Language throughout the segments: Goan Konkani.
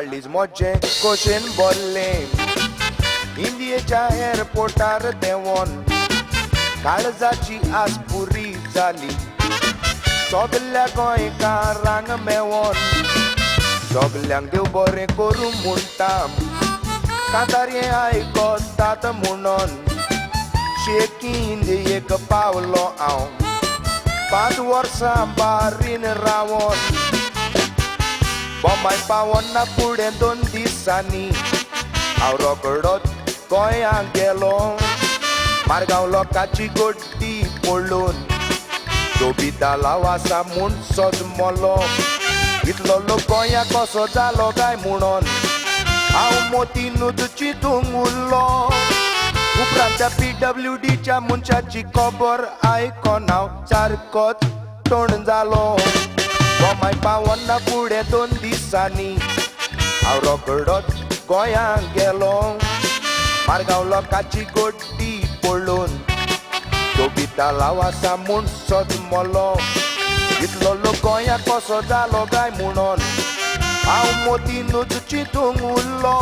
काळीज म्हजें खोशेन भरलें इंडियेच्या एअरपोर्टार देंवोन काळजाची आस पुरी जाली सगल्या गोंयकारांक मेवोन सगल्यांक देव बरें करूं म्हणटा कांतार हें आयकतात म्हणून शेकी इंडियेक पावलो हांव 5 वर्सां बारीन रावोन बोमाय पावना फुडें 2 दिसांनी हांव रोकडोच गोंयांक गेलो मारगांव लोकांची गोड्डी पळोवन धोबी तलाव आसा म्हूण सजमलो इतलो लोक गोंयाक कसो जालो काय म्हणून हांव मोतीनूच चिंतूंक उरलो उपरांत त्या PWDच्या मनशाची खबर आयकोन हांव सारकोच तोंड जालो बोमाय पावना फुडें 2 दिसांनी हांव रोकडोच गोंयांक गेलो मारगांव लोकांची गोड्डी पळोवन धोबी तलाव आसा म्हूण सजमलो इतलो लोक गोंयाक कसो जालो काय म्हणून हांव मोतीनूच चिंतूंक उरलो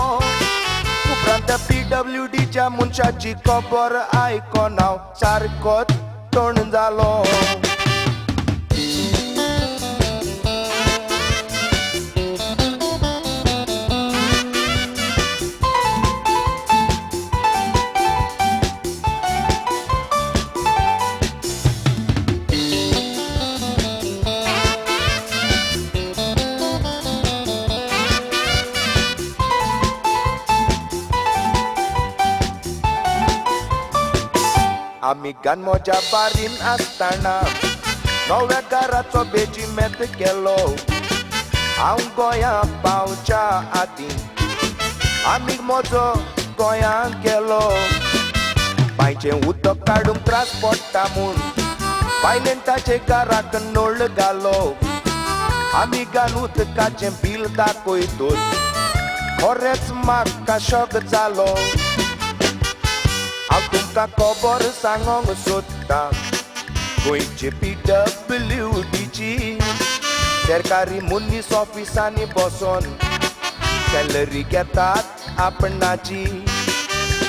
उपरांत त्या PWDच्या मनशाची खबर आयकोन हांव सारकोच तोंड जालो. आमी गान म्हज्या बारीन आसतना नव्या घराचो बेजिमेंत केलो हांव गोंया पावच्या आदीं आमी म्हजो गोंयांक गेलो बांयचें उदक काडूंक त्रास पडटा म्हूण बायलेन ताचे घराक नळ घालो आमी गान उदकाचें बील दाखयतूच खरेंच म्हाका शॉक जालो. हांव तुमकां खबर सांगोंक सोदता गोंयचे PWDची सरकारी मनीस ऑफिसांनी बसोन सॅलरी घेतात आपणाची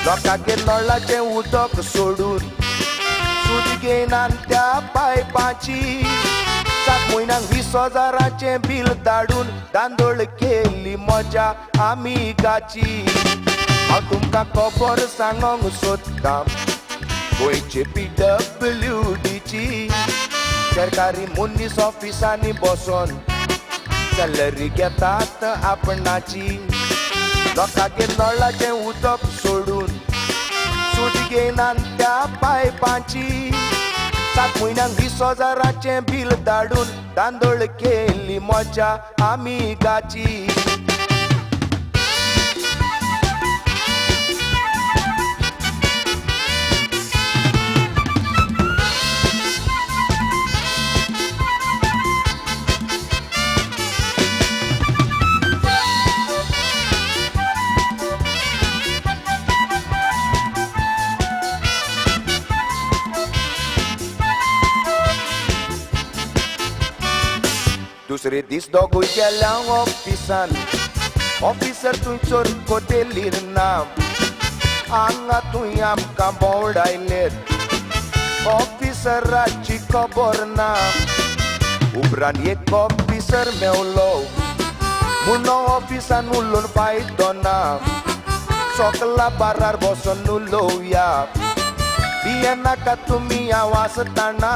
लोकांगेर नळाचें उदक सोडून सूद घेयनात त्या पायपाची 7 म्हयन्यांक 20,000 बील धाडून दांदोळ केली मजा आमिगाची. हांव तुमकां खबर सांगोंक सोदता गोंयचे PWDची सरकारी मनीस ऑफिसांनी बसोन सॅलरी घेतात आपणाची लोकांगेर नळाचें उदक सोडून सूद घेयनात त्या पायपाची 7 म्हयन्यांक 20,000 बील धाडून दांदोळ केली मजा आमिगाची. दुसरे दीस दोगूय गेल्या ऑफिसान ऑफिसर तूं चोर कोतेलीर ना हांगा तूं आमकां भोंवडायलेत ऑफिसराची खबर ना. उपरांत एक ऑफिसर मेवलो म्हूण ऑफिसान उलोवन फायदो ना सकला बारार बसोन उलोवया भियेनाका तुमी हांव आसतना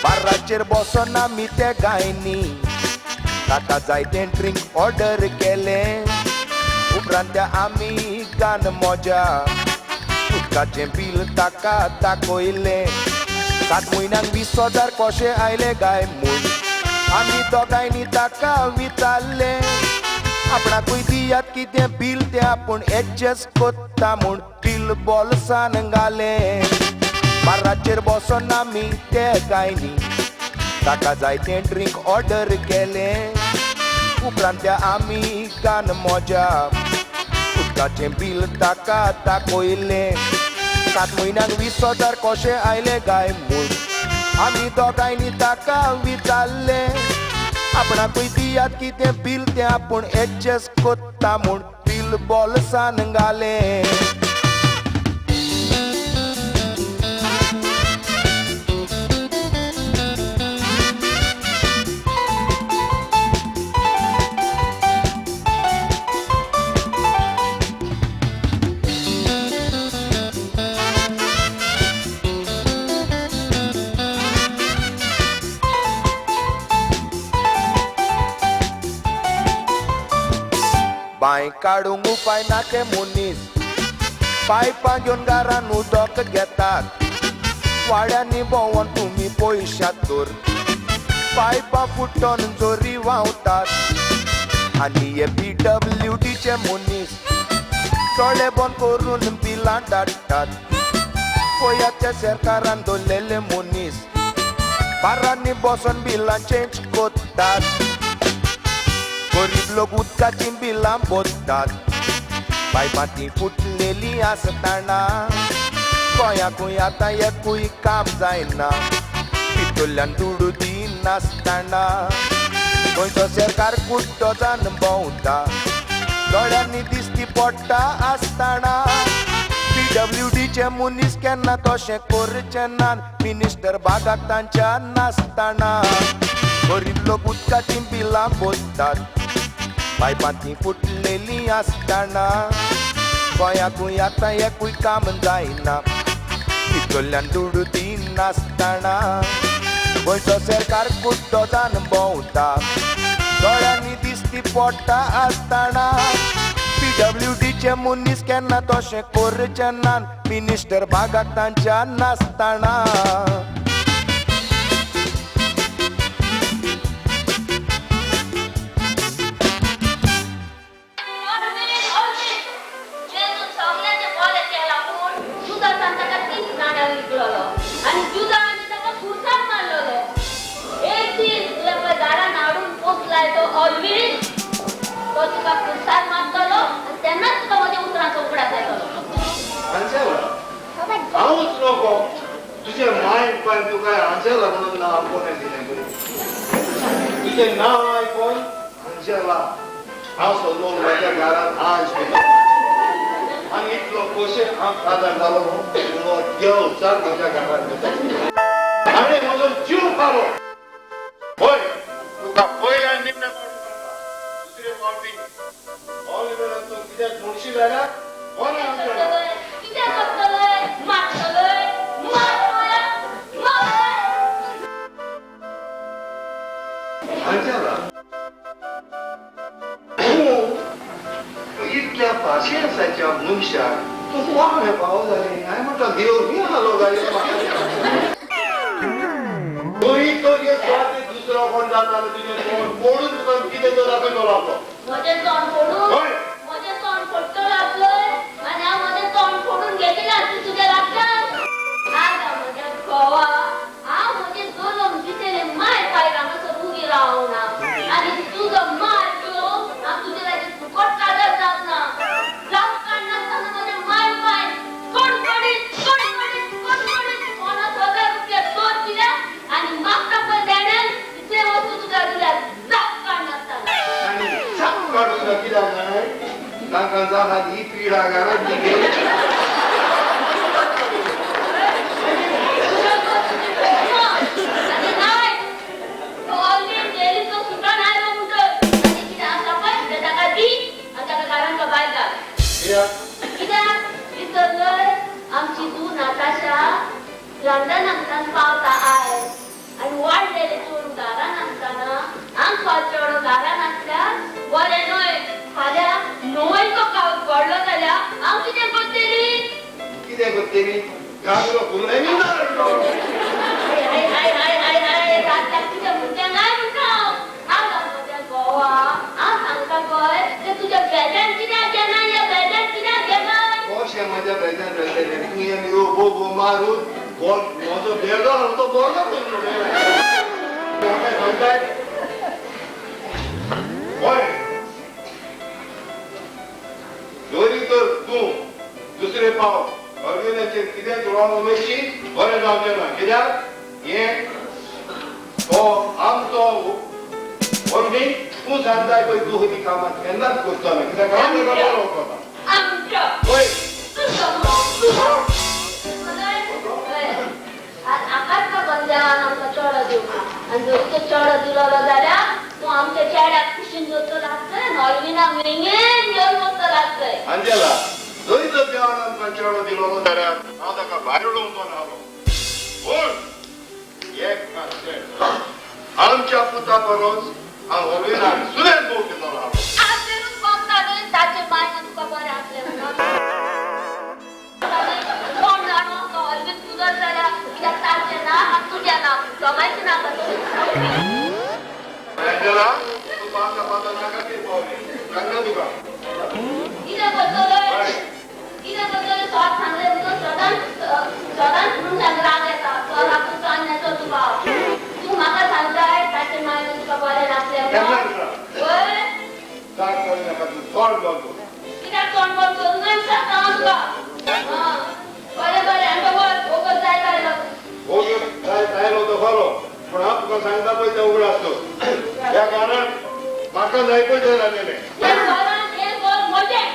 बाराचेर बसोन आमी ते गायनी ताका जायतें ड्रिंक ऑर्डर केलें उपरांत त्या आमी गान मजा उदकाचें बील ताका दाखयलें 7 म्हयन्यांक 20,000 कशें आयले काय म्हूण आमी दोगांयनी ताका विचारलें आपणाकूय दियात कितें बील तें आपूण एडजस्ट कोत्ता म्हूण बील बोल्सान घालें. बाराचेर बसोन आमी ते गायनी ताका जायतें ड्रिंक ऑर्डर केलें उपरांत त्या आमी गान मजा उदकाचें बील ताका दाखयलें 7 म्हयन्यांक 20,000 कशें आयले काय म्हूण आमी दोगांयनी ताका विचारलें आपणाकूय दियात कितें बील तें आपूण एडजस्ट कोत्ता म्हूण बील बॉल्सान घालें. बांय काडूंक उपाय ना ते मनीस पायपां घेवन घरान उदक घेतात. वाड्यांनी भोंवोन तुमी पयशात तर पायपां फुटोन जोरी व्हांवतात. आनी हे PWDचे मनीस दोळे बंद करून बिलां धाडटात. पळयात सरकारान दवरलेले मनीस बारांनी बसोन बिलां चेंज कोत्तात. गरीब लोक उदकाचीं बिलां भरतात. पायपां तीं फुटलेलीं आसतना गोंयाकूय आतां एकूय काम जायना. भितरल्यान दुडू दिनासतना गोंयचो सरकार कुड्डो जावन भोंवता. दोळ्यांनी दिश्टी पडटा आसतना PWDचे मनीस केन्ना तशें करचे ना. मिनिस्टर बागाक तांच्या नासतना गरीब लोक उदकाचीं बिलां भरतात. पायपां तीं फुटलेलीं आसतना गोंयाकूय आतां एकूय काम जायना. भितरल्यान दुडू दिनासतना गोंयचो सरकार कुड्डो जावन भोंवता. दोळ्यांनी दिश्टी पडटा आसतना PWDचे मनीस केन्ना तशें करचे ना. मिनिस्टर बागाक तांच्या नासतना. हांवूच नको तुजें मायन पाय तुका आंजेला म्हणून नांव कोणें दिलें पळय. तुजें नांव आयकोन आंजेला हांव सदोन म्हज्या घरांत आंज दिलो आनी इतलो खोशेन हांव काजार जालो म्हणून देव चार म्हज्या घरांत आनी म्हजो जीव खालो. हय तुका पयले आनी निमणे फावटी दुसरे फावटी ऑलिव्हरान तूं कित्याक म्हणशी जाल्यार कोणें आमचें आंजेला तूं इतल्या पाशियेंसाच्या मनशाक तूं कोण पावो जालें. हांवें म्हणटा देव मी आलो काय तूं इतलो दुसरो कोण जाता तुजें तोंड फोडून तुका कितें तर दाखयतलो आपलो. म्हजें तोंड फोडून म्हजें तोंड फोडटलो आपलोय आनी हांव म्हजें तोंड फोडून घेतलें तूं तुज्या लागच्यान. आतां म्हज्या घोवा हांव म्हजें जल्म दितलें माय पाय हांगासर उबी रावना आनी तुजो मार घेवन हांव तुजे लागीं फुकट काजार जावना. जाप काडनासतना म्हजें माय पाय कडकडीत कडकडीत कडकडीत 50,000 रुपया चोर दिल्या आनी मागता पळय देण्यान तितले वस्तू तुका दिल्या जाप काडनासतना. आनी जाप काडून कित्याक जाणाय तांकां जाता ही पिडा घरांत ती घेवची. कित्याक विसरलय आमची तूं नाताशा लंडनांतल्यान पावता आयज आनी वाडलेले चेडूं घरान आसतना आमचो चेडो घरान आसल्यार बरें न्हय. फाल्यां न्हय तो पडलो जाल्यार हांव कितें करतली? कितें करतली? घागरो फुलय. हाय हाय हाय हाय हाय रातल्याक तुज्या भुरग्यांक हाय म्हणटा हांव. हांव म्हज्या घोवा हांव सांगता पळय ते तुज्या बेजान कित्याक घेना ह्या बेजान कित्याक घेना. कशें म्हज्या बेजान जातलें? तुवें ह्यो बोबो मारून म्हजो बेगो तो बरो सांगताय. हय जरी तर तूं दुसरे पावट अरविंदाचेर कितें तुळोन उलयशी बरें जावचें ना. कित्याक हें तो आमचो मम्मी तूं सांगताय पळय तूं ही कामां केन्नाच करचो ना कित्याक हांव तुका बरो वळखता. वय आकाश लागून देवान आमकां चेडो दिवंक ना आनी जर तो चेडो दिलो जाल्यार तूं आमच्या चेड्याक कुशीन दवरतलो आसतय नॉर्विनाक वेंगेन घेवन बसतलो आसतय. अंजेला जरी जर देवान आमकां चेडो दिलो जाल्यार हांव ताका भायर उडोवचो ना. पूण एक आमच्या पुता परस हांव ऑर्विनाक सुरेन मोग दिलो. आजून कोमता न्हय ताचे मायन तुका बरें आसलें म्हणून कोण जाणो तो ऑर्विन तुजो जाल्यार कित्याक ताचें ना आनी तुजें ना दोगांयचें ना. अंजेला तूं पांचा पांचा नाका ते पावले सांगता तुका. कितें करतलो कितें करतलो सत सांगलें म्हणून सदांच सदांच म्हणून सांग राग येता तो रातून चान्न्याचो तुका. तूं म्हाका सांगताय ताचे मायन तुका बरें नासलें म्हणून. वय राग करूं नाका तूं तोंड बंद कर. कित्याक तोंड बंद करूं न्हय सांगता हांव तुका. आं बरें बरें आमकां वच वगत जायत आयलो. वगत जायत आयलो तो खरो पूण हांव तुका सांगता पळय तें उगड आसतो. ह्या कारण म्हाका जाय पळय तें जालेलें. हें घरान हें घर म्हजें.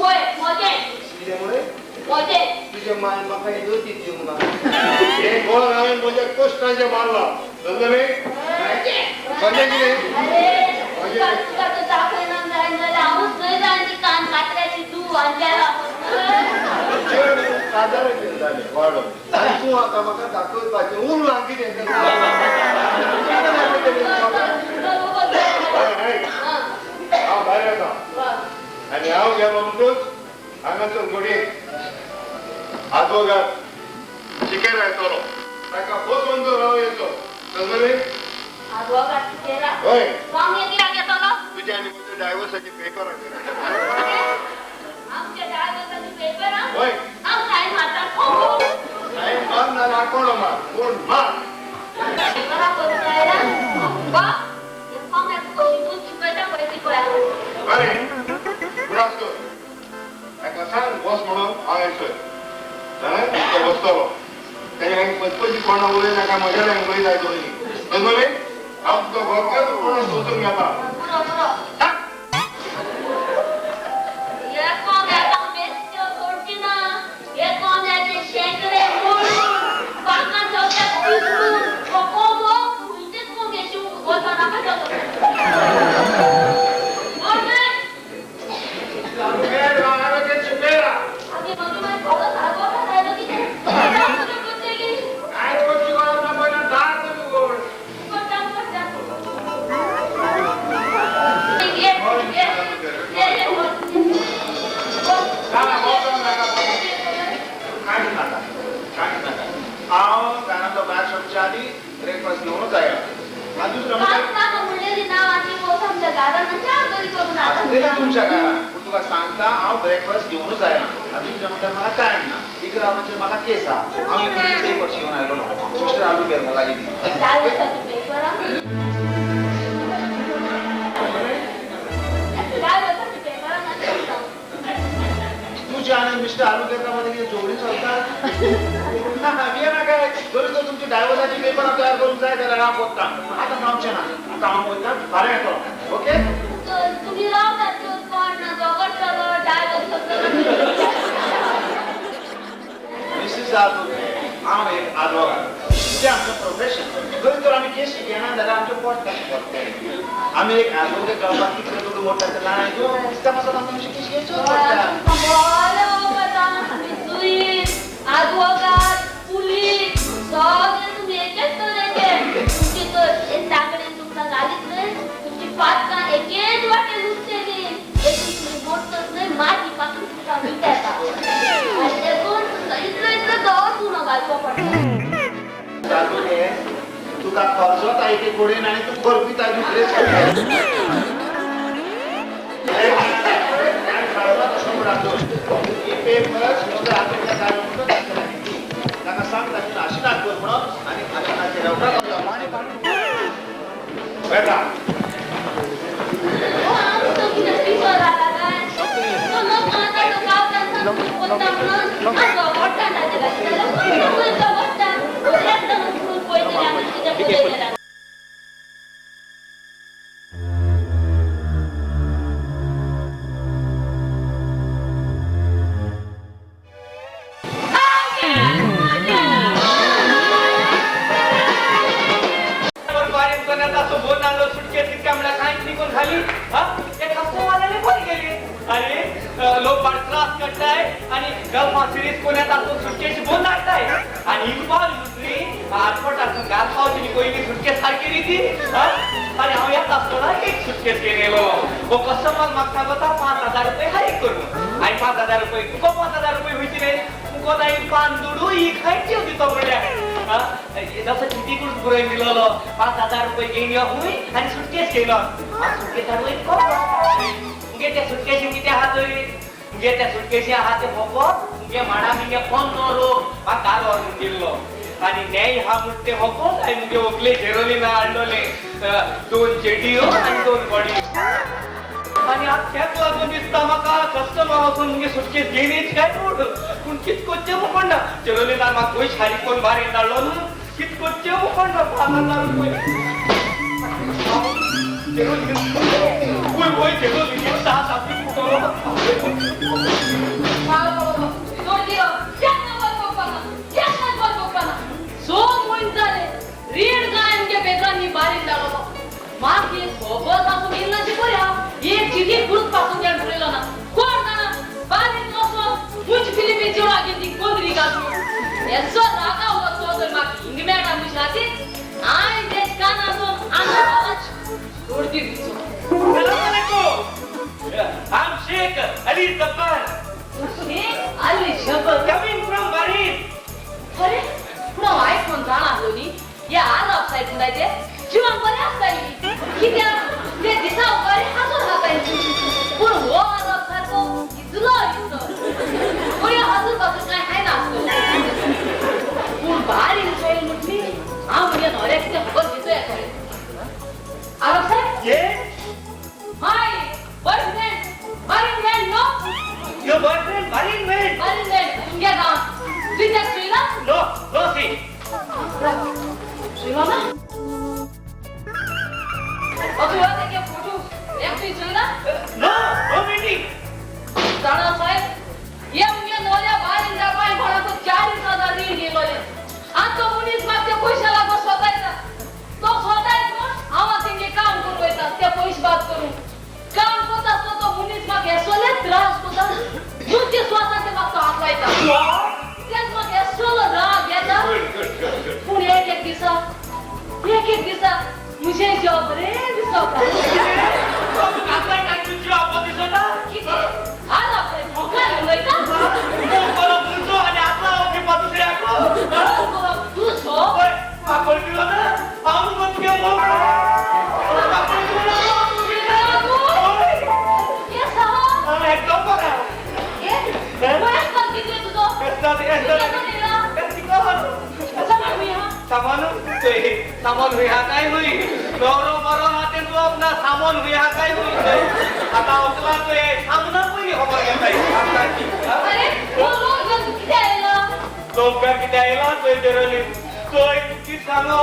वय म्हजें. कितें म्हणलें? म्हजें. तुजें मायन म्हाका येदोळची दिवंक ना. हें घर हांवें म्हज्या कश्टांचें मारलां समजलें? समजलें कितें? अरे तुका तुका तर दाखयना जायना जाल्यार हांवूच थंय जायन ती कान कात्र्याची तूं अंजेला. चेडूं काजाराचें जालें वाडोवन आनी तूं आतां म्हाका दाखोवपाचें उरलां कितें? हांव भायर येता आनी हांव गेलो म्हणटूच हांगासर घडये आदवोगाद शिकेरा येतलो ताका बसोवन तर हांव येतलो समजलें? हय तुज्या आनी म्हज्या डायवर्साचे पेपर हय सायन मार ना आकोडो मार कोण मार. बरें गुणासो ताका सांग बस म्हणून हांव येसर जाणां तो बसतलो ताणें मागीर पचपची कोणा उलय नाका म्हज्या लागीं जाय पयलीं समजलें? हांव तुका घरकार कोणा सोदून घेता. हांव घरांतलो भायर सरच्या आदी ब्रेकफास्ट घेवनूच आयला. आनी दुसरें तुमच्या घरान पूण तुका सांगता हांव ब्रेकफास्ट घेवनूच आयला. आनी दुसरें म्हणल्यार म्हाका टायम ना. 11 वरांचेर म्हाका केस आहा. हांव पेपर्स घेवन आयलो मिस्टर आलुगेर लागीं. तुज्या आनी मिस्टर आलुगेरा मदीं कितें झगडीं चलता? ना भिये नाका. जरी तर तुमची डायवर्साची पेपरां तयार करूंक जाय जाल्यार हांव कोत्ता. आतां जावचें ना. आतां हांव वयता फाल्यां येतलो. ओके? तुमी रावतात कोण ना झगडटलो डायवर्स करतलो. मिसीस आलुगेर हांव एक आदवोगाद. तें आमचें प्रोफेशन. जरी तर आमी केस शिकयना जाल्यार आमचें पोट कशें भरतलें? आमी एक आदवोगेट जावपाक कितले दुडू मोडटा ते जाणाय तूं? त्या पासत आमकां मातशी केस घेवचोच पडटा. आदवोगाद पुलीस सगळे तुमी एकेच तरेचे. तुमची तर ताकडेन तुमकां घालीत न्हय तुमची पातकां एकेच वाटेन उरतली. देखून तुमी मोडटच न्हय माती पासून तुमकां विट येता आनी देखून तुमकां इतलो इतलो दवर चुनो घालचो पडटा. तुका खर्चोता एके कडेन आनी तूं करपिता दुसरेच कडेन. ही पेपर्स मिस्टर आलुगेर जाय म्हणून ताका सांग ताचेर आशिर्वाद कर म्हणून आनी आशिर्वादाचेर बेटा Be careful. लोक त्रास करताय आणि गल्फा सिरीज कोण्यात आसून सुटकेस बोन हाडटाय आणि ही पावली दुसरी आरपोर्टासून घात पावची पयली सुटकेस सारकी रीती. आनी हांव येता आसतना एक सुटकेस घेवन येयलो. हो कस्टमर म्हाका सांगता 5,000 रुपये हारीक करून. आनी 5,000 रुपये तुका 5,000 रुपये खंयचे रे? तुका जाय पान दुडू ही खायची दितो म्हणल्यार जसो चिटी करून बरोवन दिलोलो 5,000 रुपये घेवन यो खूंय आनी सुटकेस घेवन यो. सुटकेस हाडूं इतको मुगे त्या सुटकेशी कितें आहा थंय? मुगे त्या सुटकेशी आहा तें फकत मुगे माडा मुगे पोन्नो रोग म्हाका दार व्हरून दिल्लो. आनी न्याय आहा म्हूण तें फकत हांवें मुगे व्हंकले झेरोलिना हाडलोलें 2 चेडयो आनी 2 बॉडी. आनी आतां तेक लागून दिसता म्हाका कस्टमर वचून मुगे सुटकेस घेयलीच काय म्हूण. पूण कितें करचें म्हूण कोण ना. झेरोलिनान म्हाका पयशे हारीक करून बारीक धाडलो न्हू. कितें करचें म्हूण कोण ना. 5,000 रुपये I'm Sheikh Ali Zafar. Sheikh Ali Zafar? Coming from Bahrain. अरे, पूण हांव आयफोन जाणा आसलो न्ही, हे आरब सायब म्हणटाय ते जिवान बरें आसताय कित्याक ते दिसा बरें हांसून खाताय. पूण हो आरब सारको इतलो इतलो पळय हाजूर पासून कांय खायना आसलो. पूण बारीक सोयल म्हटली हांव म्हगे न्हवऱ्याक कितें खबर दितो येतलें. आरब सायब? Yes. My boyfriend, Bahrain man, no? Your boyfriend, Bahrain man? Bahrain man, तुमगे गांव. तुझ्या चोयला? No, no, see. चोयला ना? अतू हो तेगे फोटो, एक तुवें चोयला? No, no meeting. जाणा साहेब, हे मुगे नवऱ्या बारीन जापाय कोणाचो 40,000 रीण घेयलोलें. आनी तो मनीस म्हाका ते पयशा लागून सोतायता. तो सोतायत म्हूण हांव तेंगे काम करूंक वयता, ते पयशे बाद करूंक. काम करता आसतना तो मनीस म्हाका हेसोले त्रास करता. तुमचे स्वासान ते म्हाका तो हात लायता. तेच म्हाका हेसोलो राग येता. पूण एक एक दिसा, एक एक दिसा म्हजें जिवा बरें दिसता. कितें हात आपले मोगान उलयता. तूं सामान हुया काय हुई नवरो मरो हाते तू अपना सामान हुया काय हुई आता उकला तो ये सामना पयली खबर घेताय. अरे लोक कितें आयला? लोक कितें आयला थंय जेरोली थंय कितें सांगो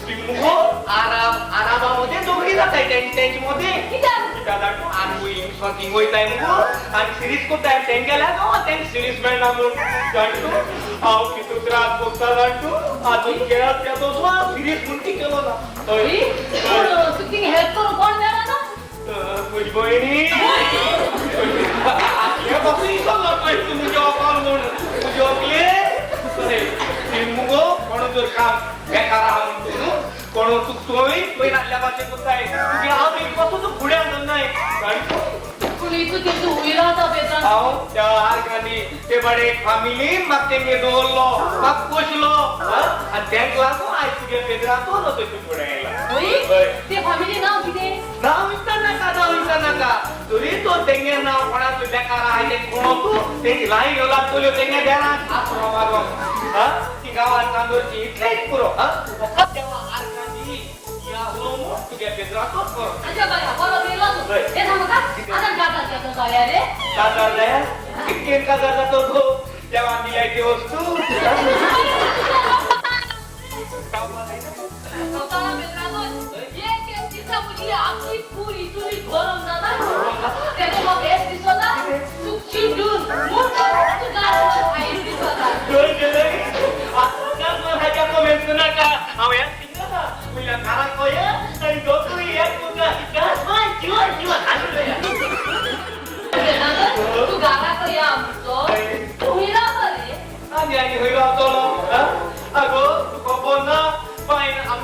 मुगो आराम आरामा मध्ये दोघी जाताय तेंचे मदें. कित्याक? कित्याक आमी थिंग वयताय मुगो आनी सिरीज करताय तेंगेल्या गांवांत तेंक सिरीज मेळना म्हूण जाणटू. हांव कितू त्रास भोगता जाणटू. आजून खेळत त्या दोसो सिरीज म्हूण ती केलो ना. तुका थिंग हेल्प करूंक कोण मेळना? म्हजी भयणी हे पासून इसोल्लो पळय तूं म्हजे व्हंकल म्हूण. म्हजी व्हंकले ती मुगो कोण जर काम बेकार आहा म्हूण तूं न्हू कोण तुका तुवें पयर आदल्या भाशेन करताय तुगे हांव एक पासून तूं फुड्यान धरनाय. पूण इतू तेंचो हुंयरा आसा बेजान. हांव त्या आर्गांनी ते बाडे फामिलीन म्हाका तेंगे दवरलो, म्हाका पोसलो आनी तेंक लागून आयज तुगे पेद्रांत तशें फुडें आयला. हय? ते फामिली नांव कितें? नांव विचार नाका, नांव विचार नाका. तरी तो तेंगे नांव कोणाचो बेकार आहा तें कोण तूं तेंची लायन येवला चलयो तेंगे देराक आसरो मारून ती गांवांत नांदोरची इतलेंच पुरो. फकत देवा आर्गांनी या उलो म्हूण तुगे पेद्रांतूच बरो. अच्छा बरें, बरो येयलो तूं. हें सांग म्हाका आतां काजार जाता जाल्या रे? काजार जाया? कितकेन काजार जातो गो? देवान दिल्या ती वस्तू. एक एक दिसा म्हजी आख्खी पुरी तुरी गरम जाता. तेन्ना म्हाका हें दिसता तूं चिड्डून मुठ तूं गास खायन दिसता. नाका हांव ह्या सिंगल म्हणल्यार घराक वया आनी दोगूय एक तुका गास जिवन जिवन.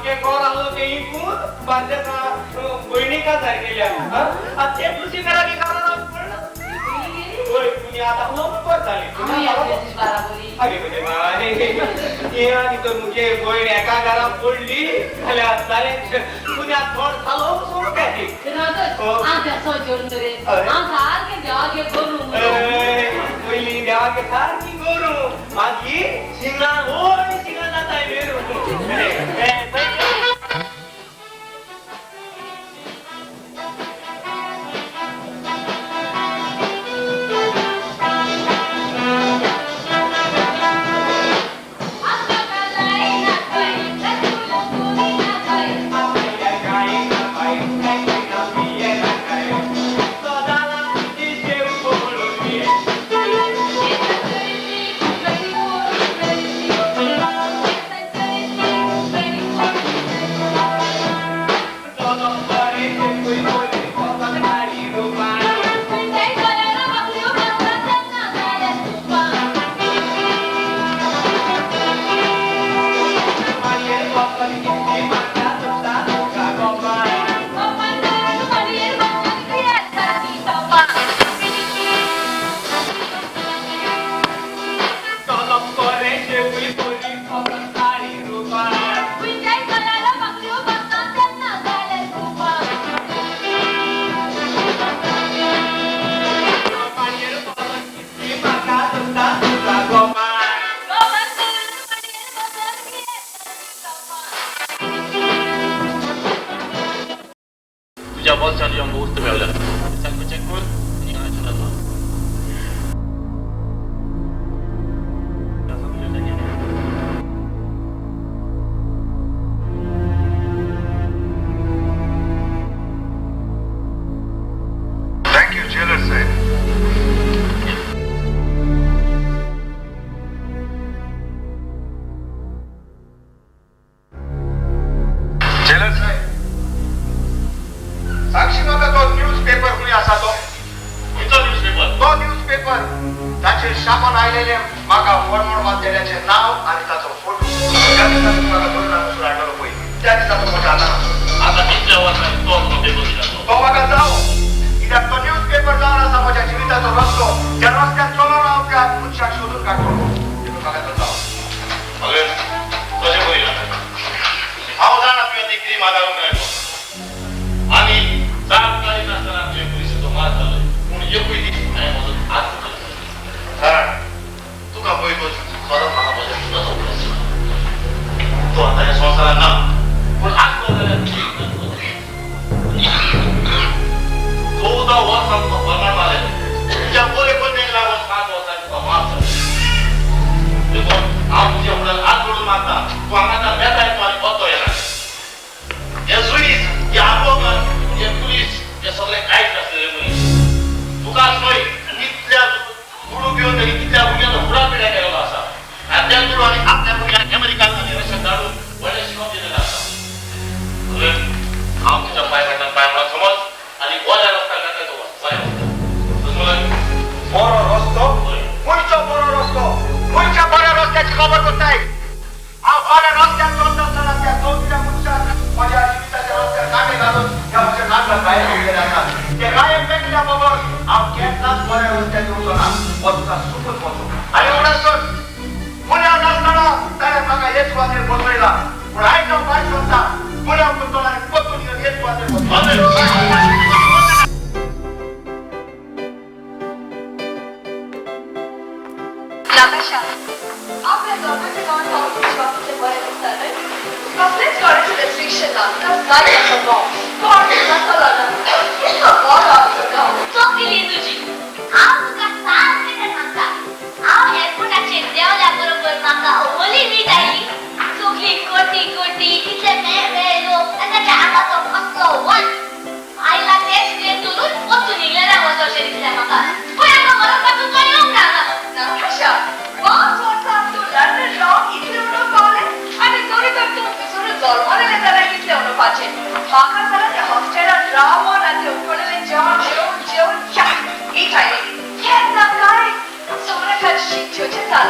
आमगे घर आसलो तें इकून बांदले भयणीका सारकेल्या. ते दुसरी घराक घरान पडला. वय तुमी आतां बरोबर जाली. अरे म्हजे माय हे आनी तर मुगे भयण एका घरान पडली जाल्यार जालें. पुण्यात थोड जालो सोडून पयलीं देवागे सारकी करूं मागीर शिंगां व्हडली शिंगां जाताय मेरू.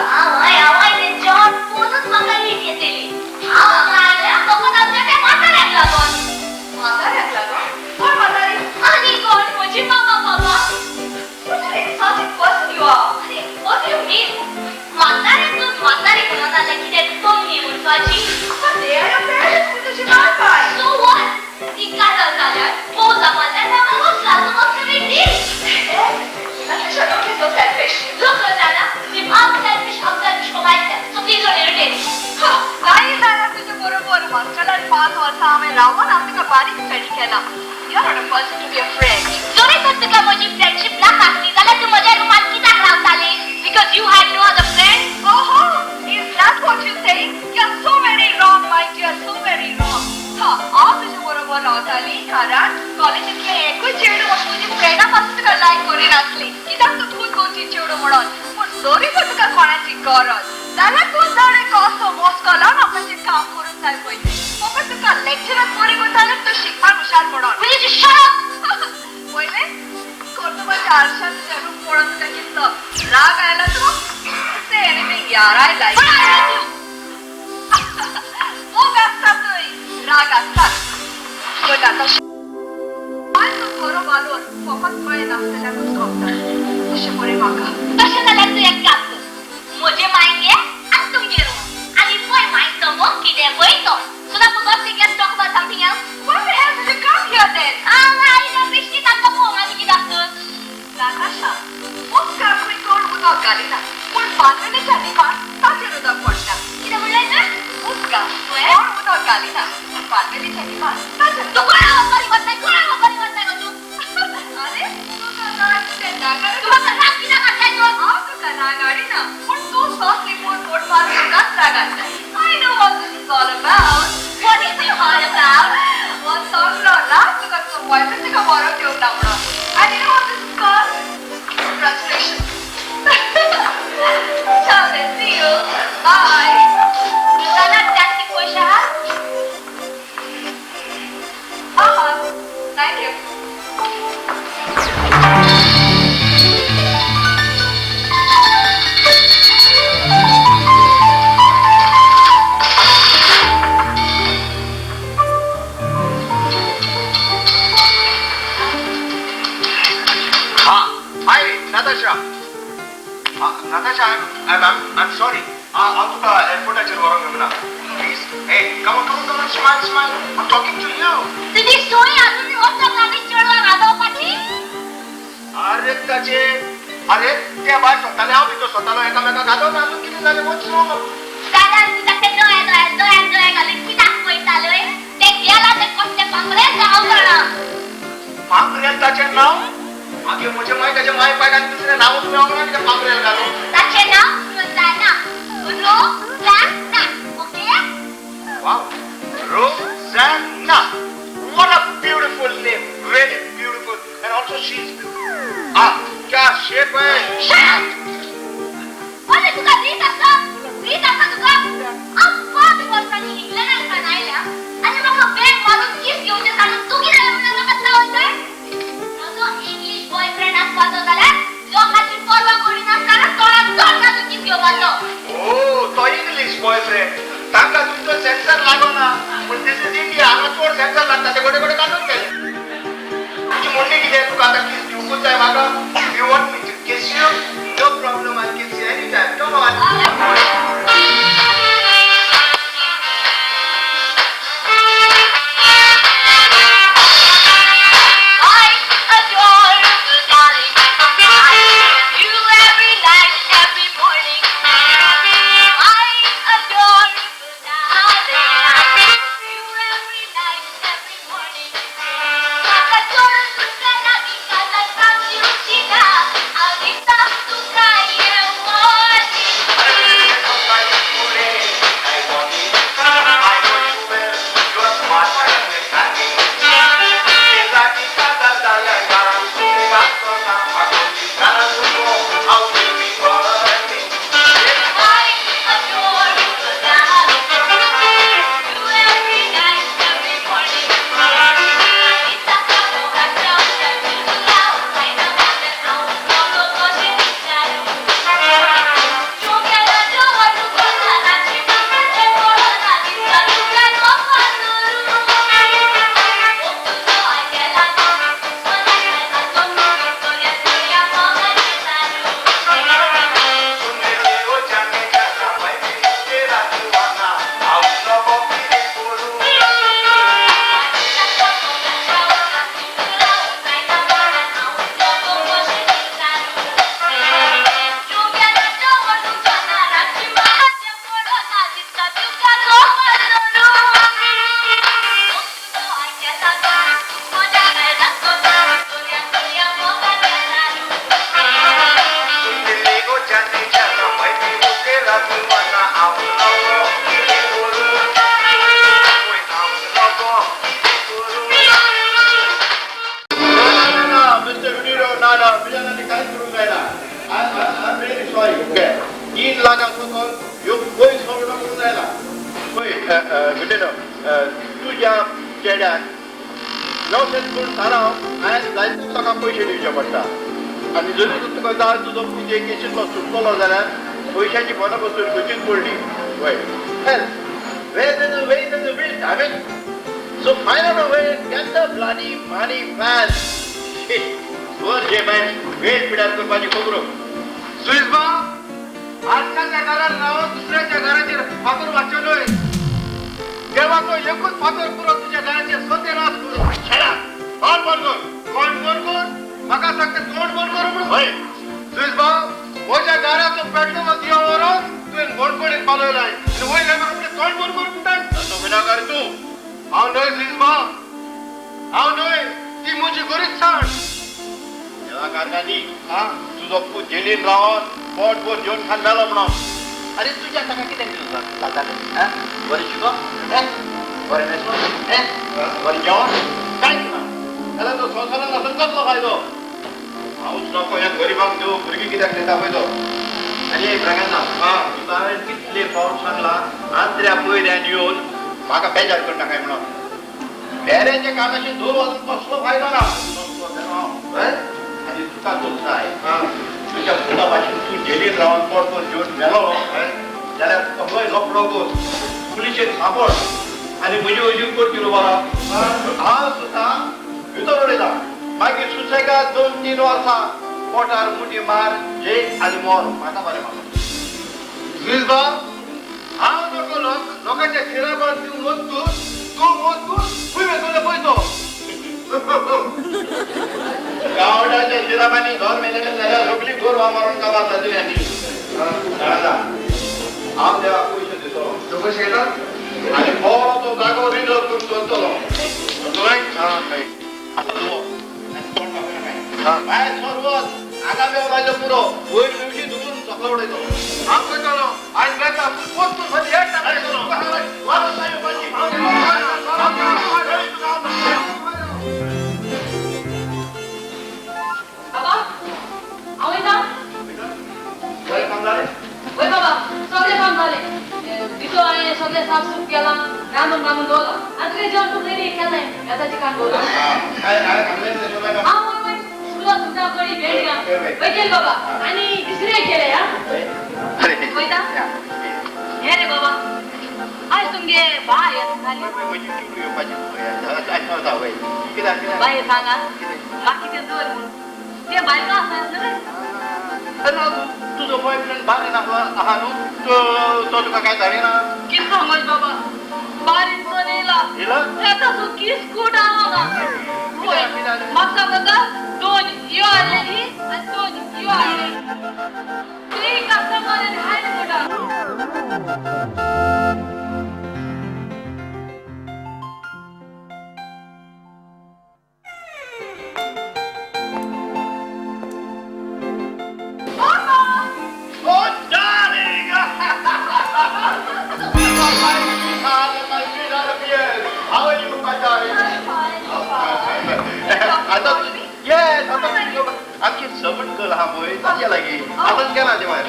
हांव हांव तें जेवण पोनूच म्हाका हीट येतली. हांव हांगा आयल्यार फकत आमच्या वर्सां हांवें रावन हांव तुका बारीक स्टडी केला. You are not a person to be a friend. जरी तर तुका म्हजी फ्रेंडशीप नाका आसली जाल्यार तूं म्हज्या रुमांत कित्याक रावताली? Because you had no other friend. Oh, is that what you saying? You are so very wrong, my dear, so very wrong. हा, हांव तुजे बरोबर रावताली कारण कॉलेजींतलें एकूय चेडूं तुजी फ्रेंडा पासून तुका लायक करिनासली, कित्याक तूं खूब गोंयची चेडूं म्हणून. पूण जरी तर तुका कोणाची गरज जाल्यार तूं जाणें कसो मोस्को लावन आपणाचें काम करूंक जाय पयलीं. फकत तुका लेक्चराक बरें करतालें, तूं शिकपाक हुशार म्हणून. Will you shut up? पयलें कोर्दोबाच्या आरशान तुजें रूप पळोवन तुका कितलो राग आयला तूं. Say anything यार, I like. But I hate you. मोग आसता थंय राग आसता. बट आतां तूं बरो वालोर फकत माय नासतल्याकूच कळटा, तशें बरें म्हाका. तशें जाल्यार तूं एक काम कर, म्हजे मायन घे आनी तुमगेर वच आनी पळय मायचो मोग कितें पळय तो. So now for God's sake, let's talk about something else. Why the hell did you come here then? आयला बेश्टीच आमकां पळोवंक आनी कित्याक तर? नाताशा, उदकाक खंय कोण उदक घालिना, पूण बांदणेच्या निमाण ताचेर उदक पडटा. कितें म्हणलें तुवें? उदकाक कोण उदक घालिना, पूण बांदणेच्या निमाण ताचेर. तूं कोणा वखरी वताय? कोणा वखरी वताय गो तूं? आरे, तुका राग कितें नाका? तूं म्हाका राग कित्याक हाडटाय तर? हांव तुका राग हाडिना, पूण तूं सॉस लिपोवन बोट मारून तुकाच राग हाडटाय. I know what this is all about. What is it all about? हो सगळो राग तुका तुजो बॉयफ्रेंड तुका बरो घेवंक ना म्हणून. And you know what this is called? Congratulations. Ciao then, see you. Bye. दुकानात जास्ती पयशे आहा? Uh-huh. Thank you. हा, हाय Natasha. Natasha, I am sorry, हांव तुका एअरपोर्टाचेर व्हरोंक मेळना. Please, hey, come on, come on, come on, smile, smile, I am talking to you. तुजी सोय अजून वचोंक लागली चेडवाक वाजोवपाची? अरे ताचे, अरे त्या बाय सोदताले, हांव भितर सोदतालो एकामेकाक घालोवन. अजून कितें जालें? What's wrong? दादा, तुका ते दोळे दोळे दोळ्याक दोळे घालून कित्याक पळयतालोय? ते गेला ते कसले बांगडे हांव जाणा. पांपरेल ताचें नांव. मागीर म्हजे माय ताचे माय पायक आनी दुसरें नांवूच मेळोंक ना कितें पांपरेल घालून? ताचें नांव रोजाना, रोजाना, okay? Wow, Rosanna. What a beautiful name. Really beautiful. And also she's beautiful. Ah, क्या shape है. Shut up! अरे तुका रीत आसा? रीत आसा तुका? हांव 5 वर्सांनी इंग्लंडांतल्यान आयल्या आनी म्हाका बॅग मारून कीस घेवचें सांगून तूं कितें म्हणून म्हाका चावयताय? म्हजो इंग्लीश बॉयफ्रेंड आसपाचो जाल्यार लोकांची पर्वा करिनासतना तोंडाक तोंड घालून कीस घेवपाचो. Oh, तो इंग्लीश बॉयफ्रेंड. तांकां तुमचो सेन्सर लागना. पण this is India, हांगा चड सेन्सर लागता. ते गोडे गोडे काडून गेले. तुजी म्हणणी कितें? तुका आतां किस दिवकूच जाय म्हाका? You want me to kiss you? No problem. 3 लाखां सकयल ह्यो पयस खबर करूंक जायना. पळय विटिनो, तुज्या चेड्याक वेवसाय करून थाराव हांवें जायते लोकांक पयशे दिवचे पडटा आनी जरी तुका जाय तुजो तुजे केशींतलो सुटतलो जाल्यार पयशांची बंदोबस्त खंयचीच पडली. वय Where is the way to the will, damn it? So find out a way, get the bloody money fast. Shit. वर जे बाय वेळ पिड्यार करपाची खबरो. सुईसबा, आजकालच्या घरात रावन दुसऱ्याच्या घराचेर फातर वाचवलोय. देवाचो एकूच फातर पुरो तुझ्या घराचेर सत्यनाश करू. छेडा, तोंड बंद कर. तोंड बंद कर? म्हाका सांगता तोंड बंद कर म्हणून? हय. सुईसबा, म्हज्या घराचो पेट्रोल दियो व्हरून तुवें बोणकोडीत पालयलाय आनी वयल्यान म्हाका म्हणटा तोंड बंद कर म्हणटा. ताचो गुन्यांवकार तूं. हांव न्हय सुईसबा, हांव न्हय, ती म्हजी गरीब सांड. देवा कारखानी तुजो पूत जेलीन रावन पोट भर जेवन खान मेलो म्हणून. अरे तुज्या ताका कितें जातालें? बरें शिकप, बरें न्हेसप, बरें जेवण, कांयच ना. जाल्यार तो संवसारान आसून कसलो फायदो? हांवूच नको ह्या गरिबांक दिवं भुरगीं कित्याक दिता पळय तो. आनी ब्रगाना, तुका हांवें कितले फावट सांगलां आंत्र्या पयल्यान येवन म्हाका बेजार करना काय म्हणून. बेऱ्याच्या कानाचे धोल वाजून कसलो फायदो ना. आनी तुका जाय तुज्या पुता भाशेन तूं जेलीन रावन पोट भर जेवन मेलो जाल्यार तुका खंय रोखडो वच पुलिशेक सांपड आनी म्हजी अजून करची बरो. हांव सुद्दां भितर उडयता. मागीर सुसेगाद 2-3 वर्सां पोटार मुठी मार जेय आनी मोर. म्हाका बरें म्हाका. सुईसबा, हांव नको लोकांच्या शिराबार तूं मोजतूस, तूं मोजतूस, खंय वेतलो पळय तो. गावड्याच्या शिराबांनी घर मेले जाल्यार सगळीं गोरवां मारून काबार जातली. आनी हांव देवाक पयशे दितलो. तूं पयशे घेता आनी बरो तो जागो रिजर्व करून दवरतलो. भायर सर वच, आगा बेव जायलो पुरो, वयर मेवशी दुखून सकलो उडयतलो. हांव करतलो आयज वेता वच तूं फाल्यां एक बाबा, हांव वयता. बरें काम जालें? वय बाबा, सगळें काम जालें. दितो हांवें सगळें साफ सूफ केलां, रांदून बांदून दवरलां आनी तुवें जेवण खूब रेडी केलें, येताचें काम दवरलां. हांव वय वय सुरवात सुद्दां कडी भेंड वय केली बाबा. आनी दुसरें केलें. हा वयता हें रे बाबा, आयज तुमगे बाय येता. बाय सांगा बाकी तें दवर म्हणून तें बायलो आसा न्हय. तुजो बॉयफ्रेंड बारीन आहा न्हू, तो तुका काय धाडिना? कितें सांगोच बाबा, बारीन तो येयला तेका सो किस्कूट आहा म्हाका. म्हाका सांगता 2 यो आसलेली आनी 2 यो आसलेली, 3 कस्टमर आनी हाय मोटा. Oh, darling! My sweetheart and my sweetheart of years. How are you, my darling? I'm fine, fine. I thought, yes, I thought you were. आमची servant girl आहा पळय, ताच्या लागीं. आतांच गेला ते भायर.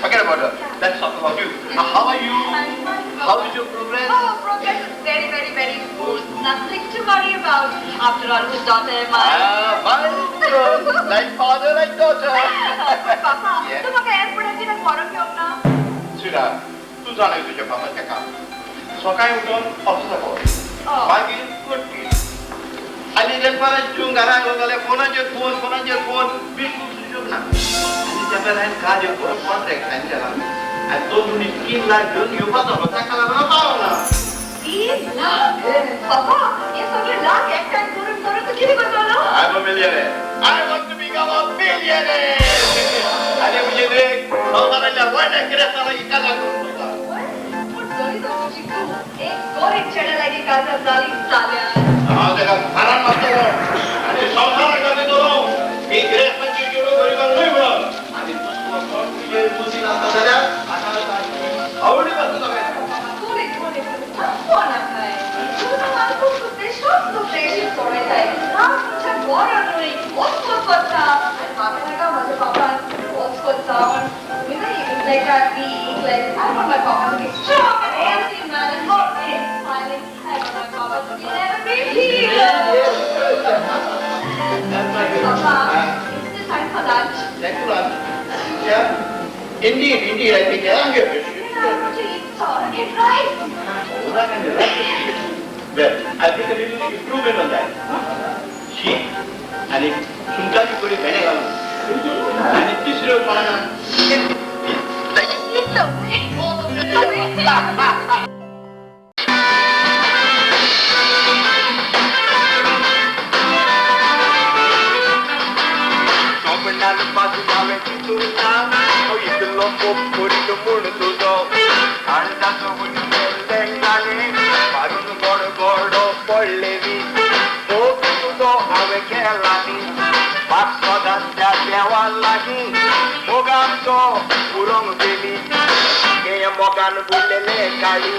Forget about her. Let's talk about you. How are you? I'm fine. How is your progress? Oh, progress is very, very, very smooth. Nothing to worry about. After all, whose daughter am I? Ah, my girl. Like father, like daughter. Papa, Yes. तूं म्हाका एअरपोर्टाचेर व्हरोंक येवंक ना? Sweetheart, तूं जाणाय तुज्या बाबाचें काम. सकाळीं उठून ऑफिसाक वच, मागीर कोर्टीन आनी दनपारां जेवन घरा आयलो जाल्यार फोनाचेर फोन, फोनाचेर फोन, बिलकूल सुशेग ना. आनी त्या भायर हांवें काल एक बरो कॉन्ट्रॅक्ट सायन केला आनी तो मनीस 3 लाख घेवन येवपाचो, ताका लागून हांव पावना. 3 लाख? पापा, हे सगळे लाख एकठांय करून करून तूं कितें करतलो? I'm a millionaire. I want to become a millionaire. आनी म्हजे देख संवसारांतल्या व्हडल्या गिरेस्ताला इकादा करून वता. पूण जरी तर तुजी घोव एक गोरेक चेड्या लागीं काजार जाली जाल्यार? हांव ताका घरान मारतलो आनी संवसाराक दाखयतलो ही गिरेस्ताची चेडूं गरिबांक न्हय म्हणून. आनी दुसरो कोण तुजे मुसीन आसता जाल्यार आतां I weak. Like, I want my papa to be strong and healthy, man, and always smiling. I want my papa to be an evergreen hero. That's my girl. Papa, it's the time for lunch. Thank you, lunch. Yeah. Indeed, indeed, I think I'm here. I want to eat salt and rice. Well, I think a little improvement on that. शीत आनी सुंगटाची कडी भेणे घालून आनी तिसऱ्यो कोणाक सोबणान पासून हांवें चिंतूंक ना इतलो मोग करीत म्हूण तुजो काळजाचो उजवेल्लें गाणें मारून गोड गोडो पडले बी मोग तुजो हांवें केला न्ही बाप सदांच त्या देवा लागीं मोगाचो उरोंक गेली हे मोगान बुडलेले काळी.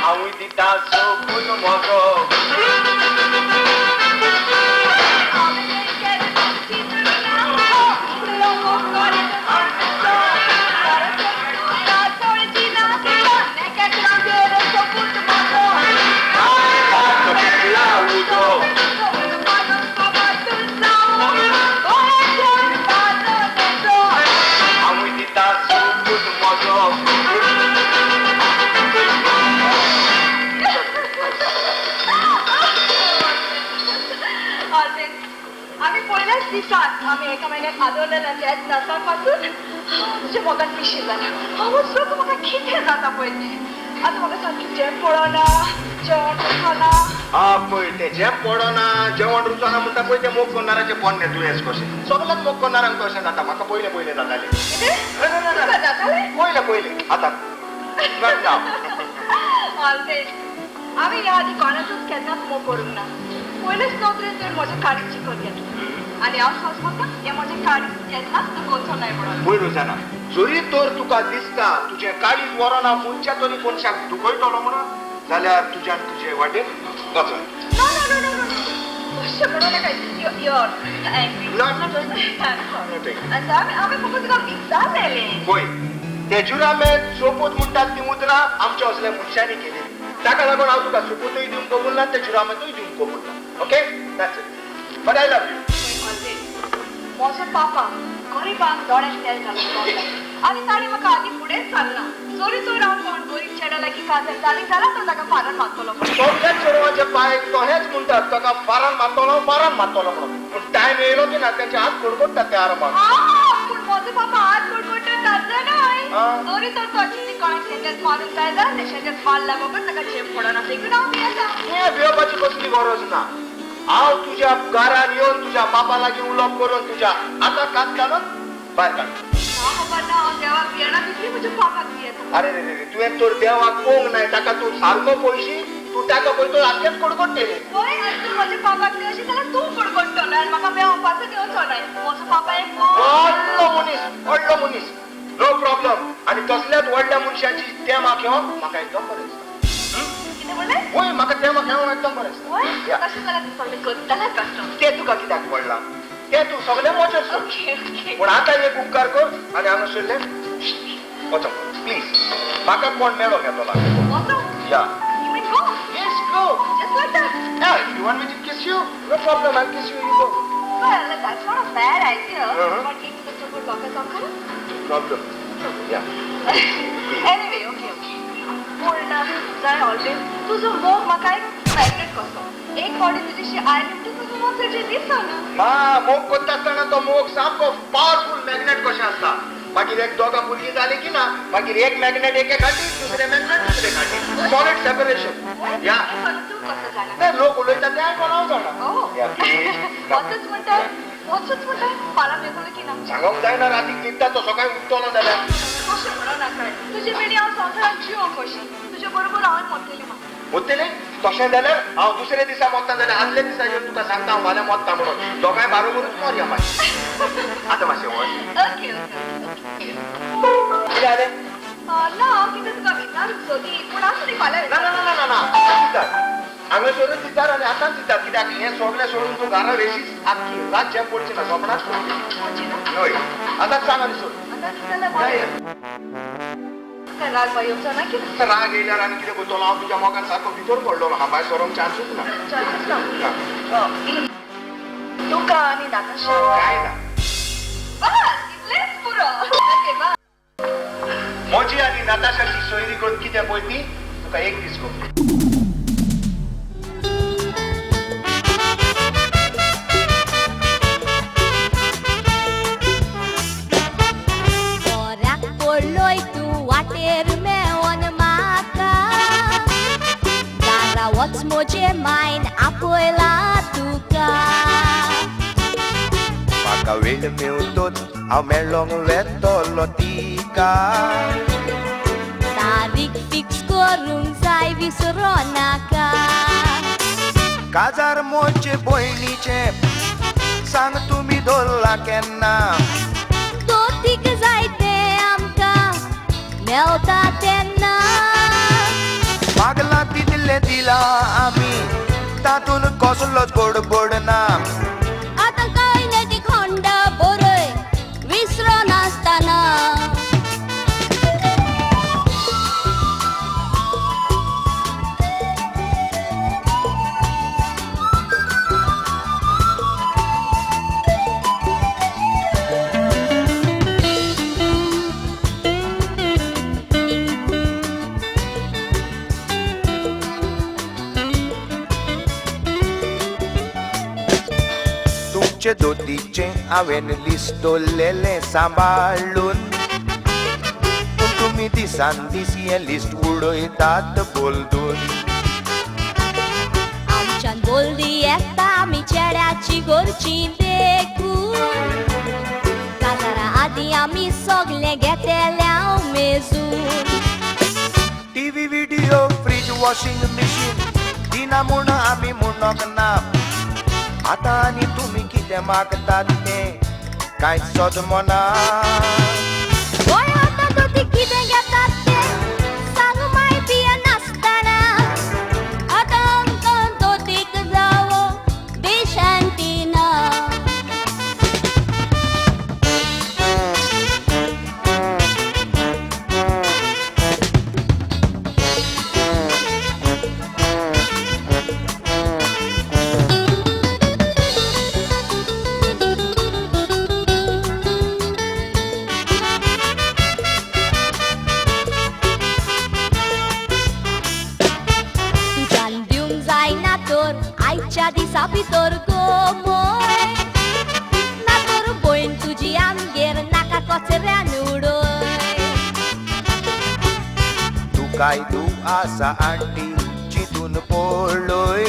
हांवूय दिता सोपून म्हजो हांवूय दिता सोपून म्हजो. आमी पयल्याच दिसात आमी एका म्हयन्याक आदवरलेल्या त्याच नासा पासून तुज्या मोगान पिशी जाला. हांव सगळं म्हाका कितें जाता पळय तें. आतां म्हाका सामकें जें पडना, जेवण रुचना. हा पळय तें जें पडना जेवण रुचना म्हणटा पळय तें मोग करणाराचें पोन्नें दुयेंस कशें सगळ्यात मोग करणारांक तशें जाता. म्हाका पयलें पयलें जातालें. कितें तुका जातालें? पयलें पयलें आतां not now. आल्बेन, हांवें ह्या आदीं कोणाचोच केन्नाच मोग करूंक ना. पयलेच नदरेन तुवें म्हजें काळीज जिखून घेतलें आनी हांव सोंसता हें म्हजें काळीज केन्नाच दुखोवचो नाय म्हणून. पळय रोजाना, जरी तर तुका दिसता तुजें काळीज व्हरोना मनशा तरी मनशाक दुखयतलो म्हणून जाल्यार तुज्यान तुजे वाटेन वचून. No, no, no, no, no, no. अशें म्हणूं नाका. You're angry. Not not angry. I'm sorry. Not angry. हांवें फक्त तुका विचारलेलें. पळय ते जुरामेत सोपूत म्हणटात ती उतरां आमच्या असल्या मनशांनी केली. ताका लागून हांव तुका सोपूतय दिवंक कबूल ना, ते जुरामेतूय दिवंक कबूल ना. Okay, that's it. But I love you. म्हजो पापा गरिबांक दोळ्याक तेल घालून पावता आनी ताणें म्हाका आदीं फुडेंच सांगलां, चोरी चोर हांव कोण गरीब चेड्या लागीं काजार जाली जाल्यार तो ताका फारान मारतलो म्हणून. सगळ्या चेडवांचे पांय तहेच म्हणटात ताका फारान मारतलो फारान मारतलो म्हणून, पूण टायम येयलो की ना तेंचे हात कडकडटात त्या आरंभाक. पूण म्हजो पापा हात कडकडटा ताजो न्हय. जरी तर तो चिंती कोणाक शेंद्यात मारूंक जाय जाल्यार ते शेंद्यात मारला बगर ताका झेप पडना. देखून हांव भियेता. तुवें भियोवपाची कसली गरज ना. हांव तुज्या घरान येवन तुज्या बापा लागीं उलोवप करून तुज्या आतां कात घालून भायर काड. ना खबर ना, हांव देवाक भियेना तितली म्हज्या पापाक भियेता. अरे रे रे, तुवें तर देवाक पोवंक नाय, ताका तूं सारको पळयशी, तूं ताका पळय तो सारकेंच कडकडटेलें. पळय, आनी तूं म्हज्या पापाक भियेशी जाल्यार तूं कडकडटलो आनी म्हाका मेवपाचो दिवचो नाय. म्हजो पापा एक व्हडलो मनीस, व्हडलो मनीस, नो प्रॉब्लम. आनी तसल्याच व्हडल्या मनशाची तेमां घेवप म्हाका एकदम बरें दिसता. कितें म्हणलें? वय, म्हाका तेमां घेवंक एकदम बरें दिसता. वय, तशें जाल्यार तूं सगळें करतलें कसलो. तें तुका कित्याक पडलां, तें तूं सगळें म्हजेर सोड. Okay okay. पूण आतां एक उपकार कर आनी हांगासरलें वचोंक प्लीज. म्हाका कोण मेळोंक येतलो. वचोंक? या. You mean go? Yes, go. Just like that? Yeah, if you want me to kiss you, no problem, I'll kiss you, you go. Well, that's not a bad idea. But if it's a good locker, no problem. Yeah. Anyway, okay, okay. पूण जाय ऑलवेज तुजो मोग म्हाका एक मॅग्नेट कसो. एक फावटी तुजीशी आयली म्हणटकच तुजो मोग ताजेर दिसना. मा मोग करता आसतना तो मोग सामको पावरफूल मॅग्नेट कशें आसता. मागीर एक दोगां भुरगीं जालीं की ना मागीर एक मॅग्नेट एके खाटी, दुसरें मॅग्नेट दुसरे खाटी. Solid separation. या. तूं कसो जाणा? ना लोक उलयता तें आयकून हांव जाणा. वचूच म्हणटा, वचूच म्हणटा, फाल्यां मेळटलो की ना? सांगोंक जायना, रातीक न्हिदता तो सकाळीं उठतलो जाल्यार. कशें म्हणूं नाका. तुजे बेणी हांव संवसारांत जिवंक कशी, तुजे बरोबर हांवें मरतली. म्हाका मोत्तले तशें जाल्यार हांव दुसऱ्या दिसा मोत्ता जाल्यार आदल्या दिसा येवन तुका सांगता हांव फाल्यां मोत्ता म्हणून दोगांय बारोबरूच मोरया मागीर आतां मातशें वच कितें जालें ना कितें तुका विचारूंक सोदी पूण आसूं ती फाल्यां ना ना ना ना आतांच विचार हांगासरूच विचार आनी आतांच विचार कित्याक हें सगळें सोडून तूं घरा वेशीच आख्खी रात जें पडची ना सपनाच पडची ना न्हय आतांच सांग आनी सोड राग येवचो ना कितें राग येयल्यार आनी कितें करतलो हांव तुज्या मोगान सारको भितर पडलो म्हाका भायर सरोंक चान्सूच ना चान्सूच ना तुका आनी नाताशा काय ना बस इतलेंच पुरो ओके बाय म्हजी आनी नाताशाची सोयरीगत कितें पळय ती तुका एक दीस खबर पोराक पडलोय तूं वाटेर मेवोन म्हाका दारा वच म्हजे मायन आपयला तुका म्हाका वेळ मेवतोच हांव मेळोंक वेतलो तिका तारीख फिक्स करूंक जाय विसरो नाका काजार मोचे भयणीचें सांग तुमी दवरला केन्ना दोतीक जाय तें आमकां मेवता तेन्ना मागला तितलें दिलां आमी तातूंत कसलोच गडबड ना आतां कांय न्हय ती खोंडा बरय विसरो नासतना तुमचे दोतीचें हांवें लिस्ट दवरलेलें सांबाळून पूण तुमी दिसान दीस हें लिस्ट उडयतात बोलदून आमच्यान बोलदी येता आमी चेड्याची गोरची देखून काजारा आदीं आमी सगळें घेतले मेजून TV video fridge washing machine दिना म्हूण आमी म्हणोंक ना आतां आनी तुमी कितें मागतात तें कांयच सदमना गोंय आतां दोती कितें घेतात तें सांग माय पियेनासतना आतां आमकां दोतीक जावो बेशांती ना तुज्यान दिवंक जायना तर आयच्या दिसा भितर गो मोय ना तर भयण तुजी आमगेर नाका कचऱ्यान उडय तुकाय तूं आसा आंटी चिंतून पळय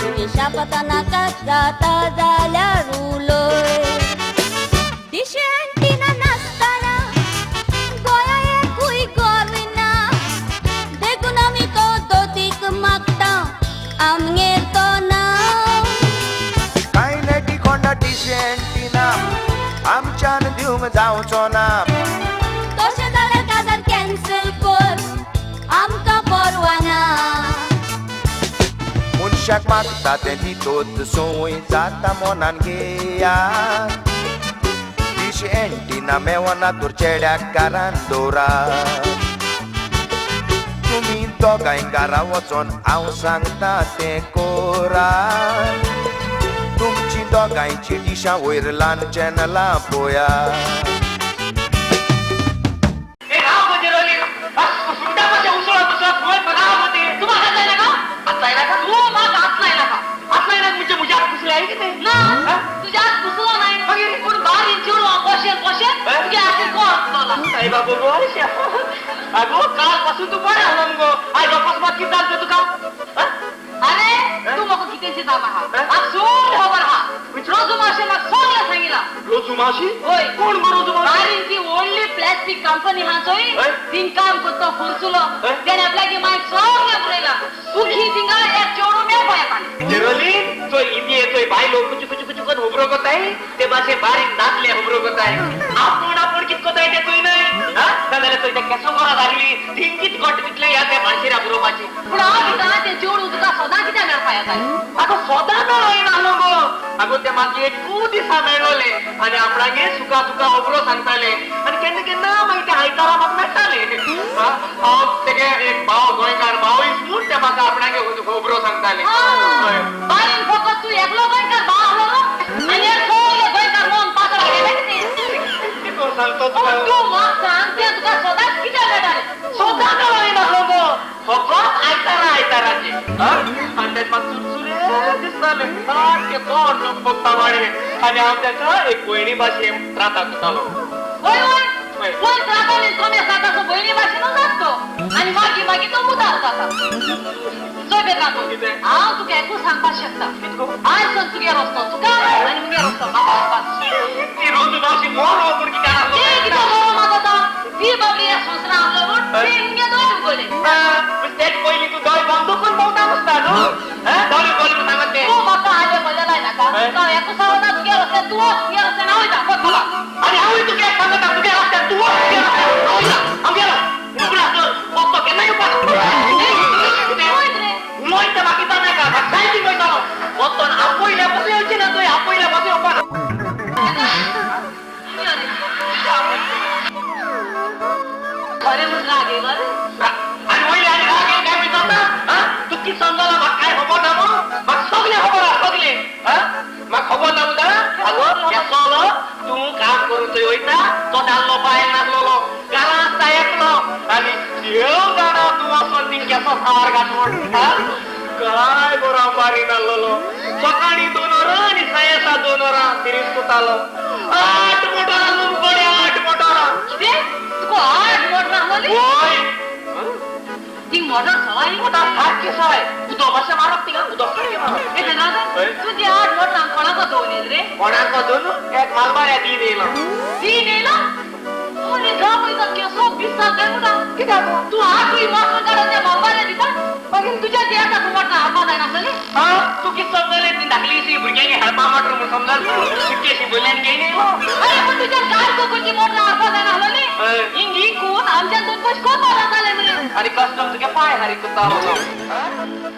तुजे शापता नाका जाता जाल्यार उलय दिशे आंटीना नासतना गोंया एकूय घर ना देखून आमी तो दोतीक मागता आमगेर तो ना कांय नेटी कोणा डिशेंटिना आमच्यान दिवंक जावचो ना तशें जाल्यार काजार कॅन्सल कर आमकां परवाना मनशाक मागता तें दितोत संवय जाता मनान घेया डिश एंटिना मेवना तर चेड्याक घरान दवरा तुमी दोगांय घरा वचोन हांव सांगता तें कोरा तुमची दोगांयची डिशां वयर ल्हान चॅनलां पळया अगो कालपासून तू बरें आसलो मुगो आयज अकस्मात कितें जालें तुका अरे तूं म्हाका कितें दिता म्हाका म्हाका सगळें खबर आहा रोजू मातशें म्हाका सगळें सांगिल्लें. येयला. रोजू मावशी? होय. कोण गो रोजू मावशी? बारीन ती व्हडली प्लास्टीक कंपनी हा चोय, थिंग काम करतो फुरसुलो. तेणे आपल्याक मागीर सगळें बरयला. सुखी थिंगा एक चेडूं मेळपा येता. जेरोलीन चोय इतली चोय बायलो कुचू कुचू कुचू करून हुबरो कोताय ते भाशे बारीक दादले हुबरो कोताय. आपूण आपूण कित कोताय ते चोय न्हय. नाजाल्यार चोय ते केसो गोरा लागली थिंग कित गोट तितले ह्या त्या मानशेरा बरोवपाची. पूण हांव भितर ते चेडूं तुका सदां कित्याक मेळपा येता? आगो सदां मेळना न्हू गो. आगो ते मागीर एकू दिसा मेळ्ळोले आनी आपणागे सुका तुका खबरो सांगताले आनी केन्ना केन्ना मागीर ते आयतारा म्हाका मेळटाले. हांव तेगे एक भाव गोंयकार भाव म्हूण ते म्हाका आपणागे खबरो सांगताले. बारीन फकत तूं एकलो गोंयकार भाव आसलो आनी हे सगळे गोंयकार मन पातळ गेले कितें? सांगतो तुका तूं म्हाका सांग ते तुका सदांच कित्याक मेळटाले? सदां मेळना न्हू गो, फकत आयतारा आयताराचे. आनी तें म्हाका चुरचुरे दिसताले सारकें तोंड बघता वाडे. आनी हांव तेका एक भयणी भाशेन त्राता करतालो. वय वय कोण त्राता न्ही कमी आसा तसो भयणी भाशेनूच जाता तो आनी मागीर मागीर तो मुदार जाता. चोय बेगांतो हांव तुका एकूच सांगपाक शकता. आयज सावन तुगे रस्तो तुका आनी मुगे रस्तो म्हाका. ती रोजू मावशी मोरो पूण कित्याक ती कितें मोरो मागता? ती बाबडी ह्या संवसारांत आसलो म्हूण ती मुगे दोळे उगडले. तेच पयलीं तूं दोळे बंद करून भोंवता आसता न्हू. दोळे उगडले सांगत तें तूं म्हाका आजे म्हज्या लाय नाका. हांव एकूच सांगता तुगे रस्त्यार तूं वच, तुगे रस्त्यान हांव वयता. वच आनी हांवूय तुगे सांगता तुगे रस्त्यार तूं वच, तुगे रस्त्यार हांव वयता. हांव गेलो उगडा तर पप्पा केन्ना येवपाक वयता म्हाका दिता नाका. म्हाका सायटीक वयतालो वचोन आपयल्या पासून येवचें ना थंय आपयल्या पासून येवपाक. खरें म्हूण राग येयलो रे. आनी वयले आनी राग येयलो काय म्हणटा? तूं कितें समजला म्हाका कांय खबर ना मू? म्हाका सगळें खबर आसा सगळें. म्हाका खबर ना म्हणटा? आगो केसोलो तूं काम करून थंय वयता तो दादलो बायल नासलेलो घरा आसता एकलो आनी देव जाणा तूं वचोन थिंग केसो सावार घात म्हूण. काय बरो बारी नासलेलो. सकाळीं 2 वरां आनी सायेसा 2 वरां तिरीस कोतालो. 8 मोटरां मुगडे 8 मोटरां. कितें तुका 8 मोटरां आसलोली? वय ती मोटर सवाय? मोटर सारकी सवाय. उदक कशें मारप थिंगा उदक सारकें मारप. ए बेगांतो तूं ती 8 मोटरां कोणाको दवरून येयली रे? कोणाको दवरून एक मालबाऱ्या दीन येयलो. दीन येयलो? आनी धा पयता केसो बिस्साल काय म्हणटा? कित्याक तूं 8 मोटरां काडून त्या मालबाऱ्या दिता मागीर तुज्या ती येता तूं मोटरां हाडपा जायनासली? आं तूं कितें समजलें? ती धाकलीशी भुरग्यांनी हाडपा मोटर म्हूण समजल सुटकेशी भुरग्यांनी घेवन येयलो. अरे पूण तुज्या कार कोची मोटरां हाडपा जायनासली? हिंग इकून आमच्यान 2 पयशे कोरपा जाताले मरे. आनी कस्टम तुगे पांय हारी करता.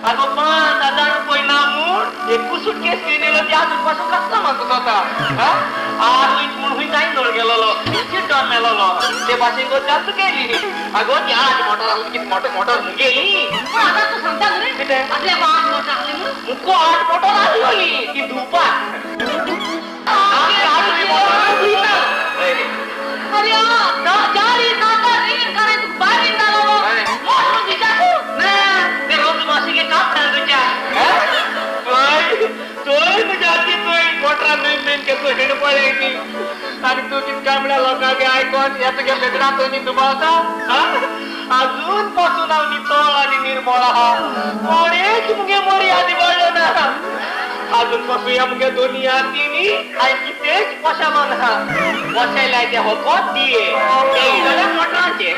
आगो 5000 रुपये ना म्हूण एकूच सुटकेस घेवन येयलो ती आजून पासून कस्टमाक जाता. आजूय पूण खूंय जायनोळ गेलोलो चिड्डोन मेलोलो ते भाशेन गो जास्त केली. आगो ती 8 मोटर आसली कितें मोटर मोटर मुगेली. पूण आतां तूं सांगता न्हू रे कितें आसले 8 मोटर आसली म्हूण? मुको 8 मोटर आसलोली ती धुवपाक. 8 मोटर धुयता. अरे जाली नाका रीण करे तुका बारीन जालो मोटर दिता तूं ना ते रोज मावशीगे कापडां तुज्या चोय तुज्या ती चोय मोटरां मेन मेन केसो हिण पळय ती. आनी तूं कितें काय म्हळ्यार लोकांक आयकोन ह्या तुगे बेगडा थंय दुबावता. अजून पासून हांव नितळ आनी निर्मळ आहा. कोणेच मुगे मोरी आदी वळ्ळो ना. अजून पासून ह्या मुगे दोनी हातींनी हांवें कितेंच पोशालो ना. पोशेल्यार ते फकत दिये ते जाल्यार मोटरांचे.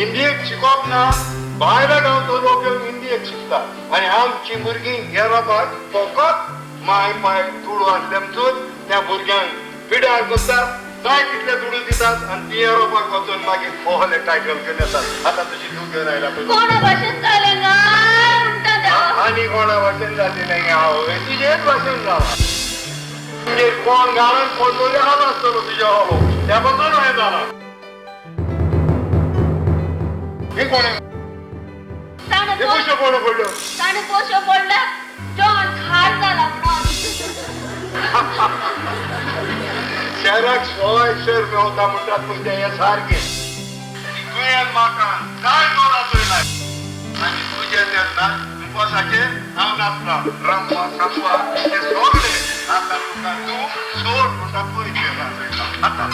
इंडियेक शिकोवप ना, भायल्या गांवचो लोक येवन इंडियेक शिकता आनी आमची भुरगीं येरोपाक फकत माय पाय दुडू आसले म्हणून त्या भुरग्यांक पिड्यार करतात, जाय तितले दुडू दितात आनी ती येरोपाक वचून मागीर ओहले टायटल घेवन येतात. आतां तुजी धूव घेवन आयला कोणा भाशेन जालें ना म्हणटा आनी कोणा भाशेन जालें हांव तुजेच भाशेन जाला. तुजेर कोण घालून कोण तरी हाल आसतलो तुज्या हलो त्या पासून हें जाला. हे कोण हे पयशे कोण पडल्यो? ताणें पयशे पडले जॉन खार जाला म्हणून. शहराक 125 मेवता म्हणटात पूण तें हें सारकें. तुवें म्हाका कांय कोणाचोय नाय आनी तुजें तेन्ना उपासाचेर हांव नाचता रंपा सांपा ते सगळे आतां तुका तूं सोड म्हणटा पयशे आतां.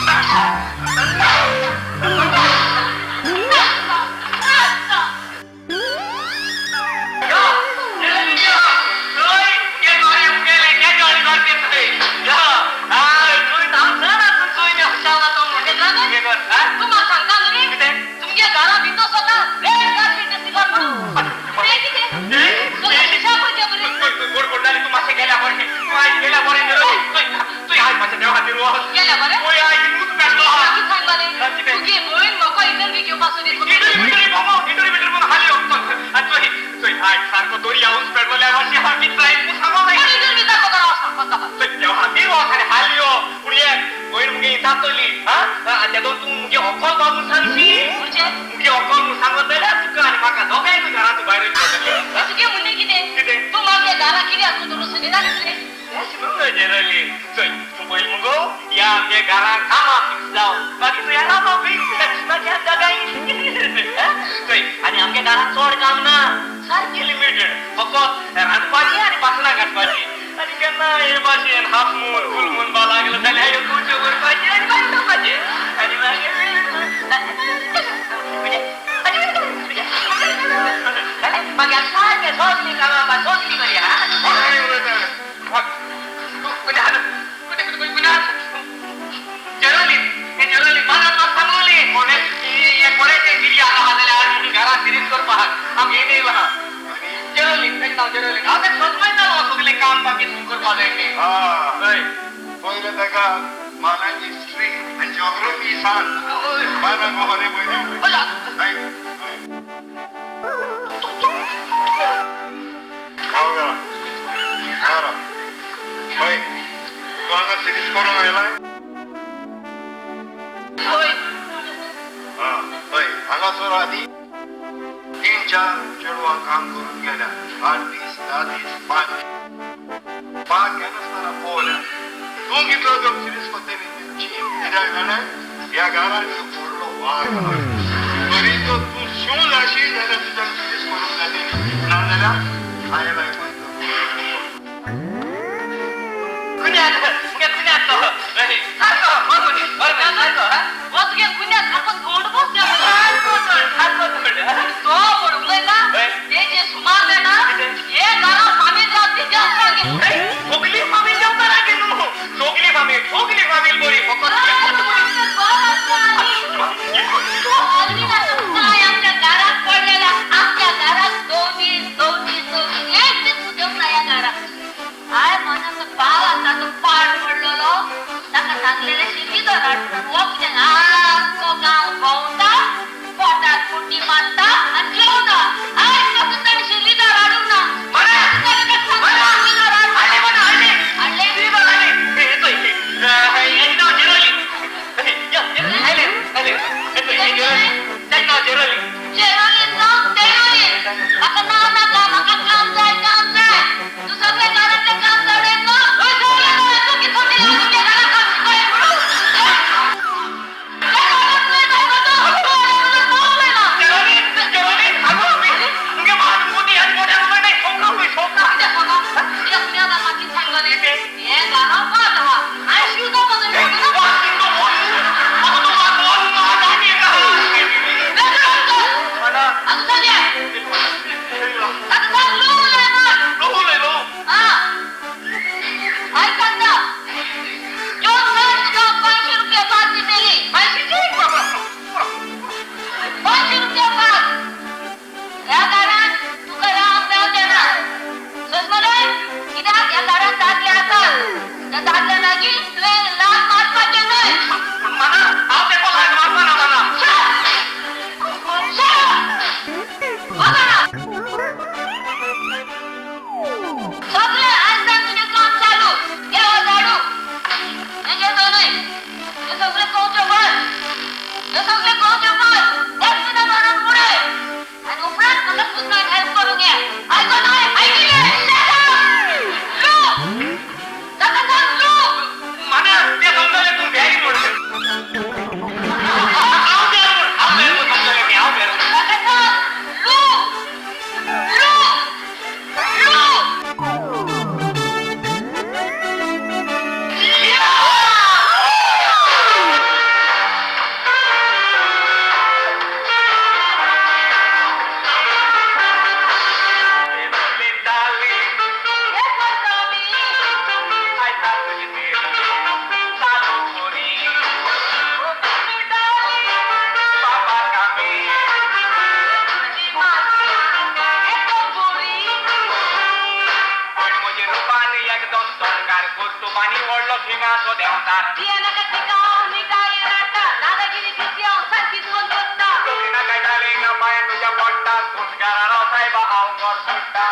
बानी व्हडलो थिंगाचो देंवचार. नाका तिका निकाय नाटा दादागिरी दिसती हांव सारकीच बंद करता. नाका डार्लिंग पांयां तुज्या पडटा, घरा राव सायबा हांव घर सोडटा.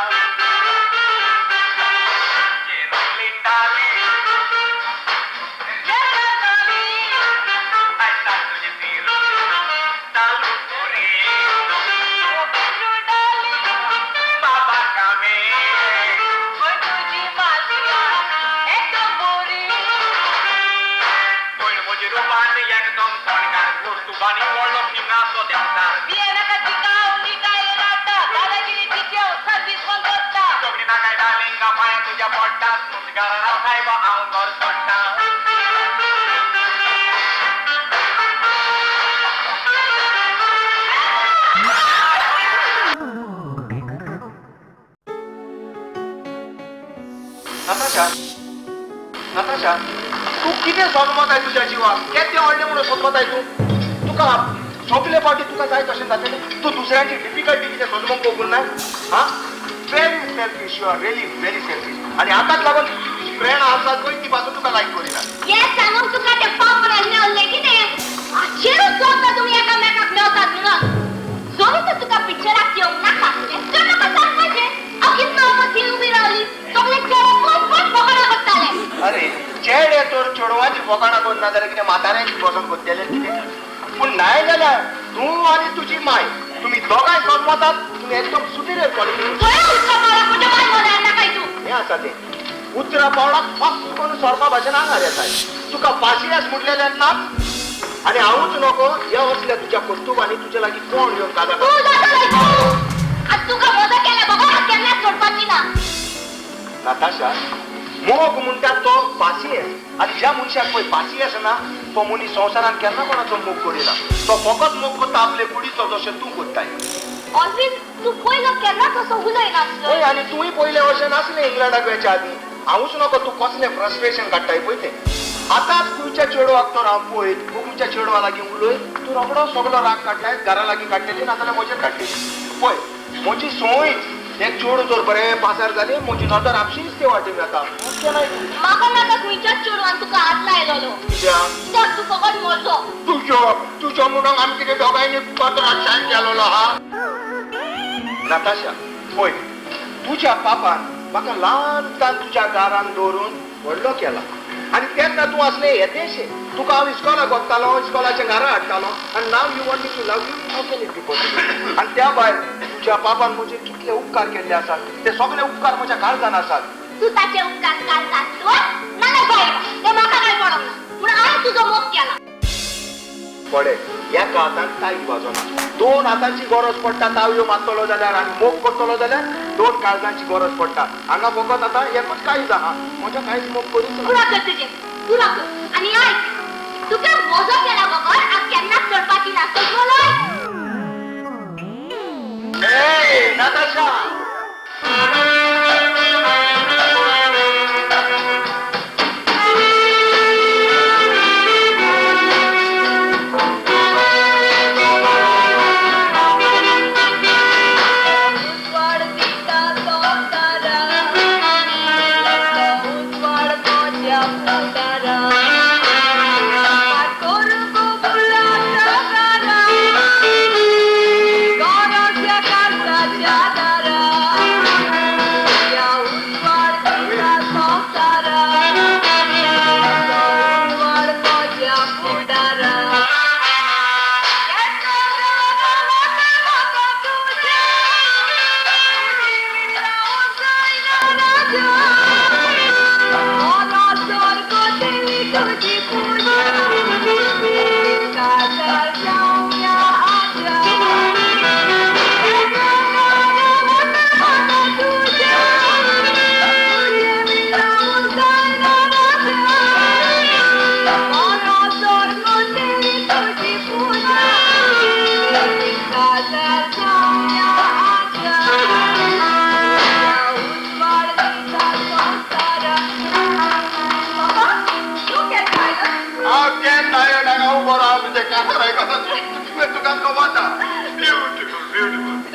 नताशा, नताशा, तूं कितें सोदमताय तुज्या जिवाक? केदें व्हडलें म्हणून सोदमताय तूं? तुका सगले फावटी तुका जाय तशें जातलें? तूं दुसऱ्यांची डिफिकल्टी कितें सोदमूंक पळोवंक ना? आं, very selfish, you are really very selfish. आनी आतांच लागून तुजी फ्रेंड आसात पळय ती पासून तुका लायक करिना. हें सांगूंक तुका तें पापरान मेवलें कितें? हाचेरूच चलता तुमी एकामेकाक मेवतात म्हणून. जरी तर तुका पिक्चराक येवंक नाका आसलें तर म्हाका सांगपाचें. हांव कितलो वगत थंय उबी रावली, सगळे चेडे पळोवन पळोवन फकाणां करताले. अरे चेडे तर चेडवाची फकाणां करना जाल्यार कितें म्हाताऱ्यांची बसोन करतले कितें? पूण नाय जाल्यार तूं आनी तुजी माय तुमी दोगांय सोदमतात, तुमी एकदम सुपिरियर क्वॉलिटी. हें आसा तें उतरा पावलाक फक्त करून सोरपा भाशेन आंगार येताय. तुका पासियेंस म्हटलेलें ना आनी हांवूच नको ह्या असल्या तुज्या कर्तुबांनी तुज्या लागीं कोण येवन काजार. नताशा, मोग म्हणटात तो पासियेंस. आनी ज्या मनशाक पळय पासियेंस ना तो मनीस संवसारांत केन्ना कोणाचो मोग करिना. तो फकत मोग करता आपले कुडीचो, जशें तूं करताय. तूं पयलो केन्नाच असो उलयनासलो. हय, आनी तूंय पयले अशें नासलें इंग्लंडाक वचच्या आदीं. हांवूच नको तूं कसलें फ्रस्ट्रेशन काडटाय पळय तें. आतांच खंयच्या चेडवाक तर हांव पळय, खंयच्या चेडवा लागीं उलय, तूं रोखडो सगलो राग काडटाय, घरा लागीं काडटली नाजाल्यार म्हजेर काडटली. पळय म्हजी संवयच एक चेडूं जर बरें पासार जालें म्हजी नदर आपशीच ते वाटेन वता. म्हाका नाका खंयच्याच चेडवान तुका हात लायलोलो. कित्याक? तूं फकत म्हजो. तुजो तुजो म्हणून आमी कितें दोगांयनी पत्राक सायन केलोलो आहा? नताशा, पळय तुज्या पापान म्हाका ल्हानसान तुज्या दारान दवरून व्हडलो केला. आनी तेन्ना तूं आसलें येदेशें. तुका हांव इस्कॉलाक वतालो, इस्कॉलाच्या घरा हाडटालो. आनी now you want me to love you, how can it be possible? आनी त्या भायर तुज्या पापान म्हजेर कितले उपकार केल्ले आसात ते सगळे उपकार म्हज्या काळजान आसात. तूं ताचे उपकार काळजान दवर नाल्यार भायर, ते म्हाका काय पडोंक ना. पूण हांवें तुजो मोग केला. पळय, एका हातान ताळी वाजोना, दोन हातांची गरज पडटा ताळयो मारतलो जाल्यार. आनी मोग करतलो जाल्यार दोन काळजांची गरज पडटा. हांगा फकत आतां एकूच काळीज आहा, म्हज्या काळीज मोग करीच ना. पुरो कर तुजें, पुरो कर. आनी आयक, तुका म्हजो केला बगर हांव केन्नाच सोडपाची ना. समजलो? नताशा,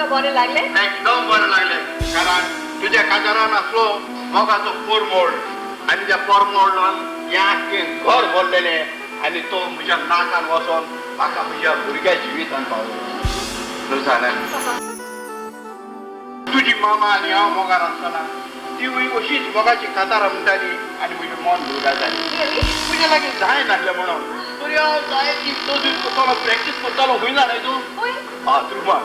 बरें लागलें? एकदम बरें लागलें. कारण तुज्या काजारान आसलो मोगाचो पोरमोड. आनी त्या परमोडल्यान हें आख्खें घर भरलेलें आनी तो म्हज्या नाकान वचोन म्हाका म्हज्या भुरग्या जिवितान पावलो. जाणा तुजी मामा आनी हांव मोगार आसतना तिवूय अशीच मोगाची कातारां म्हणटाली आनी म्हजें मन लुगाताली. तुज्या लागीं जाय नासलें म्हणून तरी हांव जाय ती तजवीज करतालो, प्रॅक्टीस करतालो. खंय जाणाय तूं? बाथरुमाक.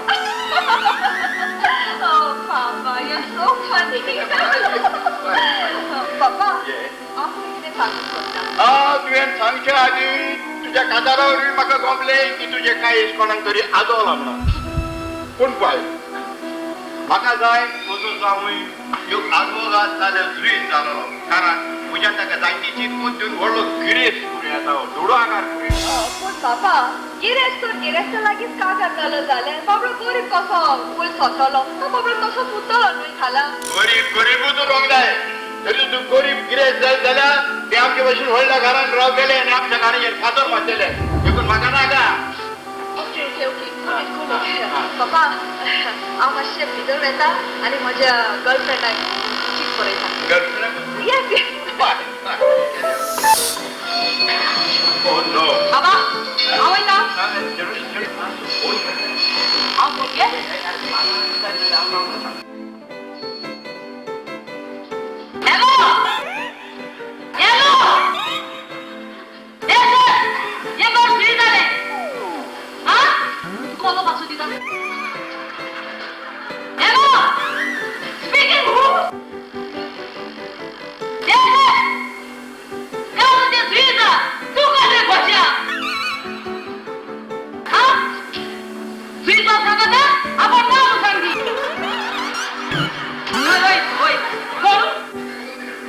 Papa, you're so funny. Papa, हांव तुका कितें सांगूंक सोदता. तुवें सांगचे आदी तुज्या कातारा वरवीं म्हाका गमलें की तुजें कांय कोणाक तरी आदवला म्हणून. पूण पळय म्हाका जाय म्हजो जावूय एक आदवोगाद जाल्यार जुईज जालो, कारण म्हज्यान ताका जायती चिंतून दिवन व्हडलो गिरेस्त करूं येता, दुडो आकार करूं येता. पूण बाबा, गिरेस्त तर गिरेस्ता लागींच कागार जालो जाल्यार बाबडो गरीब कसो वयर सरतलो? तो बाबडो तसोच उरतलो न्हय खाला. गरीब गरीबूच उरोंक जाय. तरी तूं गरीब गिरेस्त जायत जाल्यार ते आमचे भशेन व्हडल्या घरान रावतले आनी आमच्या घराचेर फातर मारतले. देखून म्हाका नाका. ओके ओके ओके, बाबा हांव मातशें भितर वेता आनी म्हज्या गर्लफ्रेंडाक चीट बरयता. गर्लफ्रेंड? येस. Oh no. बाबा हांव वयता. हांव फोन घे. हॅलो हॅलो, हे सर, हे घर फ्री जालें. आं, कोलो पासून दिता. Hello, speaking who? हे सर, काय म्हणजे फ्री जा, तूं कसलें खोशया? हां, फ्री जावं सांगता, आपण नांव सांगती. हय हय, कोण?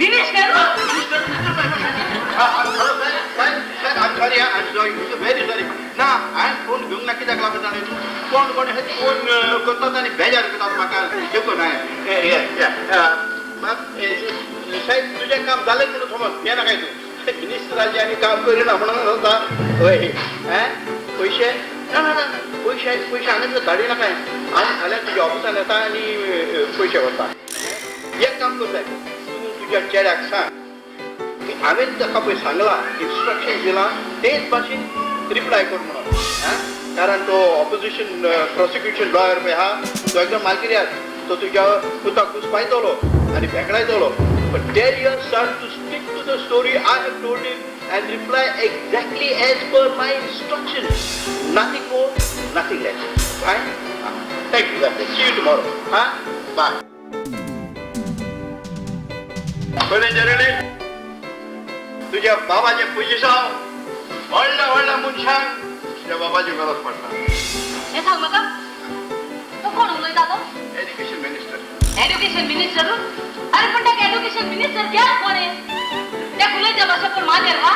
Minister? I'm sorry, I'm sorry, very sorry. ना, हांवें फोन घेवंक ना कित्याक लागून जाणा तूं? कोण कोण हे फोन करतात आनी बेजार करतात म्हाका. देखून हांवें साहेब तुजें काम जालें म्हणून समज, हें नाका तूं मिनिस्टराचें आनी काम करिना म्हणून जाता. हय, हें पयशे ना ना ना, पयशे पयशे हांगा धाडी नाका. हांव फाल्यां तुज्या ऑफिसान येता आनी पयशे व्हरता. एक काम कर साहेब, तूं तुज्या चेड्याक सांग की हांवें ताका पळय सांगलां, इन्स्ट्रक्शन दिलां तेच भाशेन रिप्लाय कर म्हणून. आं, कारण तो ऑपोजिशन प्रोसिक्युशन लॉयर पळय आहा तो एकदम मालकिर्याद, तो तुज्या पुताक घुसपायतलो आनी भेकडायतलो. But tell your son to stick to the story I have told him and reply exactly as per my instructions. Nothing more, nothing less. Fine? Thank you. See you tomorrow. Huh? Bye. बरें जेरली, तुज्या बाबाचें पुजिसांव व्हडल्या व्हडल्या मनशांक तुज्या बाबाची गरज पडटा. हें सांग म्हाका, तो कोण उलयता तो? Education minister. Education minister? अरे पण ताका एड्युकेशन मिनिस्टर केला कोणे? त्या उलयच्या भाशा कोण मानेर हा?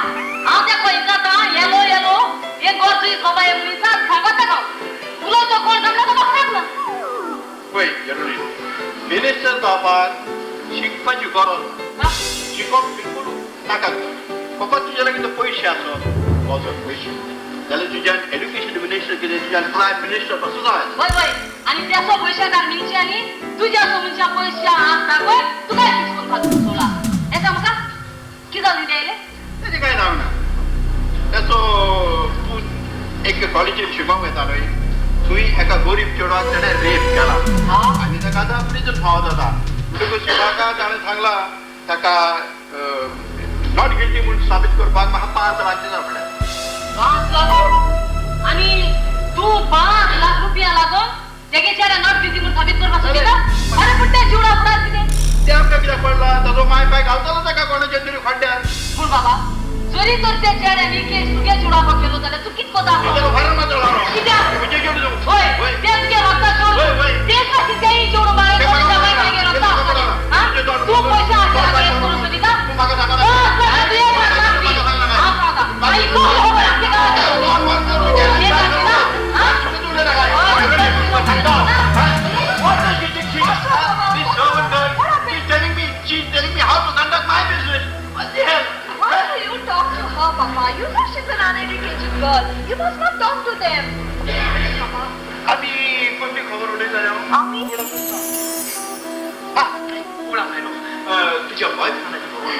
हांव त्या खंय जाता येलो येलो हे गोर तुजी सोबा हे म्हणून सांगता हांव. उलयतो कोण सांगता तो म्हाका सांग ना. पळय जेरली, मिनिस्टर जावपाक शिकपाची गरज ना. शिकोवप बिलकूल नाका. फकत तुज्या लागीं ते पयशे आसत, वचत पयशे जाल्यार तुज्यान एड्युकेशन मिनिस्टर कितें तुज्यान प्रायम मिनिस्टर पासून जाय. वय वय, आनी त्याचो पयशेकार मनशांनी तुज्या मनशा पयशे आसता पळय तुका कितें खातून सोडला. हें सांग म्हाका, कितें जालें तें आयलें? तेजें कांय जावंक ना. ताचो पूत एक कॉलेजीन शिकोवंक वयता न्हय, थंय एका गरीब चेडवाक ताणें रेप केला आनी ताका आतां प्रिजन फावो जाता. म्हणटकूच म्हाका ताणें सांगलां ताका not guilty म्हूण साबीत करपाक म्हाका 5 लाख दिता म्हणल्यार. 5 लाख? आनी तूं 5 लाख रुपया लागून तेगे चेड्या not guilty म्हूण साबीत करपाक सोदिता? अरे पूण तें जिवडा उपरांत कितें? तें आमकां कित्याक पडलां? ताजो माय पाय घालतलो ताका कोणाच्या तरी खड्ड्यार. पूण बाबा, जरी तर त्या चेड्यान केस तुगे जिवडापाक केलो जाल्यार तूं कितें करता? कित्याक? हय, तें तुगे रगता चेडूं, तेच भाशेन तेंय चेडूं बायल रगता आसतलें. तूं पयशे आशा करूंक सोदिता? 5 लाख तुवें हांव सांगता. मागीर कोण खबर आमच्या गांवांत? What does she think she is? This servant girl, she's telling me how to conduct my business. What the hell? Why do you talk to her, Papa? You know she's an uneducated girl. You must not talk to them. Papa. आमी कसली खबर उलयता? आमी? तुज्या बॉयफ्रेंडाची खबर.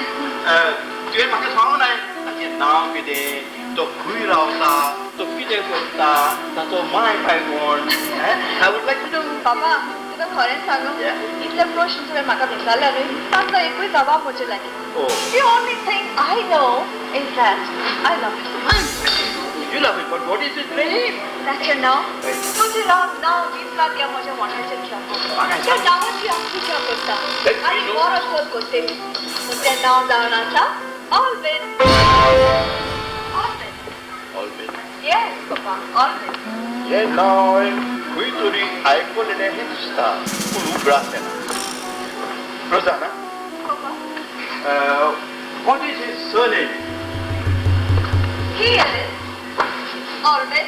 तुवें म्हाका सांगू नाय ताचें नांव कितें, तो खंय रावता, तो कितें करता, ताचो माय पाय कोण. I would like to know. बाबा तुका खरें सांगू, इतले प्रश्न तुवें म्हाका विचारले न्हय, तांकां एकूय जबाब म्हजे लागीं. The only thing I know is that I love him. You love him, but what is his name? ताचें नांव, तुजें नांव दिसला त्या म्हज्या वोंठाचेर खेळटा, त्या नांवाची हांव पुजा करता आनी बरो सोद करतली. पूण तें नांव जावन आसा Alvin. Alvin. Alvin? Yes papa, Alvin. हें नांव खंय तरी आयकलेलें हें दिसता, पूण उगडास येना. Rosanna, what is his surname? He is Alvin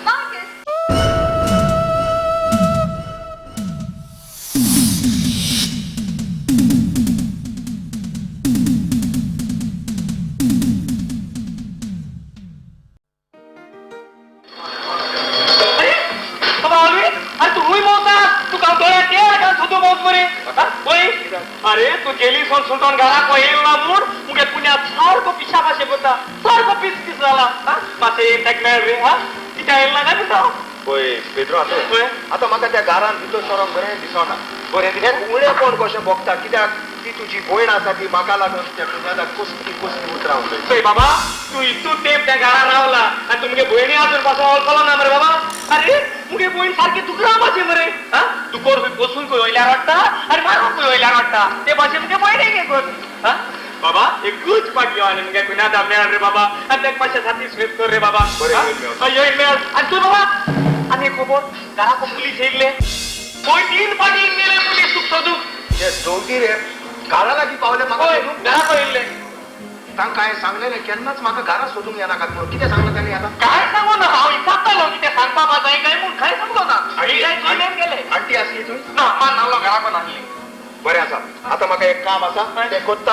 Marcus. अरे बाबा ऑल्विन, अरे तू हुई मोवता, तुका हांव दोळ्यार तेल घालून सुद्दां मोवत मरे. अरे तू जेली सोन सुटोन घराक येयलो ना म्हूण मुगे पुण्यात सारको पिशा भाशे करता, सारको पीस पीस जाला. मातशें ताका मेळ रे. हा कित्याक येयला ना काय म्हणटा? पळय पेद्रो, आतां आतां म्हाका त्या घरान भितर सरोंक बरें दिसना. बरें हें उणेपण कशें भोगता, कित्याक ती तुजी भयण आसा, ती म्हाका लागून त्या पुण्याक कसली कसली उतरां उलयता. पळय बाबा, तूं इतू तेंप त्या घरान रावला आनी तूं मुगे भयणी आजून पासून वळखलो ना मरे बाबा. अरे मुगे भयण सारकी दुकरा भाशे मरे. हा दुकोर खंय बसून खंय वयल्यार वाडटा आनी मारून खंय वयल्यार वाडटा, ते भाशे मुगे भयणीक हें कर. हा बाबा एकूच पाटी आनी मुगे कुन्यादा मेळ रे बाबा, आनी ताका मातशें सातिस्फेद कर रे बाबा. बरें मेळ. आनी तूं बाबा आनी एक खबर, घराक पुलीस येयल्ले, पळय 3 पाटी गेले पुलीस तुका सोदूंक. ते दोगी रे घरा लागीं पावले म्हाका सोदूंक. घराक येयल्ले. तांकां हांवें सांगलेलें केन्नाच म्हाका घरा सोदूंक येनाकात म्हणून. कितें सांगलें तांणी आतां? काय सांगू ना, हांव विचारतालो कितें सांगपा जाय काय म्हूण, काय सांगलो ना. गेले. आंटी आसली थंय? ना, मान नाल्लो घराक नासली. बरें आसा, आतां म्हाका एक काम आसा तें कोत्ता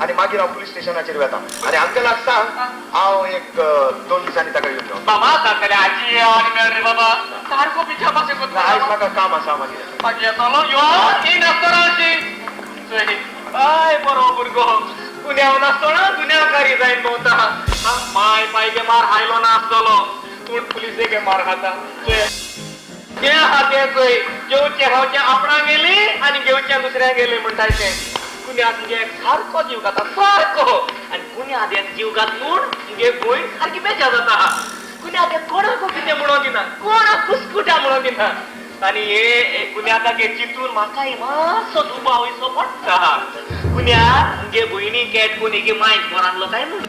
आनी मागीर हांव पुलीस स्टेशनाचेर वेता आनी अंकलाक सांग हांव एक 2 दिसांनी ताका येवन मेळो. बाबा तागेले आजी आनी मेळ रे बाबा, सारको पिछा पाशे कोत्ता. आयज म्हाका काम आसा, मागीर मागीर येतलो यो येयनासतना अशी. हय बरो भुरगो, गुन्यांव नासतना गुन्यांवकारी जायन भोंवता. माय पायगे मार खायलो ना आसतलो, पूण पुलिसेगे मार खाता. तें आहा तें चोय, जेवचें खावचें आपणाक गेली आनी घेवचें दुसऱ्याक गेलें म्हणटा तें. गुन्यांव मुगे सारको जीव खाता, सारको. आनी गुन्यांव जीव घात म्हूण मुगे भयण सारकी बेजार जाता. गुन्यांव कोणाक कितें म्हणून दिना, कोणाक कुसकुट्या म्हणून दिना. आनी हे गुन्यांवाक चिंतून म्हाकाय मातसो दुबाव इसो पडटा. गुन्यांव मुगे भयणी कॅट कोण एके मायक मोरांगलो काय म्हूण.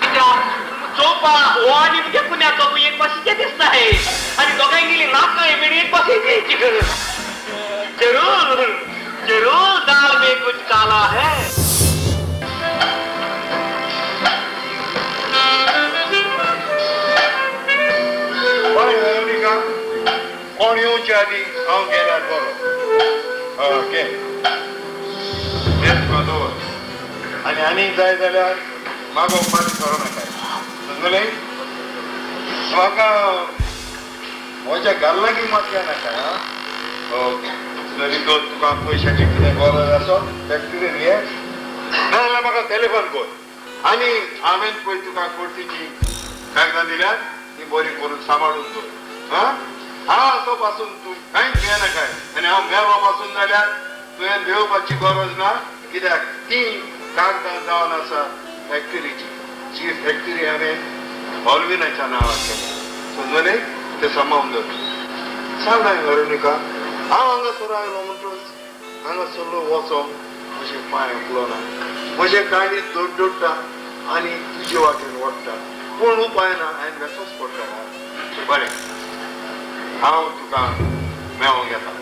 कित्याक चोवपा हो आनी मुगे पुण्याक दोगूय एक भाशेचे दिसता हे, आनी दोगांय गेली नाकाय मेळी एक भाशेची. जरूर जरूर दाल में कुछ काला है. वेरोनिका, कोण येवचे आदीं हांव गेल्यार बरो. ओके, हें तुका दवर आनी आनीक जाय जाल्यार मागोवंक फाटीं सरो नाका. समजलें? म्हाका म्हज्या घरा लागीं मात येनाका. ओके, जरी तर तुका पयशाची कितें गरज आसत फॅक्टरीर ये, नाजाल्यार म्हाका टेलिफोन कर आनी हांवें पळय तुका कोर्टीची कागदां दिल्यार ती बरी करून सांबाळून दवर. हां, हांव आसो पासून तूं कांयच भियेनाकाय आनी हांव मेलो पासून जाल्यार तुवें भिवपाची गरज ना, कित्याक ती कागदां जावन आसा फॅक्टरीची. जी फॅक्टरी हांवें ऑल्विनाच्या नांवार केल्या. समजलें? तें सांबाळून दवर. सांग वेरोनिका, हांव हांगासर आयलो म्हणटच हांगासरलो वचोंक म्हजे पांय उखलो ना, म्हजें काळीज दोडदोडटा आनी तुजे वाटेन ओडटा, पूण उपाय ना, हांवें वेचोच पडटा. बरें, हांव तुका मेळोंक येता.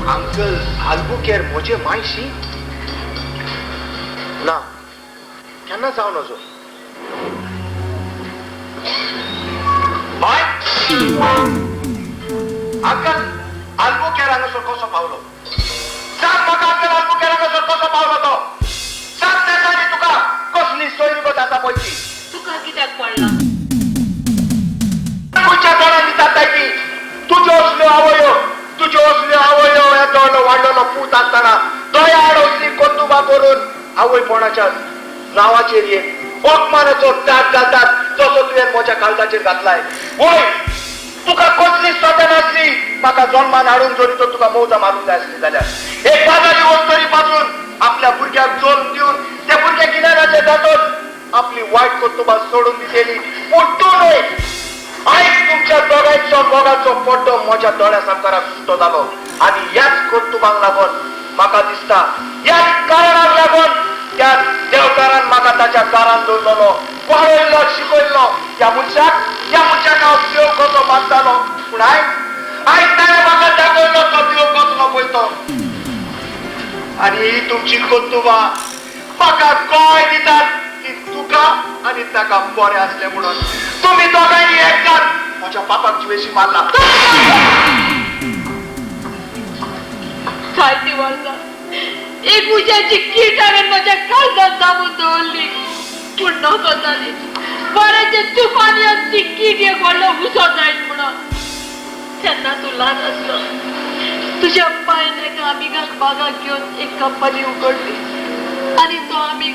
अंकल आल्बुकेर म्हजे मायशी ना, केन्ना जावं नजो. अंकल आल्बुकेर हांगासर कसो पावलो? सांग म्हाका, अंकल आल्बुकेर हांगासर कसो पावलो तो? सांग तेका आनी तुका कसली सोयरीगत आसा पळय. पडलां. खंयच्या तोंडान दितात ती? तुज्यो असल्यो आवयो, तुज्यो असल्यो आवयो येदो वाडलेलो पूत आसतना दोळ्या आड असली कर्तुबां करून आवयपणाच्या नांवाचेर एक अपमानाचो दाग घालतात जसो तुवें म्हज्या काळजाचेर घातलाय. वय, तुका कसली सदा नासली म्हाका जल्मान हाडून जरी तर तुका मौजा मारूंक जाय आसली जाल्यार एक बाजारी वस्तरी पासून आपल्या भुरग्याक जल्म दिवन त्या भुरग्या गिन्यानाचे जातच आपली वायट कर्तुबां सोडून दितली. पूण तूं न्हय. आयज तुमच्या दोगांयचो मोगाचो पड्डो म्हज्या दोळ्या सामकाराक सुटो जालो आनी ह्याच कर्तुबांक लागून म्हाका दिसता, ह्याच कारणाक लागून त्या देवकारान म्हाका ताच्या दारान दवरलेलो, वाडयल्लो, शिकयल्लो. ह्या मनशाक हांव देव कसो मानतालो, पूण आयज आयज ताणें म्हाका दाखयलो तो देव कसलो पळय तो. आनी ही तुमची कर्तुबां म्हाका गोंय दितात की तुका आनी ताका बरें आसलें म्हणून. तुमी दोगांयनी एकदाच म्हज्या बापाक जिवेशी मारला. जायतीं वर्सां एक उज्याची कीट हांवें म्हज्या काळजांत दामून दवरली, पूण नजो जाली. बऱ्याचें तुफान येवन ती कीट एक व्हडलो उजो जायत म्हणून. तेन्ना तूं ल्हान आसलो. तुज्या पायन एका आमिगाक बागाक घेवन एक कंपनी उगडली आनी तो आमीग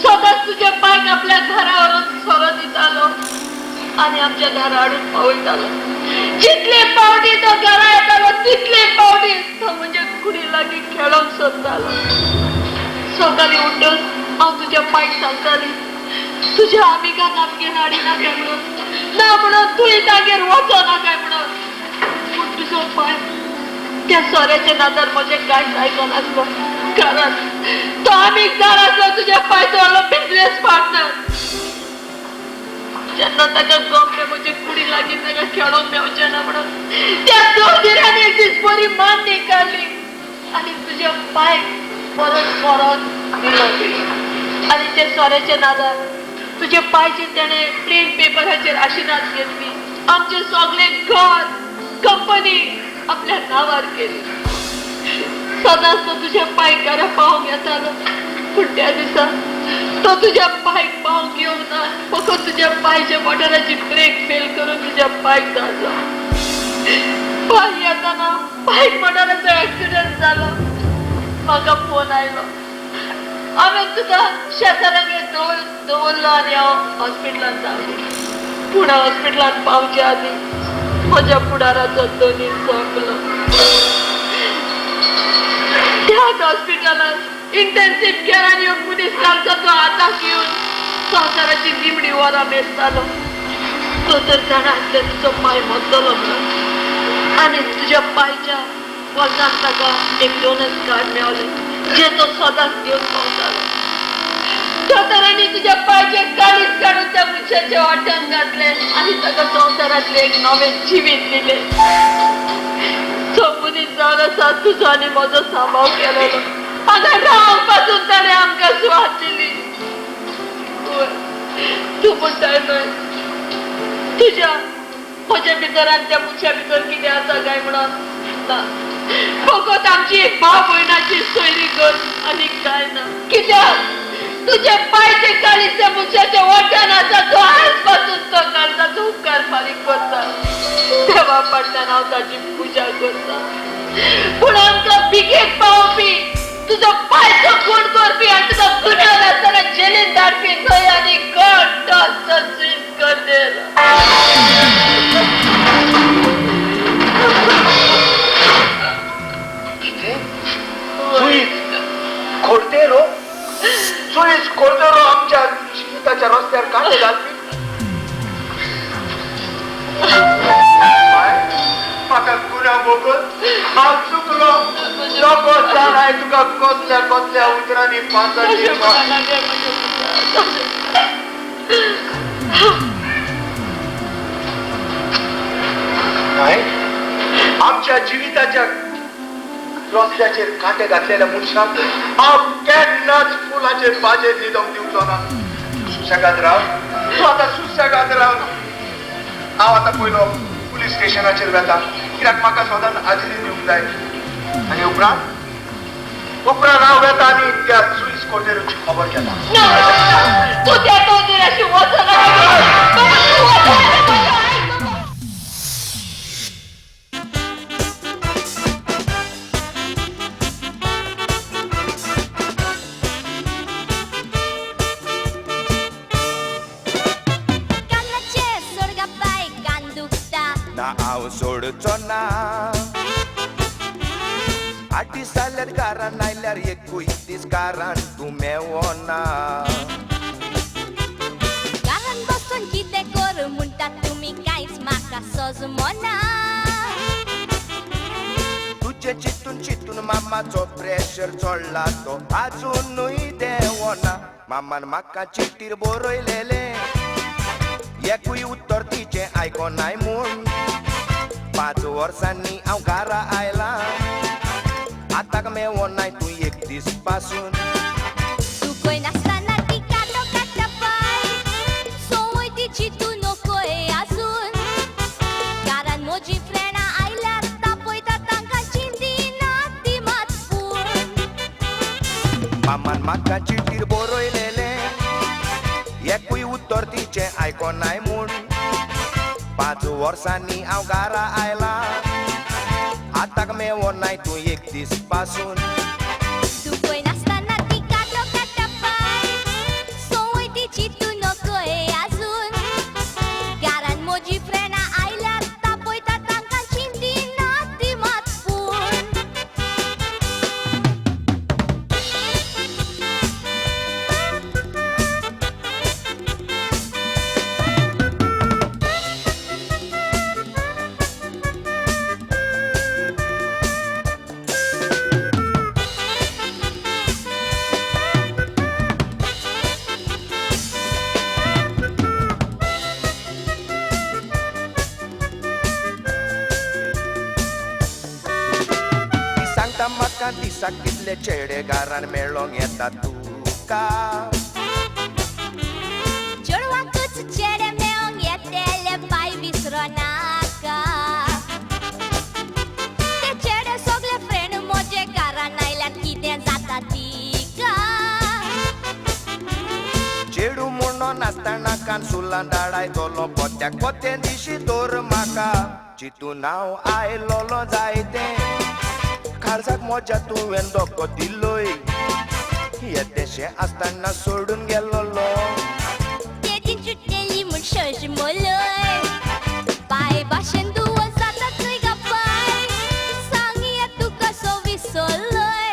सदांच तुज्या पायक आपल्या घरा व्हरून सोरो दितालो आनी आमच्या घरा हाडून पावयतालो. जितले पावटी तो घरा येतालो तितले पावटी तो म्हज्या कुडी लागीं खेळोंक सोदतालो. सकाळीं उठून हांव तुज्या पायक सांगताली, तुज्या आमिगाक आमगेर हाडिनाकाय म्हणून, ना म्हणून तूंय तागेर वचो नाकाय म्हणून. पूण तुजो पाय त्या सोऱ्याच्या नादार म्हजें कांयच आयकनासलो, कारण तो आमीगदार आसलो तुज्या पायचो व्हडलो बिजनेस पार्टनर. जेन्ना ताका गमलें म्हजे कुडी लागीं ताका खेळोंक मेवचें ना म्हणून, त्या दोळदिरान एक दीस बरी मान्नी काडली आनी तुज्या पायक परत सोरो दिलो. आनी त्या सोऱ्याच्या नादार तुज्या पायचेर तेणें प्लेन पेपराचेर आशिर्वाद घेतली. आमचें सगळें घर, कंपनी आपल्या नांवार केली. सदांच तो तुज्या पायक घरा पावोंक येतालो, पूण त्या दिसा तो तुज्या पायक पावोंक येवंक ना, फकत तुज्या पायच्या मोटराची ब्रेक फेल करून तुज्या पायक धाडलो. पाय येताना पायक मोटराचो एक्सिडंट जालो. म्हाका फोन आयलो. हांवें तुका शेजाऱ्यांगेर दवरलो आनी हांव हॉस्पिटलांत धांवली. पूण हॉस्पिटलांत पावचे आदीं म्हज्या फुडाराचो दोनी सोंपलो. त्याच हॉस्पिटलांत इंटेन्सीव केअरान एक मनीस काळजाचो आताक येवन संवसाराची निमणी वरां मेजतालो. तो तर जाणा आसले तुजो पांय मरतलो म्हणून, आनी तुज्या पांयच्या बोल्सांत ताका एक डोनर्स कार्ड मेवलें जें तो सदांच घेवन पावतालो. दोतोरांनी तुज्या पांयचें काळीज काडून त्या मनशाच्या वाट्यान घातलें आनी ताका संवसारांतलें एक नवें जिवीत दिलें. तो मनीस जावन आसा तुजो आनी म्हजो सांबाळ केलेलो. हांगा रावंक पासून ताणें आमकां सुवात दिली. तूं म्हणटाय न्हय तुज्या म्हज्या भितर आनी त्या मनशा भितर कितें आसा काय म्हणून? ना, फकत आमची एक भाव भयणाची सोयरी गत आनी कांय ना. कित्याक तुजे पांयचे काळीज त्या मनशाच्या वाट्यान आसा, तो आयज पासून तो काळजाचो उपकार फारीक करता. देवा फाटल्यान हांव ताची पुजा करता. पूण आमकां भिकेक पावोवपी, तुजो पांयचो खूण करपी आनी तुका गुन्यांव नासतना जेलीन धाडपी न्हय आनी गट सुईस करदेल. कितें? सुईस खोडतेरो? सुईस खोडतेरो आमच्या जिविताच्या रस्त्यार कांटे घालपी? म्हाका गुन्यांव भोगत हांव चुकलो. नको जाणाय तुका कसल्या कसल्या उतरांनी पांचाची. आमच्या जिविताच्या रस्त्याचेर कांटे घातलेल्या मनशाक हांव केन्नाच फुलाचेर बाजेर न्हिदोंक दिवचो ना. सुसेगाद राव तूं, आतां सुसेगाद राव. हांव आतां पयलो पुलीस स्टेशनाचेर वता, कित्याक म्हाका सदांच हाजिरी दिवंक जाय. आनी उपरांत हांव वता आनी त्या सुईस कोटेरूची खबर घेता. तूं त्या म्हजेर अशें वचना. बाबा तूं वचना म्हजें आयक बाबा. कानाचे सोड गा बाय, कान दुखता. ना हांव सोडचो ना. आठ दीस जाल्यार घरान आयल्यार एकूय दीस घरान तूं मेवना. घरान बसून कितें कर म्हणटा तुमी, कांयच म्हाका सजमना. तुजें चिंतून चिंतून मामाचो प्रेशर चडला तो आजुनूय देंवना. मामान म्हाका चिटीर बरयलेलें एकूय उत्तर तिचें आयकोनाय म्हूण. 5 वर्सांनी हांव घरा आयलां, आतां मेवनाय तूं एक दीस पासून. तूं खंय नासतना ती कांटो काडटा पाय, संवय तिची तूं नकोय आजून. घरान म्हजी फ्रेंडां आयल्यार तापयता तांकां, चिंतिना ती मात पूण. मामान म्हाका चिटीर बरयलेलें एकूय उत्तर तिचें आयकोनाय म्हूण. 5 वर्सांनी हांव घरा आयलां, आतां मेवनाय तूं एक दीस पासून. तूं खंय नासतना ती कांटो काडटा पाय, संवय तिची तूं नकोय आजून. घरान म्हजी फ्रेंडां आयल्यार तापयता तांकां, चिंतिना ती मात पूण. ती सांगता म्हाका दिसाक कितले चेडे घरान मेळोंक येता तुका. चेडवाकूच चेडे मेळोंक येतले पाय विसरो नाका. ते चेडे सगळे फ्रेंड म्हजे घरान आयल्यार कितें जाता तिका. चेडू म्हणून आसतना कानसुलां धाडायतलो पोत्याक पोतें दिशी दवर म्हाका. चिंतून हांव आयलोलो जायतें, काळजाक म्हज्या तुवें धोको दिलोय. येदेशें आसतना सोडून गेलोलो. तेजी चुटलेली म्हूण शश मोलय, पाय भाशेन दुवो जाता थंय गा पाय. सांगया तूं कसो विसरलोय,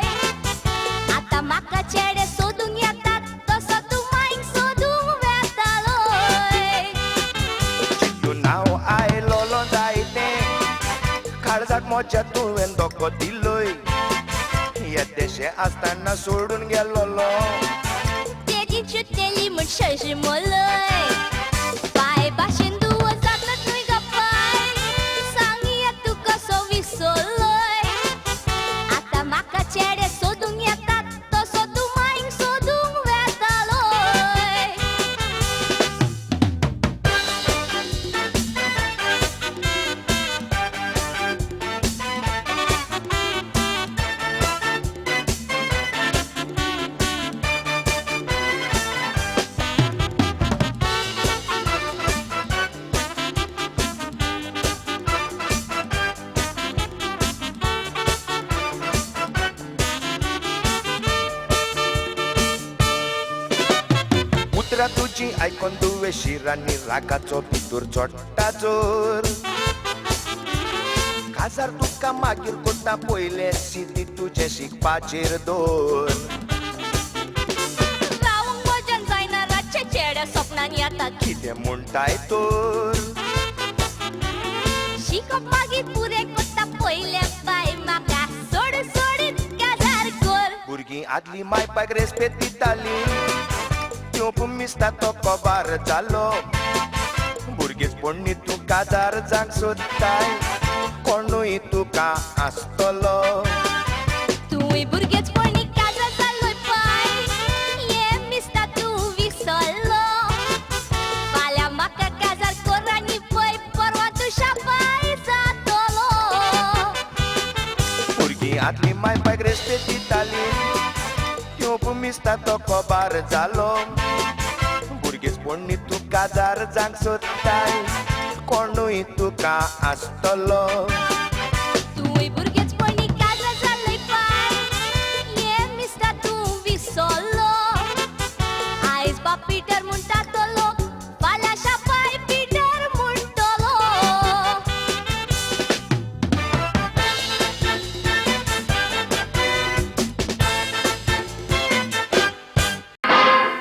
आतां म्हाका चेडे सोदूंक येतात तसो तूं मायक सोदूंक वेतालोय. चिंतून हांव आयलोलो जायतें, काळजाक म्हज्या तुवें धोको दिलोय. येदेशें आसतना सोडून गेलोलो. तेजी चुटलेली म्हूण शश मोलय, पाय भाशेन दुवो जाता थंय गा पाय. सांगया तूं कसो विसरलोय, आतां म्हाका चेडे सोदूंक येतात तसो तूं मायक सोदूंक वेतालोय. उतरां तुजी आयकोन दुवे शिरांनी रागाचो भितर चडटा जोर. काजार तुका मागीर कोत्ता पयलें सिद्धी तुजें शिकपाचेर दवर. रावंक म्हज्यान जायना रातचे चेडे सपनान येतात. कितें म्हणटाय तर? शिकप मागीर पुरें कोत्ता पयलें पाय म्हाका सोड सोड काजार कर. भुरगीं आदली माय पायक रेस्पेद दितालीं, त्यो मिसता तो कबार जालो. भुरगेपणी तूं काजार जावंक सोदताय, कोणूय तुका आसतलो. तूंय भुरगेचपणी काजार जालोय पाय, हें मिसता तूं विसरलो. फाल्यां म्हाका काजार कर आनी पळय परवां तूं शापाय जातलो. भुरगीं आदली माय पायक रेस्पेद दितालीं, त्यो मिसता तो कबार जालो. भुरगेचपणी तूं काजार जावंक सोदताय, कोणूय तुका आसतलो. तूंय भुरगेचपणी काजार जाल्लय पाय, हें मिस्ता तूं विसरलो. आयज बाब पिटर म्हणटा तो लोक, फाल्यां शापाय पिटर म्हणटलो.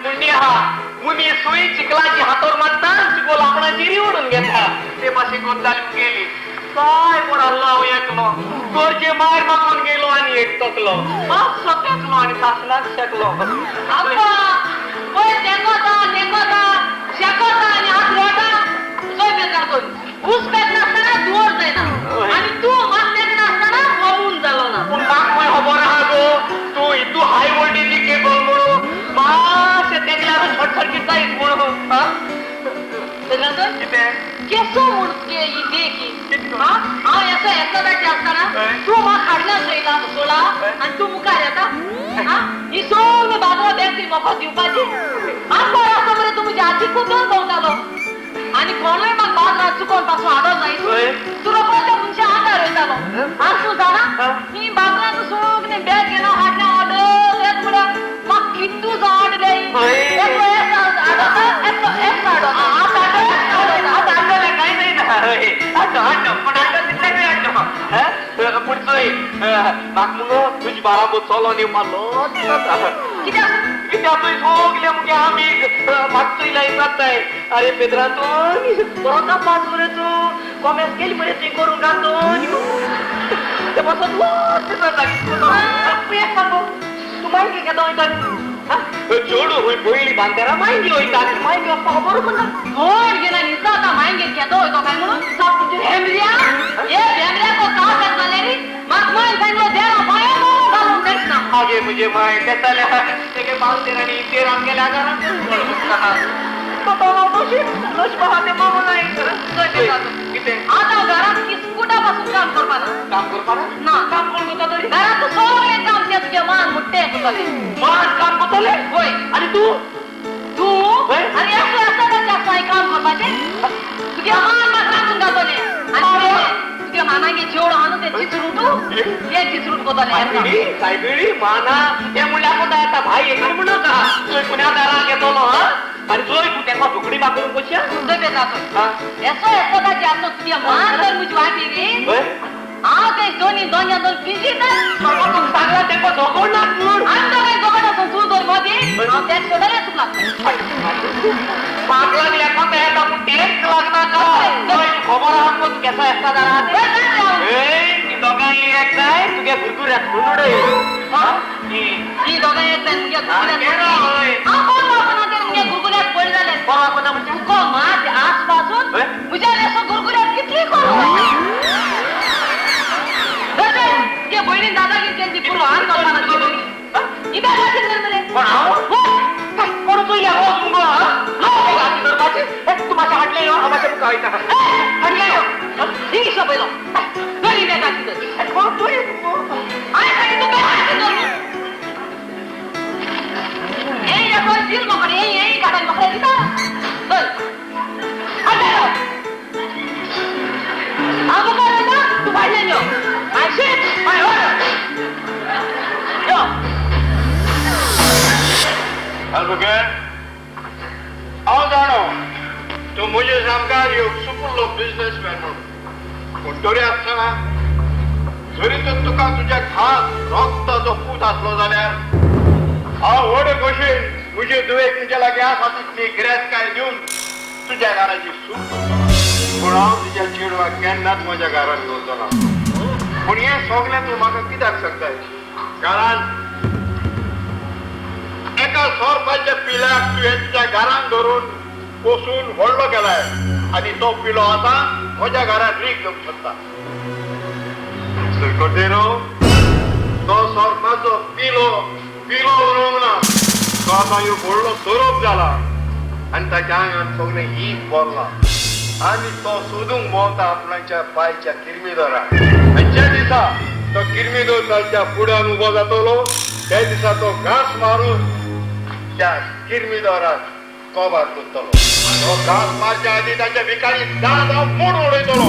मुंडी आहा मुनी सुई चिखलाची हातोर मारता, चिकोल आपणाची ओडून घेता. ते पाशी गोंदाल गेली काय म्हण आहलो हांव एकलो, गोरजे मार मागून गेलो आनी एक तकलो मातसो तेकलो आनी सासणाक शेकलो. आप्पा पळय तेंकोता तेंकोता शेकोता आनी हात रोटा. चोय बेकार ऊस पेकनासतना धुंवर जायना आनी तूं मात पेकनासतना होवून जालो ना. पूण म्हाका खंय खबर आहा गो तूं इतू हाय वोल्टेजी केबल म्हणून मातशें तेकल्यार शॉर्ट सर्कीट जायत म्हणून. कितें केसो म्हूण ही देखी हांव येसो एकदाचे आसतना तूं म्हाका हाडल्या सोयला सोला आनी तूं मुखार येता. ही सगळी बाजरो बॅग तुवें म्हाका दिवपाची. हांव बरो आसा मरे, तूं म्हज्या हाती कुदून भोंवतालो आनी कोणूय म्हाका बाजारात चुकोन पासून हाडो जाय तूं रोखडो त्या मनशा आदार वयतालो. आज तूं जाणा ही बाजारांत सगळी बॅग घेवन हाडल्या ऑर्डर येत म्हळ्यार म्हाका कितू जावं हाडले. एकलो एक हाडता एकलो एक हाडता. पूण चोय म्हाका मुगो तुजे बाराबो चलोन येवपा लज जाता. कित्याक कित्याक तुवें सगळे मुगे आमी म्हाका चोयला जाताय. अरे पेद्रांतून बरो कापास मरे तूं, कॉमेस केली मरे तुवें करूंक आंतोन, ते पासत लज जाता. तूं एक सांगो, तूं मायंगे केदो वयता? चेडूं खंय पयलीं बांदेरा मायंगे वयता, मायंगे वचपा खबरूच ना. कोण गेला न्हिदता आतां मायंगे केदो वयतो काय म्हणून? भेंब्र्या हे भेंब्र्या को का करताले रे? म्हाका मायन सांगलो देरा माया घालून तेच ना. आगे म्हजे माय तेताल्या तेगे बांदेर आनी तेर आमगेल्या घरान कितें आतां घरांत किस्कुटा पासून काम करपा ना. काम करपा ना? ना. काम कोण करता तरी? घरांत सगळें काम तें तुगे मान मुट्टें करतलें. मान काम करतलें? वय. आनी तूं? तूं आनी एकलो आसता ताचें आसता हें काम करपाचें? तुगे मान म्हाका रांदून घालतलें आनी तुगे मानागे चेडो आहा न्हू तें चिचरूटू, तें चिचरूट करतलें. सायबिणी माना तें म्हणल्यार कोता येता भाई एक म्हणून नाका चोय पुण्या दाराक येतलो. हा आनी चोय तूं तेका फुगडी मागून कशें चोय बेजा चोय येसो येसो ताची आसलो तुगे मान तर म्हजी वाटी रे. हांव ते दोनी दोनया दोन बिजी बाबा तूं सांगला तेका झगड नाक म्हूण. आनी तो काय झगड आसून तूं दोन मदीं हांव तेक सोडलें तुका. म्हाका लागल्या कोता येता पूण तेंच लागनाका. खबर आहा मुगो तूं केसो येता दारात? ती दोगांय एकदाय तुगे गुरगुऱ्याक फोडून उडय. ती दोगांय एकदाय तुगे गुरगुऱ्याक. हांव कोण वापरना ते मुगे गुरगुऱ्याक पडले जाल्यार कोण वापरना म्हणजे तुका मात आसपासून म्हज्या येसो गुरगुऱ्याक कितली कोण तुगे भयणीन दादागीर केली ती पुरो हात करपाना तुगे भयणी इबे वाचीन धर मरे. कोण हांव कोण चोयल्या वच मुगो हाती धरपाचें. तूं मातशें हाडलें यो, हांव मातशें मुखार वयता. हाडलें यो ही हिशोब पयलो धर इबे हाती धर. कोण चोय मुगो हांवें सांगितलें तुका हाती धर म्हूण. हे येसो दिल म्हाका हे हे काडून म्हाका दिता धर हाडलें यो. हांव मुखार वयता तूं फाटल्यान यो. I shit my order यो. आल्बुकेर, हांव जाणो तूं म्हजे सामकार एक सुपुल्लो बिजनेसमॅन म्हणून, पूण तरी आसतना जरी तर तुका तुज्या खास रक्ताचो पूत आसलो जाल्यार हांव व्हड खोशेन म्हजे धुवेक म्हज्या लागीं आसा तितली गिरेस्तकाय दिवन तुज्या घराची सूट करतलो. पूण हांव तुज्या चेडवाक केन्नाच म्हज्या घरांत दवरचो ना. पूण हें सगळें तूं म्हाका कित्याक सांगताय? कारण एका सोरपाच्या पिलाक तुवें तुज्या घरांत धरून पोसून व्हडलो केलाय आनी तो पिलो आतां म्हज्या घरांत रीग घेवंक सोदता. कोटेरो, तो सोरपाचो पिलो पिलो उरूंक ना, तो आतां एक व्हडलो सोरोप जाला आनी ताच्या आंगान सगळें हीप भरलां आनी तो सोदूंक भोंवता आपणाच्या पायच्या किर्मीदोराक. आनी ज्या दिसा तो किर्मीदोर ताच्या फुड्यान उबो जातलो त्या दिसा तो घांस मारून त्या किर्मीदोराक कबार करतलो. तो घास मारच्या आदी ताच्या भिकारी दांत हांव मोड उडयतलो.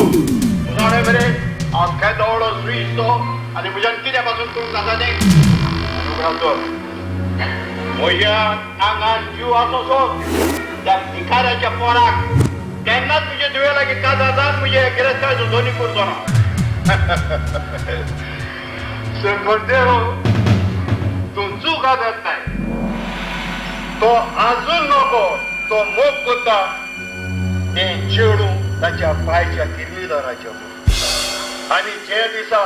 जाणें मरे हांव केदो व्हडलो स्वीज तो आनी म्हज्यान कित्या पासून करूंक जाता तें. उपरांत तर म्हज्या आंगान जीव आसोसो त्या भिकाऱ्याच्या पोराक केन्नाच तुजे धुवे लागीं काजार जावन म्हजे गिरेस्ताचो दोनी करचो ना. शंकरदेव तूं चूक आदत नाय. तो आजून नको तो मोग करता तें चेडूं ताच्या पांयच्या किर्मीदाराच्या. आनी जे दिसा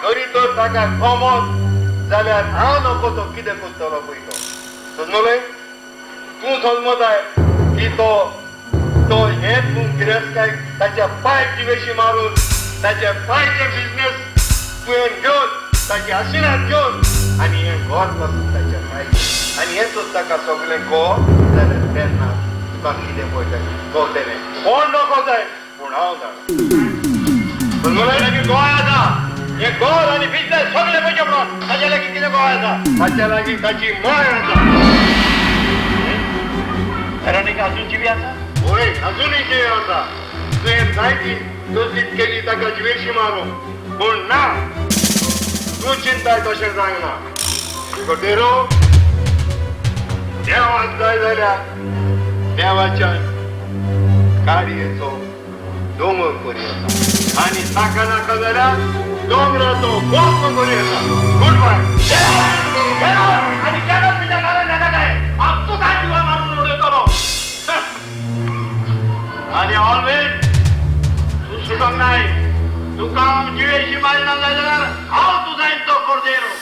जरी तर ताका गमत जाल्यार हांव नको तो कितें करतलो पळय तो. समजलें? तूं समजताय की तो तो हें तूं गिरेस्तकाय ताच्या पांय जिवेशी मारून ताच्या पांयचे बिजनेस तुवें घेवन ताची आशिर्वाद घेवन आनी हें घर पासून ताच्या पांयचें आनी हें तर ताका सगळें गो जाल्यार तेन्ना तुका कितें पळयता गवतलें. कोण नको जाय पूण हांव जाणा. समजलें? लागीं गोंय आसा हें घर आनी बिजनेस सगळें पयशे म्हणून ताच्या लागीं कितें गोंय आसा? ताच्या लागीं ताची माय आसा. वेरोनिका अजून जिवी आसा? होय, अजूनय जिवी आसा. तुवें जायती तजवीज केली ताका जिवेशी मारूंक, पूण ना, तूं चिंताय तशें जायना. कोटेरो देवाक जाय जाल्यार देवाच्या गाडयेचो दोंगर करी येता आनी नाका नाका जाल्यार दोंगराचो बोस करी येता. Good bye. आनी केन्नाच तुज्या घरान येना काय हांव तुका जिवा मारून उडयतलो. आनी ऑलवेज तूं सुटोंक नाय. तुका हांव जिवेशी मारिना जाल्यार हांव तुजा तो कोर्देरो.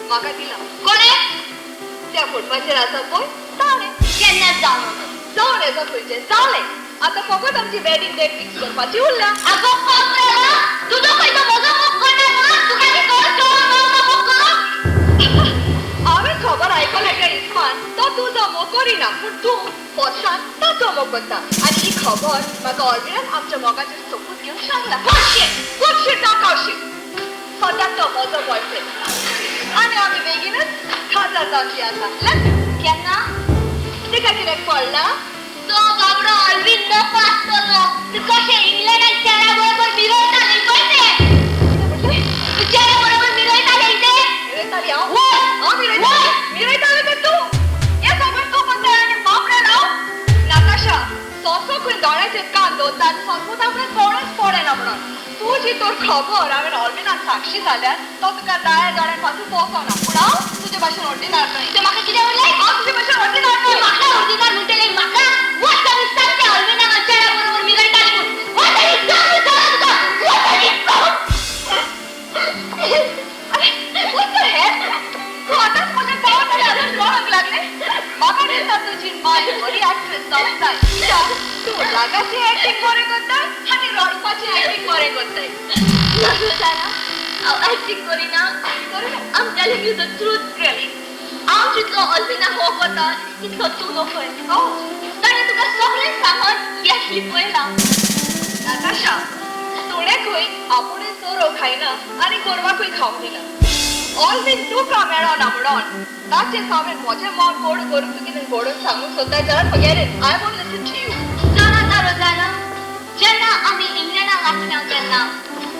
म्हाका दिला कोणे त्या फोटवाचेर आसा पळय ताणें. केन्नाच जावं जावन येता खंयचें जालें. आतां फकत आमची वेडिंग डेट फिक्स करपाची उरल्या. आगो तुजो खंय तो म्हजो मोग करना तुका मोग करूं? हांवें खबर आयकल्या त्या इस्मान तो तुजो मोग करिना पूण तूं फोर्सान ताचो मोग करता. आनी ही खबर म्हाका ऑलरेडी आमच्या मोगाचेर सोपूत घेवन सांगला. बुलशीट नाका. सद्याक तो म्हजो बॉयफ्रेंड आनी आमी बेगीनच काजार जावची आसा. केन्ना? तिका कितें पडला? तो बाबडो ऑलवीन नको आसतलो. तूं कशें इंग्लंडान चेड्या बरोबर मिरयताली पळय तें. तूं चेड्या बरोबर मिरयताली तें. मिरयताली हांव? हांव मिरयताली? मिरयताली तर तूं. हें सगळें तूं करताय आनी बापड्यान हांव? नाताशा, सोंसो खंय दोळ्याचेर कान दवरता आनी सोंसो आपणें कोणूच पडना म्हणून. तुजी तर खबर हांवें ऑलविनाक साक्षी जाल्यार तो तुका दाळ्या दोळ्यान पासून पोसना. पूण हांव तुजे भाशेन ऑर्डिनार न्हय. तें म्हाका कितें म्हणलें? हांव तुजे भाशेन ऑर्डिनार न्हय. म्हाका ऑर्डिनार म्हणटलें म्हाका? वच आनी सांग त्या ऑलविनाक चेड्या बरोबर मिरयताली म्हूण. वच आनी सांग तुका. वच आनी सांग. अरे what the hell? तूं आतांच म्हज्या गांवांत आनी अजून रडूंक लागलें? म्हाका दिसता तुजी माय बरी एक्ट्रेस जावंक जाय. तिच्या तूं रागाची ऍक्टिंग बरें करता आनी रडपाची ऍक्टिंग बरें करताय. रोजाना, हांव ऍक्टिंग करिना. I'm telling you the truth, really. हांव जितलो अल्विना हो करता तितलो तूं नकय. ताणें तुका सगळें सांगून येस लिपयलां. नताशा, तोड्याकूय आपुणूय सोरो खायना आनी गोरवाकूय खावंक दिना. ऑलवेज तुका मेळना म्हणून ताचे सामने म्हजें मन गोड करूंक तूं कितें घडोवन सांगूंक सोदताय जाल्यार forget it. I won't listen to you. जाणा जाता रोजाना, जेन्ना आमी इंग्लंडाक आसल्या तेन्ना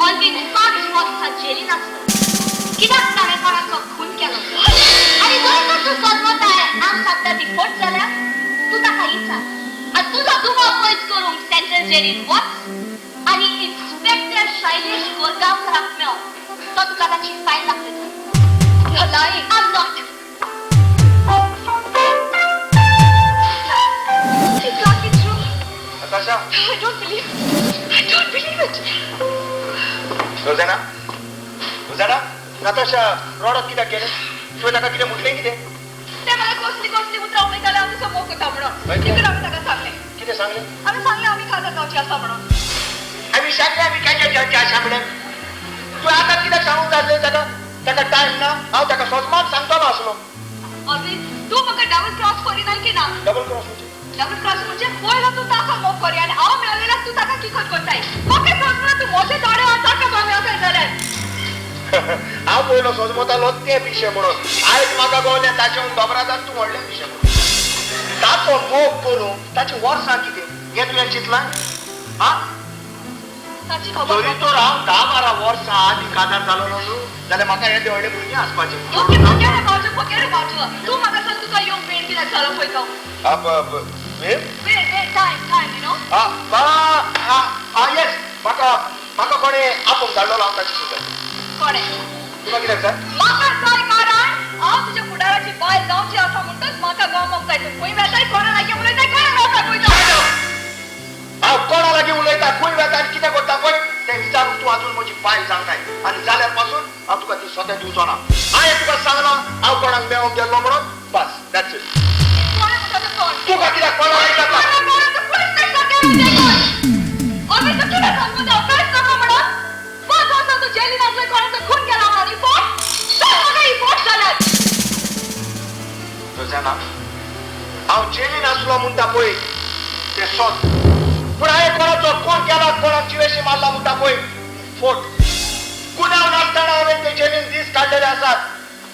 ऑलवीन 5 वर्सां जेलीन आसलो. कित्याक ताणें कोणाचो खून केलो. आनी जर तर तूं सजमताय हांव सांगता ती फट जाल्यार तूं ताका विचार आनी तुजो दुबाव पयस करूंक सेंट्रल जेलीन वच आनी इन्स्पेक्टर शैलेश कोरगांवकराक मेळ. तो तुका ताची फायल दाखयतलो. You're lying. I'm not. It can't be true. Natasha. I don't believe it. I don't believe it. Rosanna, Rosanna, Natasha रडत कित्याक गेलें? तुवें ताका कितें म्हटलें कितें? ते मला कसली कसली उतरां उलयताले हांव तुजो मोग करता म्हणून. तितून हांवें ताका सांगलें. कितें सांगलें? हांवें सांगलें आमी काजार जावची आसा म्हणून. आमी सांगलें आमी काजार जावची आसा म्हणून. तुवें आतां कित्याक सांगूंक जाय ताका? ताका टायम ना. हांव ताका सोजमान सांगतलो आसलो. ऑलवेज तूं म्हाका डबल क्रॉस करिना की ना? डबल क्रॉस म्हणजे? डबल क्रॉस म्हणजे पयलो तूं ताका मोग करी आनी हांव मेळ्ळेल्यार तूं ताका किकोत करताय. म्हाका समजना तूं म्हजे दोळे हांव ताका मेळताय जाल्यार. हांव पयलो सोजमतालो तें पिशें म्हणून. आयज म्हाका कळ्ळें ताचें दोबरादान तूं व्हडलें पिशें म्हणून. ताचो मोग करूंक ताची वर्सां कितें हें तुवें चिंतलां? आं, जरी तर हांव 10-12 वर्सां आदीं काजार जालो न्हू जाल्यार म्हाका हे व्हडले भुरगीं आसपाचें. तूं म्हाका सांग तुका येवंक वेळ कित्याक जालो पळय तो. वेळ? वेळ वेळ टायम टायम you know. येस, म्हाका म्हाका कोणें आपोवंक धाडलेलो. हांव ताचे सुद्दां. कोणें? तुका कित्याक जाय? म्हाका जाय कारण हांव तुज्या फुडाराची बायल जावची आसा म्हणटच म्हाका गमोंक जाय. तूं खंय वेताय, कोणा लागीं उलयताय, कोणा मेळपाक वयता? हांव कोणा लागीं उलयता, खंय वेता आनी कितें करता पळय तें विचारूंक तूं आजून म्हजी बायल जावंक. आनी जाल्यार पासून हांव तुका ती सद्या दिवचो ना. हांवें तुका सांगलां हांव कोणाक मेळोंक गेल्लो म्हणून. बस, that's it. तुका कित्याक कोणा लागीं जाता? रोजाना, हांव जेलीन आसलो म्हणटा पळय तें सत. पूण हांवें कोणाचो कोण केला, कोणाक जिवेशी मारला म्हणटा पळय फोट. गुन्यांव नासतना हांवें ते जेलीन दीस काडलेले आसात.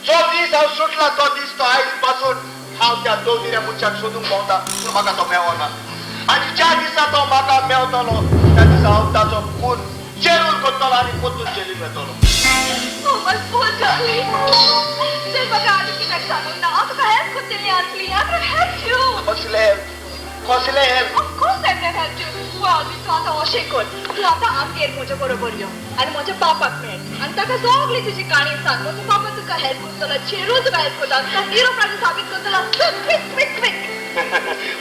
जो दीस हांव सुटला तो दीस तो आयज पासून हांव त्या दोगिऱ्या मनशाक सोदूंक भोंवता, पूण म्हाका तो मेळना. आनी ज्या दिसा तो म्हाका मेळटलो त्या दिसा हांव ताचो खून जेरूल करतलो आनी परतून Jelin वेतलो. Oh, my poor darling. तुवें म्हाका आनी कित्याक सांगूंक ना? हांव तुका हेल्प करतली आसली. I could have helped you. कसलें हेल्प? कसलें help? Of course I can help you. Well, तूं आतां अशें कर, तूं आतां आमगेर म्हज्या बरोबर यो आनी म्हज्या पापाक मेळ आनी ताका सगळी तुजी काणी सांग. म्हजो पापा तुका हेल्प करतलो, चेरूल तुका हेल्प करतलो, तुका निरोपाची साबीत करतलो. Quick quick quick.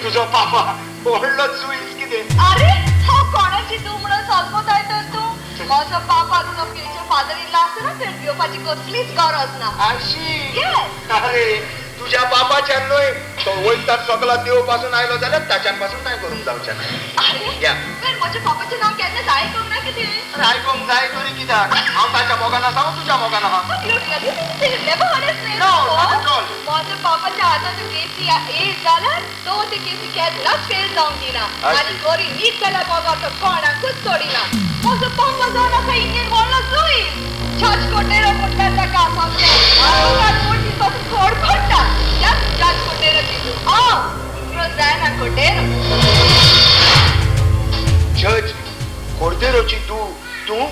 तुजो पापा व्हडलो जुईस कितें? आरे, हांव कोणाची तूं म्हणून सजमताय तर तूं? म्हजो पापा तुजो फ्युचर फादर इन लॉ आसतना तुवें भिवपाची कसलीच गरज ना. आशी? अरे, तुज्या बापाच्यान न्हय, तो वयता सगळो देव पासून आयलो जाल्यार ताच्यान पासून कांय करूंक जावचें ना. अरे, तुवें म्हज्या पापाचें नांव केन्नाच आयकूंक ना कितें? अरे, आयकूंक जाय तरी कित्याक? हांव ताच्या मोगान आसा, हांव तुज्या मोगान आहा. म्हज्या पापाच्या हातांत केसी येत जाल्यार तो ते केसी केन्नाच फेल जावंक दिना आनी बरी नीट केल्या बगर तो कोणाकूच सोडिना. म्हजो पापा जावन आसा इंडियन व्हडलो जुईस. जज कोटेरो म्हटल्यार ताका सगळें मोटी पासून खडखडटा. त्याच जज कोटेरोची तूं हांव रोजाना कोटेरो. जज कोर्देरोची तूं तूं?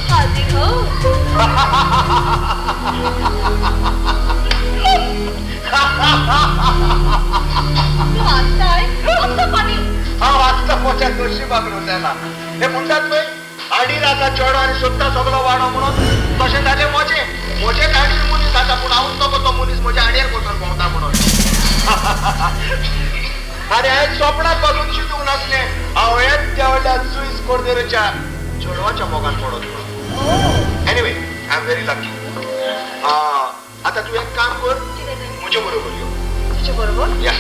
हाजीर हो. तूं हांसताय? कसलो फनी? हांव आसता म्हज्या नशिबाक रोजाना. हे म्हणटात पळय आडीर आसा चेडो आनी सोदता सगलो वाडो म्हणून, तशें जालें म्हजें. म्हजेच आडीर मनीस आसा, पूण हांवूच नको तो मनीस म्हज्या आडयेर बसून भोंवता म्हणून. आनी हांवें सोपणां पासून चिंतूंक नासलें हांव हेच त्या व्हडल्या जुईस कोर्देरोच्या चेडवाच्या मोगान पडत म्हणून. Anyway, I am very lucky. आतां तूं एक काम कर, म्हजे बरोबर यो. तुजे बरोबर? या,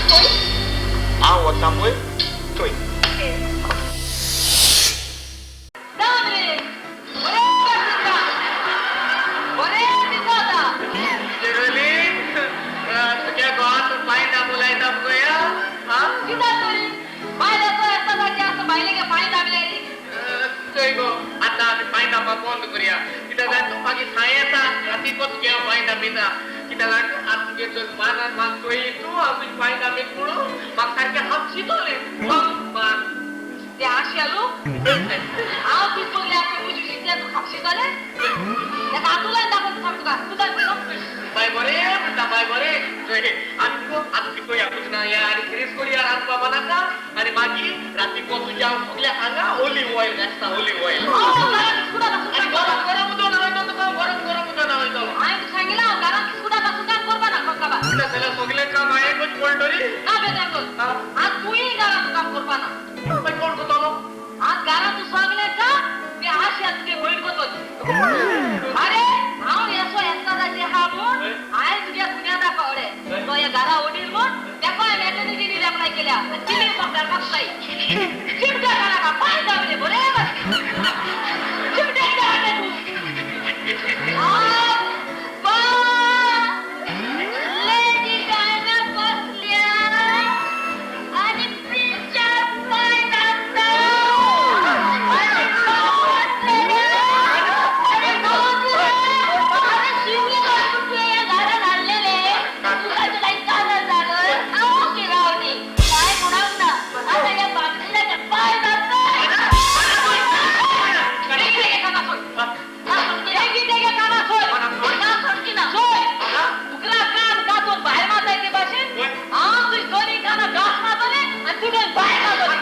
हांव वता पळय थंय. बंद करूया. कित्याक जाण तूं मागीर साय येता राती को तुगे हांव पांय दामिता. कित्याक जाण तूं आतां तुगे जर मानान म्हाका चोयली तूं हांव तुजे पांय दामीत म्हणून म्हाका सारकें हापशितलें. मान ते आशेलो हांव तुज सगळे आमचे उजू शिकले तूं खापशितलें तेका हातूंतल्यान दाखोवन सांग तुका तुका बाय बरें म्हणटा बाय बरें आमी आतां पिकोया ना या आनी खिरीस करूया रांदपा नाका आनी मागीर राती को तुज्या हांव सगळ्या हांगा ओलीव ऑयल घासता ओलीव ऑयल आनी गरम गरम उदक न्हावयतो तुका गरम गरम उदक न्हावयतलो. हांवें तुका सांगिलां हांव घरांत बिस्कुटा पासून काम करपा ना खंय बाबा. जाल्यार सगळें काम हांवें करचें पडटलें. ना बेजार आज तूंय घरांत काम करपा ना. मागीर कोण करतलो? आज घरांत तूं सगळें काम ते आशा तुगे भयण करतली. अरे हांव येसो येसताचे आहा म्हूण हांवें तुगे पुण्याता कळ्ळें तो ह्या घरा वडील म्हूण तेका हांवें मॅटर्निटी अप्लाय केल्या आनी तिणें म्हाका धाडपाक जाय. चिमट्या घालाका पांय दामले बरें चिमट्या कित्याक हाडलें तूं? लेडी डायना बसल्या आनी प्रिन्साक पांय दामता. अरे शिवली तुगे ह्या घरान हाडलेले तुका तुला कानार जालो हांव किरावली काय म्हणूंक ना. आतां ह्या बाबलीच्या पांय दामता. भायर मारताय ते भाशेन हांव तुजी दोनी कानां घास मारतलें आनी तुगे भायर मारतलें.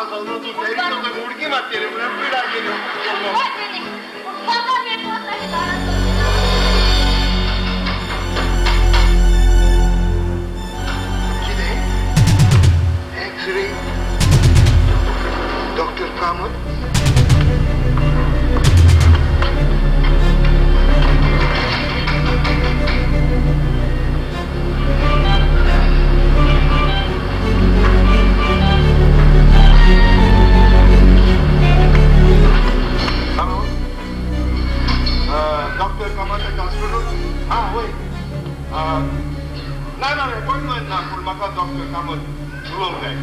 हांव समजून तूं टेरिटोर उडकी मारतली म्हणून पिडा केली. कितें x-ray doctor Kamat? Hello, doctor Kamat hospital? हां वय. ना ना अपॉइंटमेंट ना, पूण म्हाका डॉक्टर कामत उलोवंक जाय.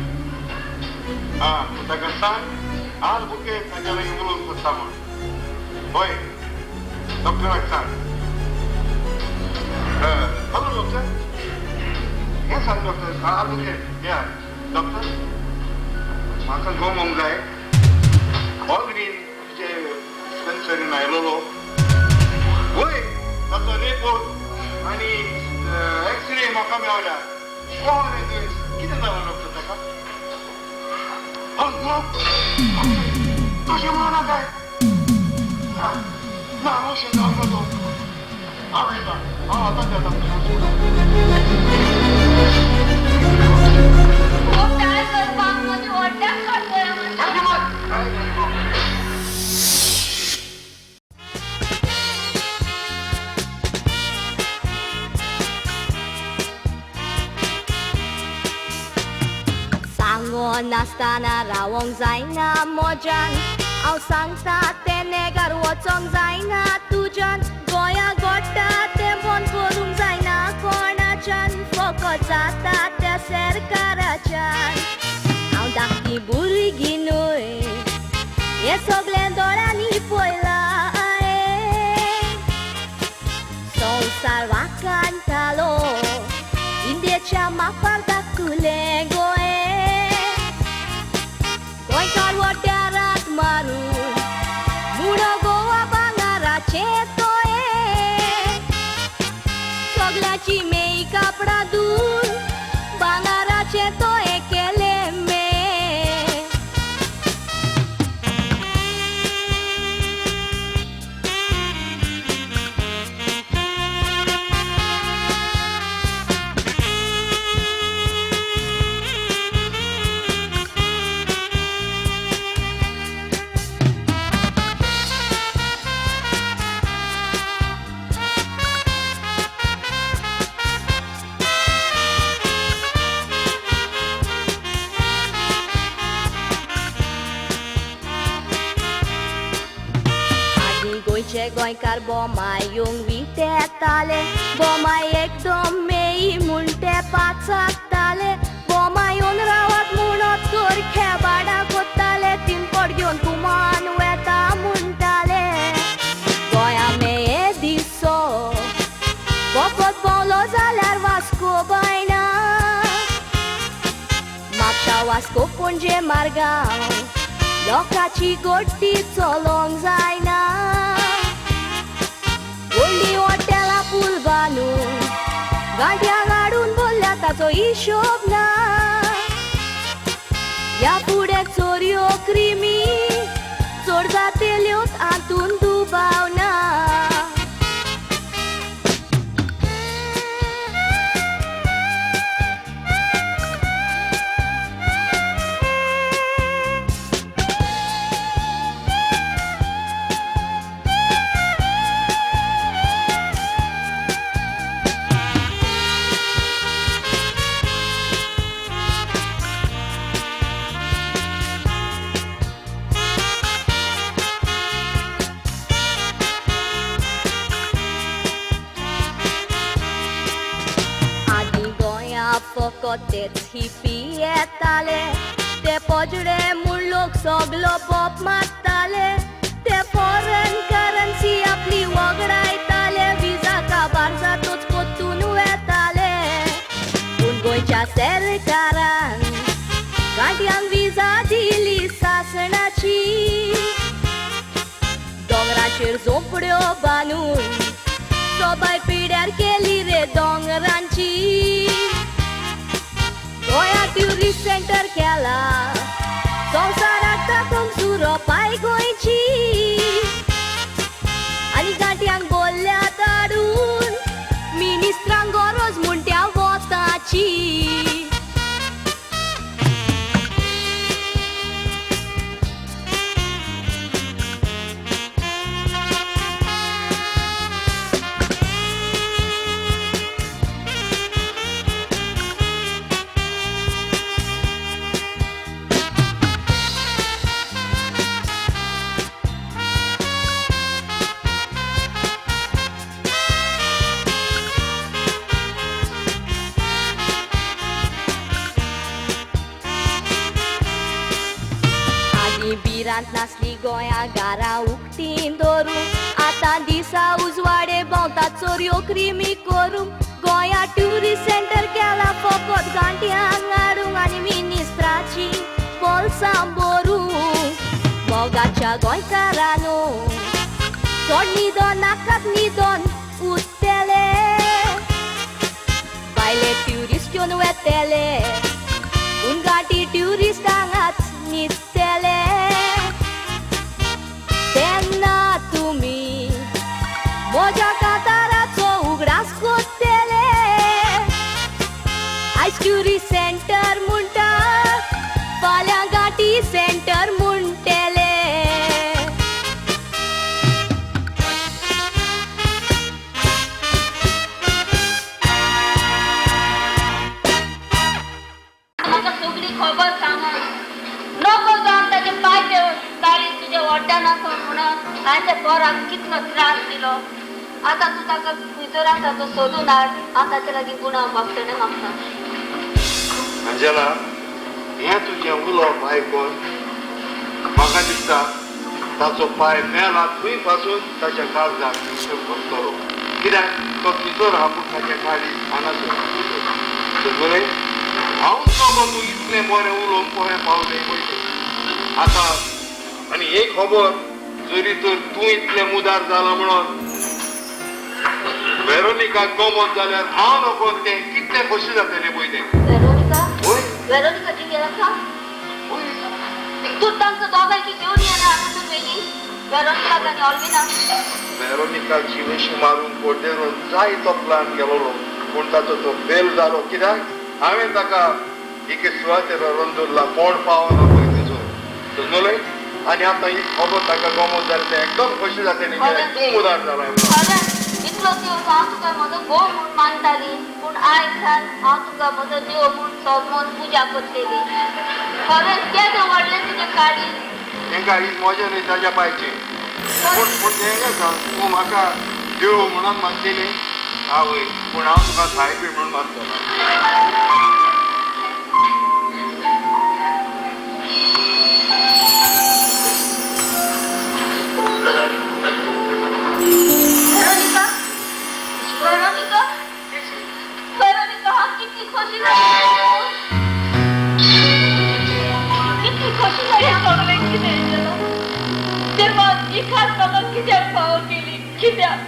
आं ताका सांग आल बुके ताच्या लागीं उलोवंक सोदता म्हूण. हय डॉक्टराक सांग. हॅलो डॉक्टर, हें सांग डॉक्टर. आल बुके या डॉक्टर, म्हाका गोमोंक जाय. ऑलरेडी तुजे डिस्पेन्सरीन आयलोलो वय, ताचो रिपोर्ट आनी एक्सरे म्हाका मेवल्या. कोण रे तुवें? कितें जालां डॉक्टर ताका? तशें म्हणू नाका. ना अशें जावंक ना तो. हांव येता, हांव आतांच येता. नासतना रावोंक जायना मोजान, हांव सांगता तें नेगार वचोंक जायना तुज्यान. गोंया गोडटा तें बंद करूंक जायना कोणाच्यान, फकत जाता त्या सरकाराच्यान. हांव धाकटी भुरगीं न्हय, हें सगळें दोळ्यांनी पळयलां. संवसार वाकांतालो इंडियेच्या मापार दाखुलें गोंय. गोंयकार वट्यारात मारून मुणो गोवा भांगराचें तोयें. सगळ्याची मेई कापडां धुवन भांगराचें तोयें केलें मे. गोंयचे गोंयकार बोमाय येवंक विटेताले, बोमाय एकदम मेई म्हूण ते पाचात्ताले. बोमाय येवन रावत म्हणत तर खेबाडां कोत्ताले, तिनपट घेवन कुमान वेता म्हणटाले. गोंया मेये दिसो फकत भोंवलो जाल्यार वास्को बायना, म्हापशा वास्को पणजे मार्गांव लोकांची गोड्डी चलोंक जायना. व्हडलीं हॉटेलां पूल बांदून गांठ्यांक हाडून भरल्या ताचो हिशोब ना. ह्या फुडें चोरयो क्रिमी चड जातेल्योच हातून दुबाव ना. फकत तेच हिपी येताले, ते पजडे म्हूण लोक सगलो पोप मारताले. ते फॉरेन करन्सी आपली वगडायताले, विजा काबार जातोच पोत्तून वेताले. पूण गोंयच्या सरकारान गांठ्यांक विजा दिली सासणाची, दोंगराचेर झोंपड्यो बांदून सोबाय पिड्यार केली रे दोंगरांची. गोंया ट्युरिस्ट सेंटर केला, संवसाराक दाखोवंक सुरोपाय गोंयची आनी गांठ्यांक बोल्ल्यात हाडून मिनिस्त्रांक गरज म्हूण त्या वोताची. भिरांत नासली गोंया घारां उक्तीं दवरूंक आतां दिसा उजवाडे भोंवता चोरयो क्रिमी करूंक गोंया ट्युरिस्ट सेंटर केला फकत गांठ्यांक हाडूंक आनी मिनिस्त्राची बोल्सां भरूंक. मोगाच्या गोंयकारानो चड न्हिदोन नाकात न्हिदोन उरतले भायले ट्युरिस्ट घेवन वेतले पूण गांठी ट्युरिस्ट हांगाच न्हिदतले. तेन्ना तुमी म्हज्या काताराचो उगडास करतले. आयज ट्युरिस्ट सेंटर म्हणटा फाल्यां गांठी सेंटर म्हणटले. म्हाका सगळी खबर सांगा नको जावन ताचे पांय ताळी तुज्या वड्ड्यान आसा म्हणून हांवें त्या पोराक कितलो त्रास दिलो. आतां तूं ताका भितर आसा तो सोदून हाड. हांव ताचे लागीं गुणा मागतलें मागता. अंजला, हें तुजें उलोवप आयकून म्हाका दिसता ताचो पांय मेला थंय पासून ताच्या काळजाक भरतलो. कित्याक तो भितर आहा पूण ताच्या काळी हांगासर समजलें. हांव नको तूं इतलें बरें उलोवन कोहें पावलें पळय आतां. आनी एक खबर जरी तर तूं इतलें मुदार जाला म्हणून वेरोनिका गमत जाल्यार हांव नको तें कितलें खोशी जातलें पळय तें. वेरोनिका? वेरोनिका जिगेर आसा? तूं तांकां दोगांयकी घेवन येना हांगासून वेली वेरोनिकाक आनी ऑल्विनाक. वेरोनिका जिवेशी मारून कोड्डेरून जाय तो प्लान केलोलो पूण ताचो तो फेल जालो. कित्याक हांवें ताका एके सुवातेर व्हरून दवरला कोण पावना पळय थंयसर समजलें. आनी आतां ही खबर ताका गमत जाल्यार तें एकदम खोशी जातलें कित्याक तूं मुदार जाला. इतलो दिवस हांव तुका म्हजो घोव म्हूण मानताली पूण आयज सान हांव तुका म्हजो देव म्हूण समजून पुजा करतली. खरेंच केदें व्हडलें तुजें काळीज. हें काळीज म्हजें न्हय ताज्या पायचें. पूण पूण हें सांग तूं म्हाका देव म्हणून मानतली आवय पूण हांव तुका सायबी म्हणून मानतलो. वेरोनिका, वेरोनिका, वेरोनिका, हांव कितली खोशी जाली, कितली खोशी जाली. सगळें कितें जालां देवान ही खास म्हाका कित्याक फावो केली? कित्याक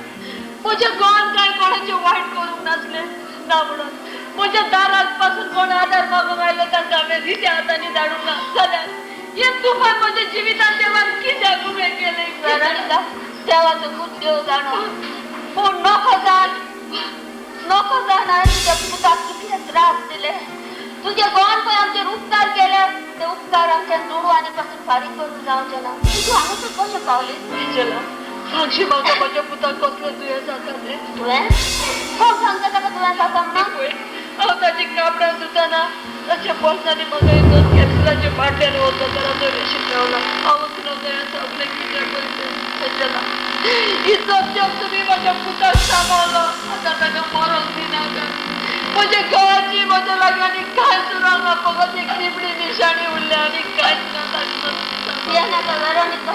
म्हज्या गोवान कांय कोणाचें वायट करूंक नासलें ना म्हणून म्हज्या दाराक पासून कोण आदार मागूंक आयलो तांकां हांवें रित्या हातांनी धाडूंक ना जाल्यार हें तुफान म्हज्या जिवितांत देवान कित्याक उबें केलें? वेरोनिका, देवाचो खूब देव जाणो पूण नको जाण नको जाण हांवें तुज्या पुताक कितले त्रास दिले. तुजे गोवान पळय आमचेर उपकार केले ते उपकार आमच्या दुडू आनी पासून फारीक करूंक जावचे ना. तूं हांगासर कशें पावली? एंजला, सांगशी म्हाका म्हज्या पुताक कसलें दुयेंस आसा तें. दुयेंस? कोण सांगता ताका दुयेंस आसा म्हणून? हांव ताची कापडां धुतना ताच्या बोल्सांनी म्हाका एक दोन कॅप्सुलाचे बाटल्यान वखदाचो रेशीद मेवला. हांव वचून हें सगळें कितें पळय एंजला, इतलो तेंप तुमी म्हज्या पुताक सांबाळ्ळो आतां ताका मरोंक दिनाका. म्हज्या घोवाची म्हज्या लागीं आनी कांयच उरोंक ना, फकत एक निबडी निशाणी उरल्या आनी कांयच ना. भियेनाका वेरोनिका,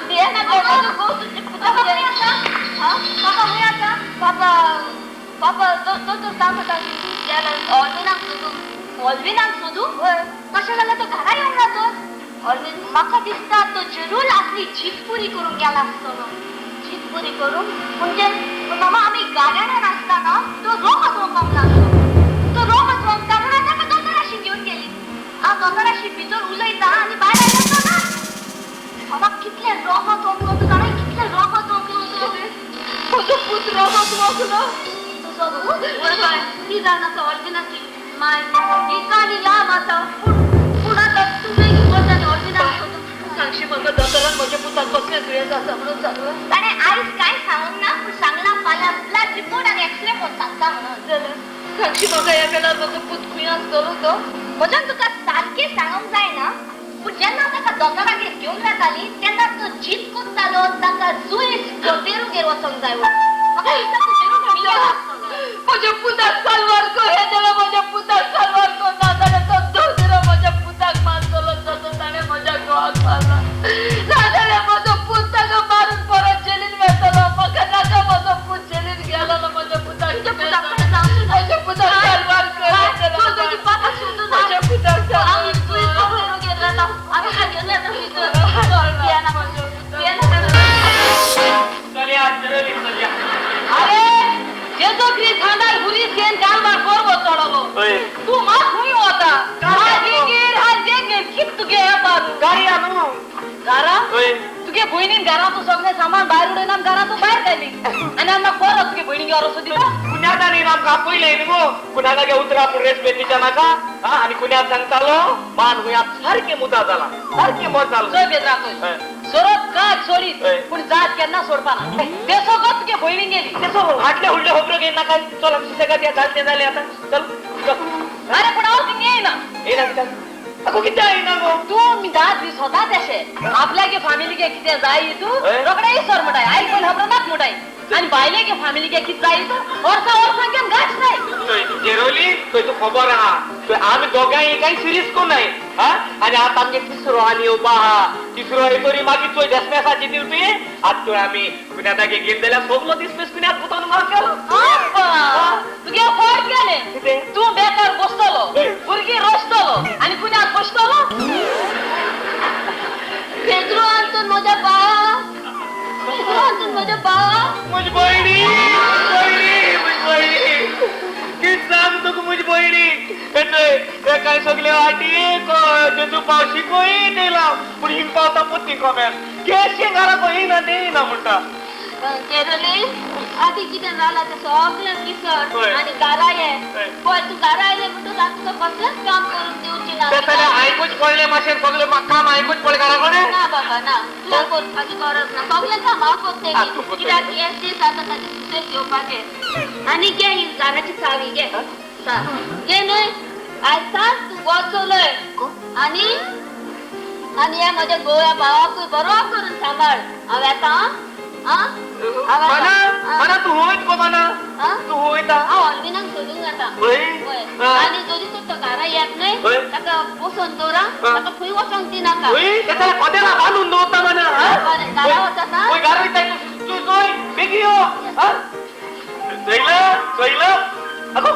भियेनाका. म्हजो घोव तुज्या पुताक पापा खंय आसा? पापा पापा दोतोर सांगता गेला ऑल्विनाक सोदूंक. ऑल्विनाक सोदूंक? हय. तशें जाल्यार तो घरा येवंक ना तर? ऑल्विन म्हाका दिसता तो जरूर आपली जीत पुरी करूंक गेला आसतलो. जीत पुरी करूंक म्हणजे मामा आमी गार्डनान आसतना तो रोगच वचोंक लागलो. तो रोगच वचता म्हणून ताका दोतोराशी घेवन गेली. हांव दोतोराशी भितर उलयता आनी भायर वखलो ती जावन आसा ऑर्जिनाची माय ही काणी लांब आसा पूण आतां तूं बेगीन वच आनी ऑर्जिनाक सांगशी म्हाका दोतोरान म्हज्या पुताक कसलें दुयेंस आसा म्हणून सांगलां. ताणें आयज कांय सांगूंक ना पूण सांगलां फाल्यां ब्लड रिपोर्ट आनी एक्सरे करून सांगता म्हणून. जाल्यार सांगशी म्हाका ह्या वेळार म्हजो पूत खंय आसतलो तो? म्हज्यान तुका सारकें सांगूंक जायना पूण जेन्ना ताका दोतोरागेर घेवन वताली तेन्ना तो जीत कोत्तालो ताका जुईस कोतेरुगेर वचोंक जाय. म्हाका दिसता कोतेरू म्हज्या पुताक सालवार कर येतलो म्हज्या पुताक सालवार कर ना जाल्यार तो दोतोर म्हज्या पुताक मारतलो जसो ताणें म्हज्या घोवाक मारला. नाजाल्यार म्हजो पूत ताका मारून परत जेलीन वेतलो. म्हाका नाका म्हजो पूत जेलीन गेलो म्हज्या पुताक म्हज्या पुताक सालवार कर येतलो म्हज्या पुताक सालवार अरे जेजो क्रिस्त हांदार हुरीस घेवन गालवार पर्वत चडलो तूं मात खंय वता? हाजेगेर हाजेगेर कित तुगे येता गाडया न्हू घरा तुगे भयणीन घरांतूं सगळें सामान भायर उडयन आमी घरांतूं भायर घाली आनी आमकां परत तुगे भयणीक वरसो दिता. कुन्यादानी आमकां आपयलें न्ही गो कुन्यादागे उतरां पूण रेस्पेद दिच्या नाका आनी कुन्याद सांगतालो मान हुंया सारकें मुदा जाला सारकें मत जालो. चोय बेद्रा सोरप काज सोडीत पूण जात केन्ना सोडपाना ते सगळं तुगे भयणीन गेली तेसो हाडले हुडले होबरो घेयना काय. चल आमचे सुसेगाद या जालें तें जालें आतां चल. अरे पूण हांव थिंग येयना येयना कित्याक अगो कित्याक येयना गो तूं 10 दीस स्वता तेशें आपल्यागे फामिलीगे कितें जाय तूं रोखडें इसर म्हणटाय आयक पयलीं खबर नाक म्हणटाय आनी बायलेगे फामिलीगे कितें जाय तूं वर्सां वर्सां घेवन गांठ जाय. जेरोली थंय तूं खबर आहा थंय आमी दोगांय कांय सिरीस कोनाय आनी आतां आमगे तिसरो आनी येवपा आहा तिसरो येतरी मागीर चोय देसमेसाची दिल तुवें आतां थंय आमी कुन्यादागे गेले जाल्यार सगलो दिसमेस कुन्याद पुतान घाल केलो. तुगे फट गेलें तूं बेकार बसतलो भुरगीं रसतलो आनी कुन्याद बसतलो. पेद्रो आंतून म्हज्या बावा पेद्रो आंतून म्हज्या बावा म्हजी भयणी भयणी म्हजी भयणी कित सांग तुका म्हजी भयणी हे काय सगळे वाटी जेजू पाव शिकोय येयला पूण हिंग पावता पोत्ती कोमेर केशें घरा येयना तें येयना म्हणटा. केरली आदी कितें जालां तें सगळें विसर आनी घरा ये. पळय तूं घरा आयलें म्हणटकच हांव तुका कसलेंच काम करून दिवची ना. जाल्यार आयकूच पडलें मातशें सगळें काम आयकूच पडलें घरा कडेन. ना बाबा ना तुवें करपाची गरज ना सगळें काम हांव करतलें कित्याक एक दीस आतां ताचे सुसेग घेवपाचें. आनी घे ही घराची चावी घे घे न्हय आयज सांज तूं वचलय आनी आनी हे म्हज्या गोव्या भावाकूय बरो करून सांबाळ. हांव येता. माना तूं वयत गो माना तूं वयता. हांव ऑलविनाक सोदूंक जाता आनी जरी तर तो घरा येत न्हय ताका बसोवन दवरा ताका खंय वचोंक दिनाका. कदेला बांदून दवरता माना घरा वचता घरा वयता तूं चोय बेगीन यो. चोयलं चोयलं अगो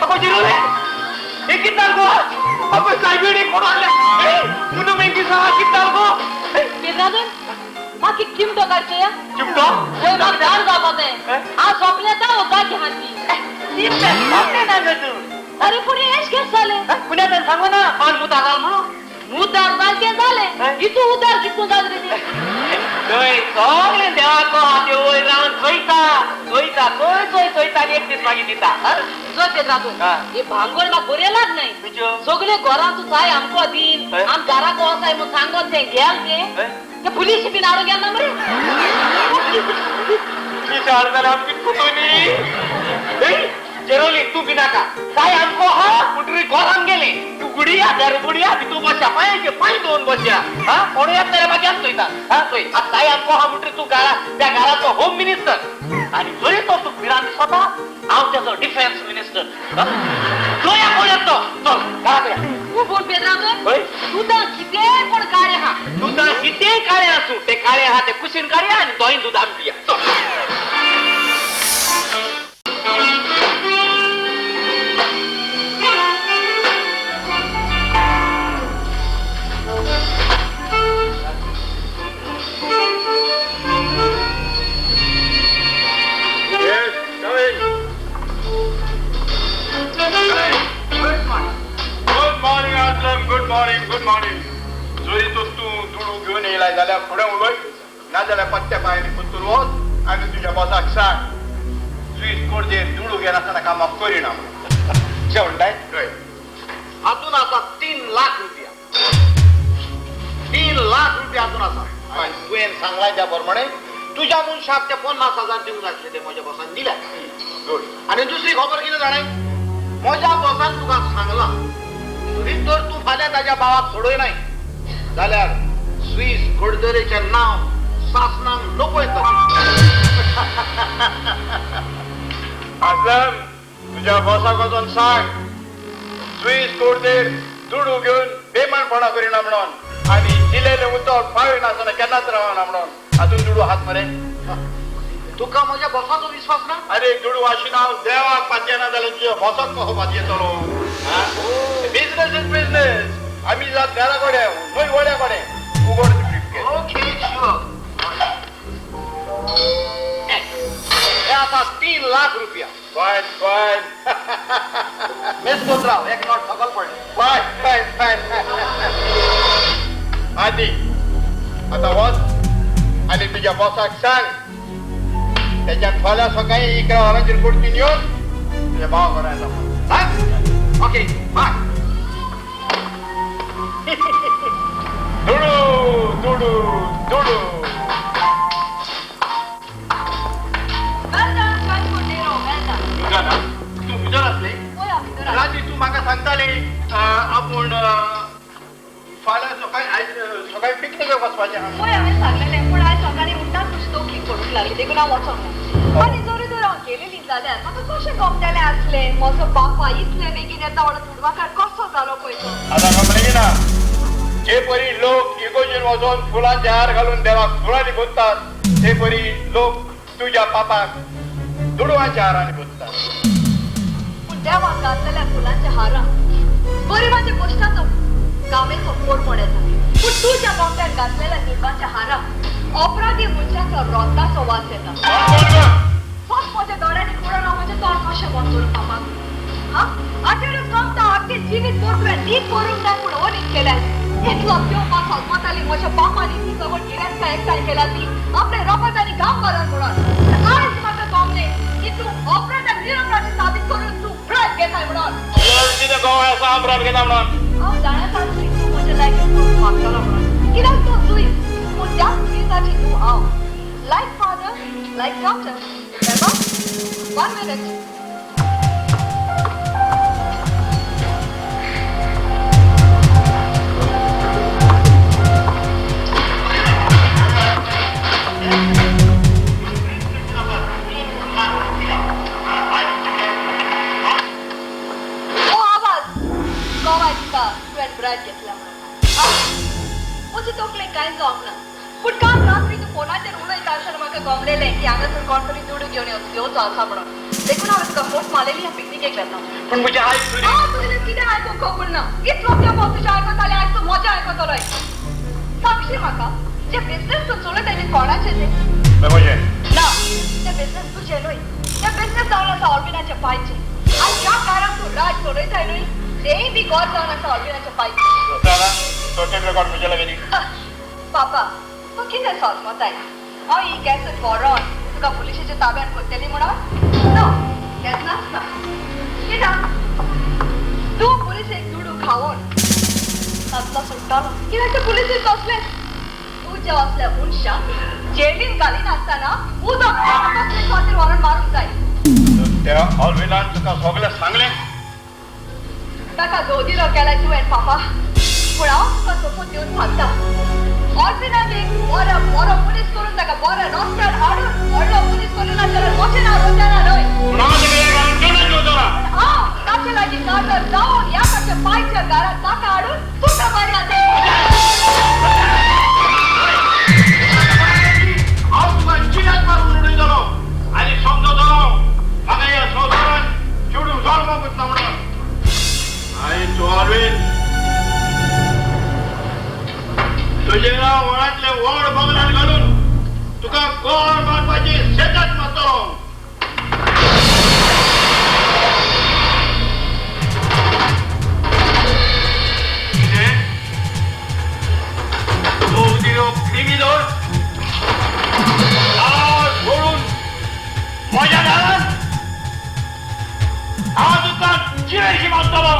अगो जिरोले हे कित जालें गो अगो सायबिणी कोण हाडल्या मुनू मेंगी सहा कित जालें गो पेद्रादून म्हाका चिमटो काडचो या चिमटो वय म्हाका धाड जावपा तें हांव सोंपलें जावं जागी हाती सोंपलें ना गो तूं. अरे पूण हें केस जालें कुन्यादान सांगू ना मान मुतार घाल म्हणून उदार जालें तें जालें इतू उदार कितू जालें रे थंय सगळें देवाको हात वयर रावन चोयता चोयता चोय चोय चोयता आनी एक दीस मागीर दिता. चोय पेद्रादून हे भांगोळ म्हाका बरें लाग न्हय सगळे घरांत जाय आमकां दीन आम घराक वचाय म्हूण सांगत तें गेल तें ते पुलीस बीन हाडून गेल ना मरे. जाल्यार आमची कुटुनी जेरोली तूं बी नाका काय आमको हा म्हणटरी घरान गेलें तूं गुडया दार उगडया भितूर बसया पांयाचे पांय धुवन बसया हा कोण येत जाल्यार मागीर चोयता हा चोय आतां ताई आमको हा म्हणटरी तूं घरा त्या घराचो होम मिनिस्टर आनी जरी तो तुका भिरांत दिसता हांव तेजो डिफेन्स मिनिस्टर चोया कोण येत तो चल घरा चोया. तूं पूण पेद्रादून दुदां कितेंय पूण काळें आहा दुदां कितेंय काळें आसूं तें काळें आहा तें कुशीन काडया आनी दोय दूद आमी पिया. Yes, come in. Good morning. Good morning, Aslam. Good morning, good morning. जरी तर तूं दुडू घेवन येयला जाल्यार फुडें उलय, ना जाल्यार पत्त्या पांयांनी परतून वच आनी तुज्या बॉसाक सांग स्वीस कोर्देर दुडू घेनासतना कामां करिना म्हणून. अशें म्हणटाय? हय. हातून आसा 3 लाख रुपया. 3 लाख रुपया हातून आसा. तुवें सांगलां त्या प्रमाणे तुज्या मनशाक ते 50,000 दिवंक आसले ते म्हज्या बॉसान दिल्या. आनी दुसरी खबर कितें जाणा, म्हज्या बॉसान तुका सांगलां तरी तर तूं फाल्यां ताज्या भावाक सोडयनाय जाल्यार स्वीस कोडदरेचें नांव सासणाक लपयतलें. आसलम, तुज्या बॉसाक वचोन सांग स्वीस कोडदेर दुडू घेवन बेमानपणा करिना म्हणून आनी दिलेलें उतर पाविनासतना केन्नाच रावना म्हणून. हातून दुडू हात मरे. तुका म्हज्या बॉसाचो विस्वास ना? अरे दुडू आशिना हांव देवाक पातयेना जाल्यार तुज्या बॉसाक कसो पातयेतलो? Business is business. आमी जात घरा कडेन न्हय वड्या कडेन. उगड तुजी. Okay sure. हे आसा 3 लाख रुपया. Fine fine. मेज कोत राव, एक not सकल पडलें. Fine fine fine. आदी आतां वच आनी तुज्या बॉसाक सांग तेच्यान फाल्यां सकाळीं 11 वरांचेर कुर्तीन येवन तुज्या भावा कडेन येता म्हणून. ओके बाय. दुडू दुडू दुडू. तूं भितर आसली? राती तूं म्हाका सांगताली आपूण फाल्यां सकाळीं आयज सकाळीं पिकनिकेक वचपाचें. पळय हांवें सांगलेलें, पूण आयज सकाळीं उठ्ठाच तुजी तकली पडूंक लागली देखून हांव वचोंक ना. आनी जरी तर हांव गेलेली जाल्यार म्हाका कशें गमतलें आसलें म्हजो बापा इतले बेगीन येता म्हणून दुडवाकार कसो जालो पळय तो. आतां गमलें ना, जे परी लोक इगोजेन वचोन फुलांचे हार घालून देवाक फुलांनी पुजतात ते परी लोक तुज्या पापाक दुडवांच्या हारांनी पुजतात. पूण देवाक घातलेल्या फुलांच्या हारां बरी म्हाज्या कश्टाचो कामेचो कोड येता, पूण तुज्या बाबड्यान घातलेल्या दुडवांच्या हारां अपराधी मनशाचो रोताचो वास येता. फक्त म्हज्या दोळ्यांनी पळोवन हांव म्हजें तोंड कशें बंद करूं पापाक? हा आटेरूच गमता आख्खें जिवीत भर तुवें न्हीद करूंक ना पूण अनीत केल्यार इतलो तेवपा सजमताली म्हज्या बापान इतली सगळी गिरेस्तां एकठांय केल्या ती आपले रोगत आनी घाम मारून म्हणून. आयज म्हाका गमलें की तूं अपराध आनी निरपराधी साबीत करून तूं ब्रायब घेताय म्हणून. कितें गोवा आसा हांव ब्रायब घेता म्हणून? हांव जाणा आसली तूं म्हज्या लायकीन तूं वागतलो म्हणून, कित्याक तूं जुईज पूण त्याच जुईजाची तूं हांव. Like father like daughter. Remember? 1 minute. ओ आवाज गोवा दिता तुवें ब्रायब घेतला म्हणून. म्हजे तकलेक कांय जावंक ना, पूण काल रात्री तूं फोनाचेर उलयता आसतना म्हाका गमलेलें की हांगासर कोण तरी दुडू घेवन येवचो आसा म्हणून, देखून हांवें तुका फोट मारलेली ह्या पिकनिकेक वेता. पूण म्हजें आयक. हांव तुजें कितें आयकूंक खबर ना, इतलो तेंप हांव तुजें आयकतालें, आयज तूं म्हजें आयकतलोय. सांगशी म्हाका जे बिजनेस तूं चलयताय तें कोणाचें तें? ना, तें बिजनेस तुजें न्हय, तें बिजनेस जावन आसा ऑर्बिनाच्या पायचें. आनी ज्या काराक तूं राज चलयताय न्हय तेंय बी घर जावन आसा ऑर्बिनाच्या पायचें. पापा तूं कितें सजमताय? हांव ही कॅसेट व्हरोन तुका पुलिशेच्या ताब्यान करतली म्हणून? ना, केन्नाच ना. कित्याक तूं पुलिशेक दुडू खावोन तातलो सुट्टलो, कित्याक ते पुलिशेक तसलें तुज्या असल्या मनशाक जेलीन घालिनासतना उदक तसले खातीर व्हरोन मारूंक जाय. त्या ऑर्विनान तुका सगळें सांगलें? ताका दोदिरो केलाय तुवें पापा, पूण हांव तुका सोपूत दिवन सांगता ऑर्विनाक एक बरो बरो पुलीस करून ताका बरो रस्त्यार हाडून व्हडलो पुलीस करून ना जाल्यार म्हजें नांव रोजाना न्हय. हांव ताचे लागीं काजार जावन ह्या ताच्या पांयच्या घरांत ताका हाडून तुका मारया. हांव तुका जिण्यात मारून उडयतलो आनी समजतलो म्हाका ह्या संवसारान चेडूं जल्मकूच ना म्हणून. आनी तूं ऑर्विन तुजें नांव वळांतलें व्हड बंगल्यान घालून तुका गोळ मारपाची शेतात मारतलो. कितें तूं उदिरो क्रिमिनल दार फोडून दारान हांव तुका जिवेशी मारतलो.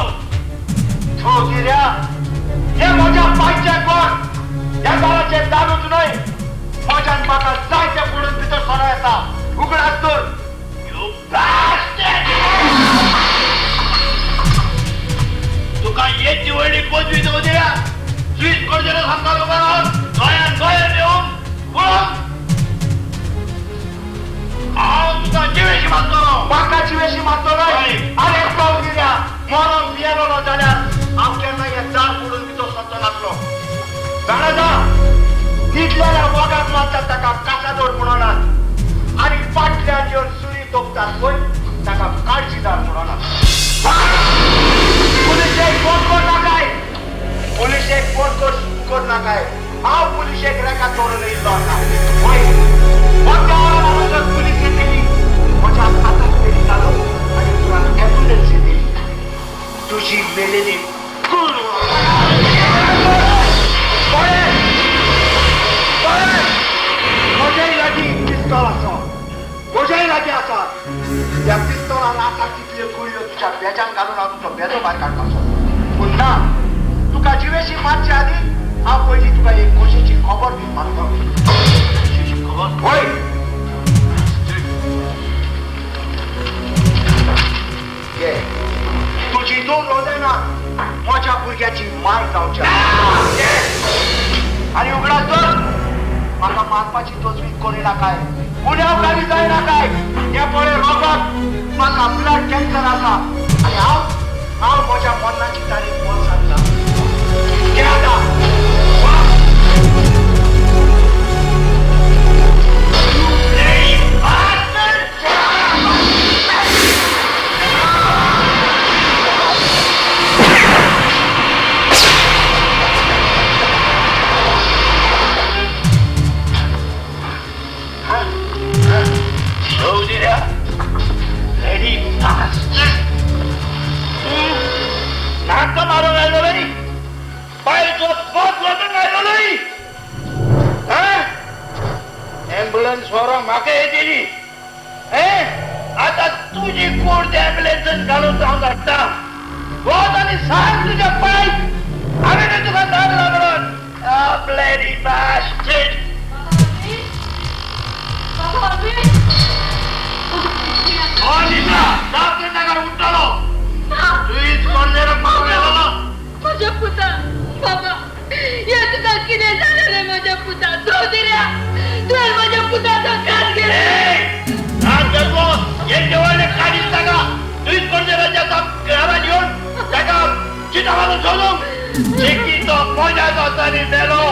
चौधऱ्या, हे म्हज्या पांयचें कोण, ह्या दाराचें दारूच न्हय, म्हज्यान म्हाका जायते पडून भितर सरो येता. उगडास दवर. तुका येची व्हडली पदवी चौधऱ्या, स्वीस कोर्जेर सामकार उबो रावन गोंयान गोंयान येवन पळोवन हांव तुका जिवेशी मारतलो. म्हाका जिवेशी मारतलो? आरे चौधऱ्या, मरोन मेलोलो जाल्यार हांव केन्ना हें दार फोडून भितर सरचो नासलो. जाणा जा, न्हिदलेल्या वगाक मारतात ताका कासादोर म्हणोनात, आनी फाटल्यान येवन सुरी तोपतात पळय ताका काळजीदार म्हणोनात. पुलिशेक फोन कर नाकाय, पुलिशेक फोन कर नाकाय. हांव पुलिशेक रेका चोरून येयल्लो आसा. वय म्हज्या वरान पुलीस येतली, म्हज्या हाताक तरी जालो आनी तुका एम्बुलन्स येतली. तुजी मेलेली कूड. म्हज्याय लागीं पिस्तोल आसा, म्हज्याय लागीं आसा. त्या पिस्तोलान आसा तितल्यो गुळयो तुज्या बेजान घालून हांव तुजो बेजो भायर काडपाचो. पूण ना, तुका जिवेशी मारचे आदीं हांव पयलीं तुका एक खोशेची खबर दिवन मारतलो. खोशेची खबर? हय. घे, तुजी दोन रोजायना म्हज्या भुरग्याची माय जावच्या. आनी उगडास दवर, म्हाका मारपाची तजवीज करी नाकाय, गुन्यांवकारी जाय नाकाय. हे पळय रोगाक म्हाका ब्लड कॅन्सर आसा आनी हांव हांव म्हज्या मरणाची तारीख वर्सान ना. घे आतां. नाका मारूंक आयलो न्हय, बायलचो पोत वचूंक आयलो न्हय. एम्बुलन्स व्हरोंक म्हाका येतली. आतां तुजी कूड त्या एम्बुलन्सीन घालून हांव धाडटा. वच आनी सांग तुज्या पायक हांवें तुका धाडला म्हणून. Bloody bastard. उठ्ठलो म्हज्या पुता, बाबा, हे तुका कितें जालें रे म्हज्या पुता? चौधऱ्या, तुवें म्हज्या पुताचो घात केलो. काडीत ताका तुवेंच कोर्जेराच्या घरान येवन ताका चिता घालून सोदूंक शेकीचो मोजाचो तरी मेलो.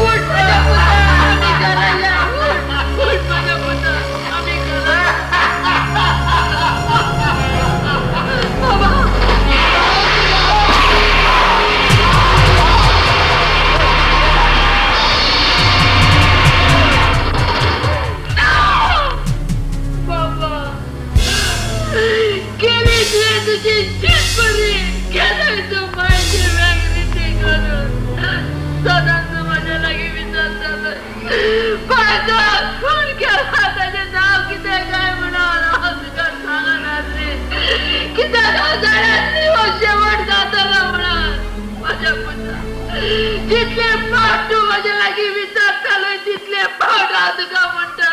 उठ म्हज्या पुता, आमी घरा या. उठ म्हज्या पुता, आमी घरा. बाबा. बाबा, केली तुवें तुजी जीत बरी, केलंय तूं मायची वेगळी करून. सदांच म्हज्या लागीं विचारतालो, पायतो खून केला ताचें नांव कितें काय म्हणून. हांव तुका सांगनासली कित्याक हांव जाणासली हो शेवट जातलो म्हणून. म्हज्या पुता, जितले पावट तूं म्हज्या लागीं विचारतालो तितले पावट हांव तुका म्हणटलें.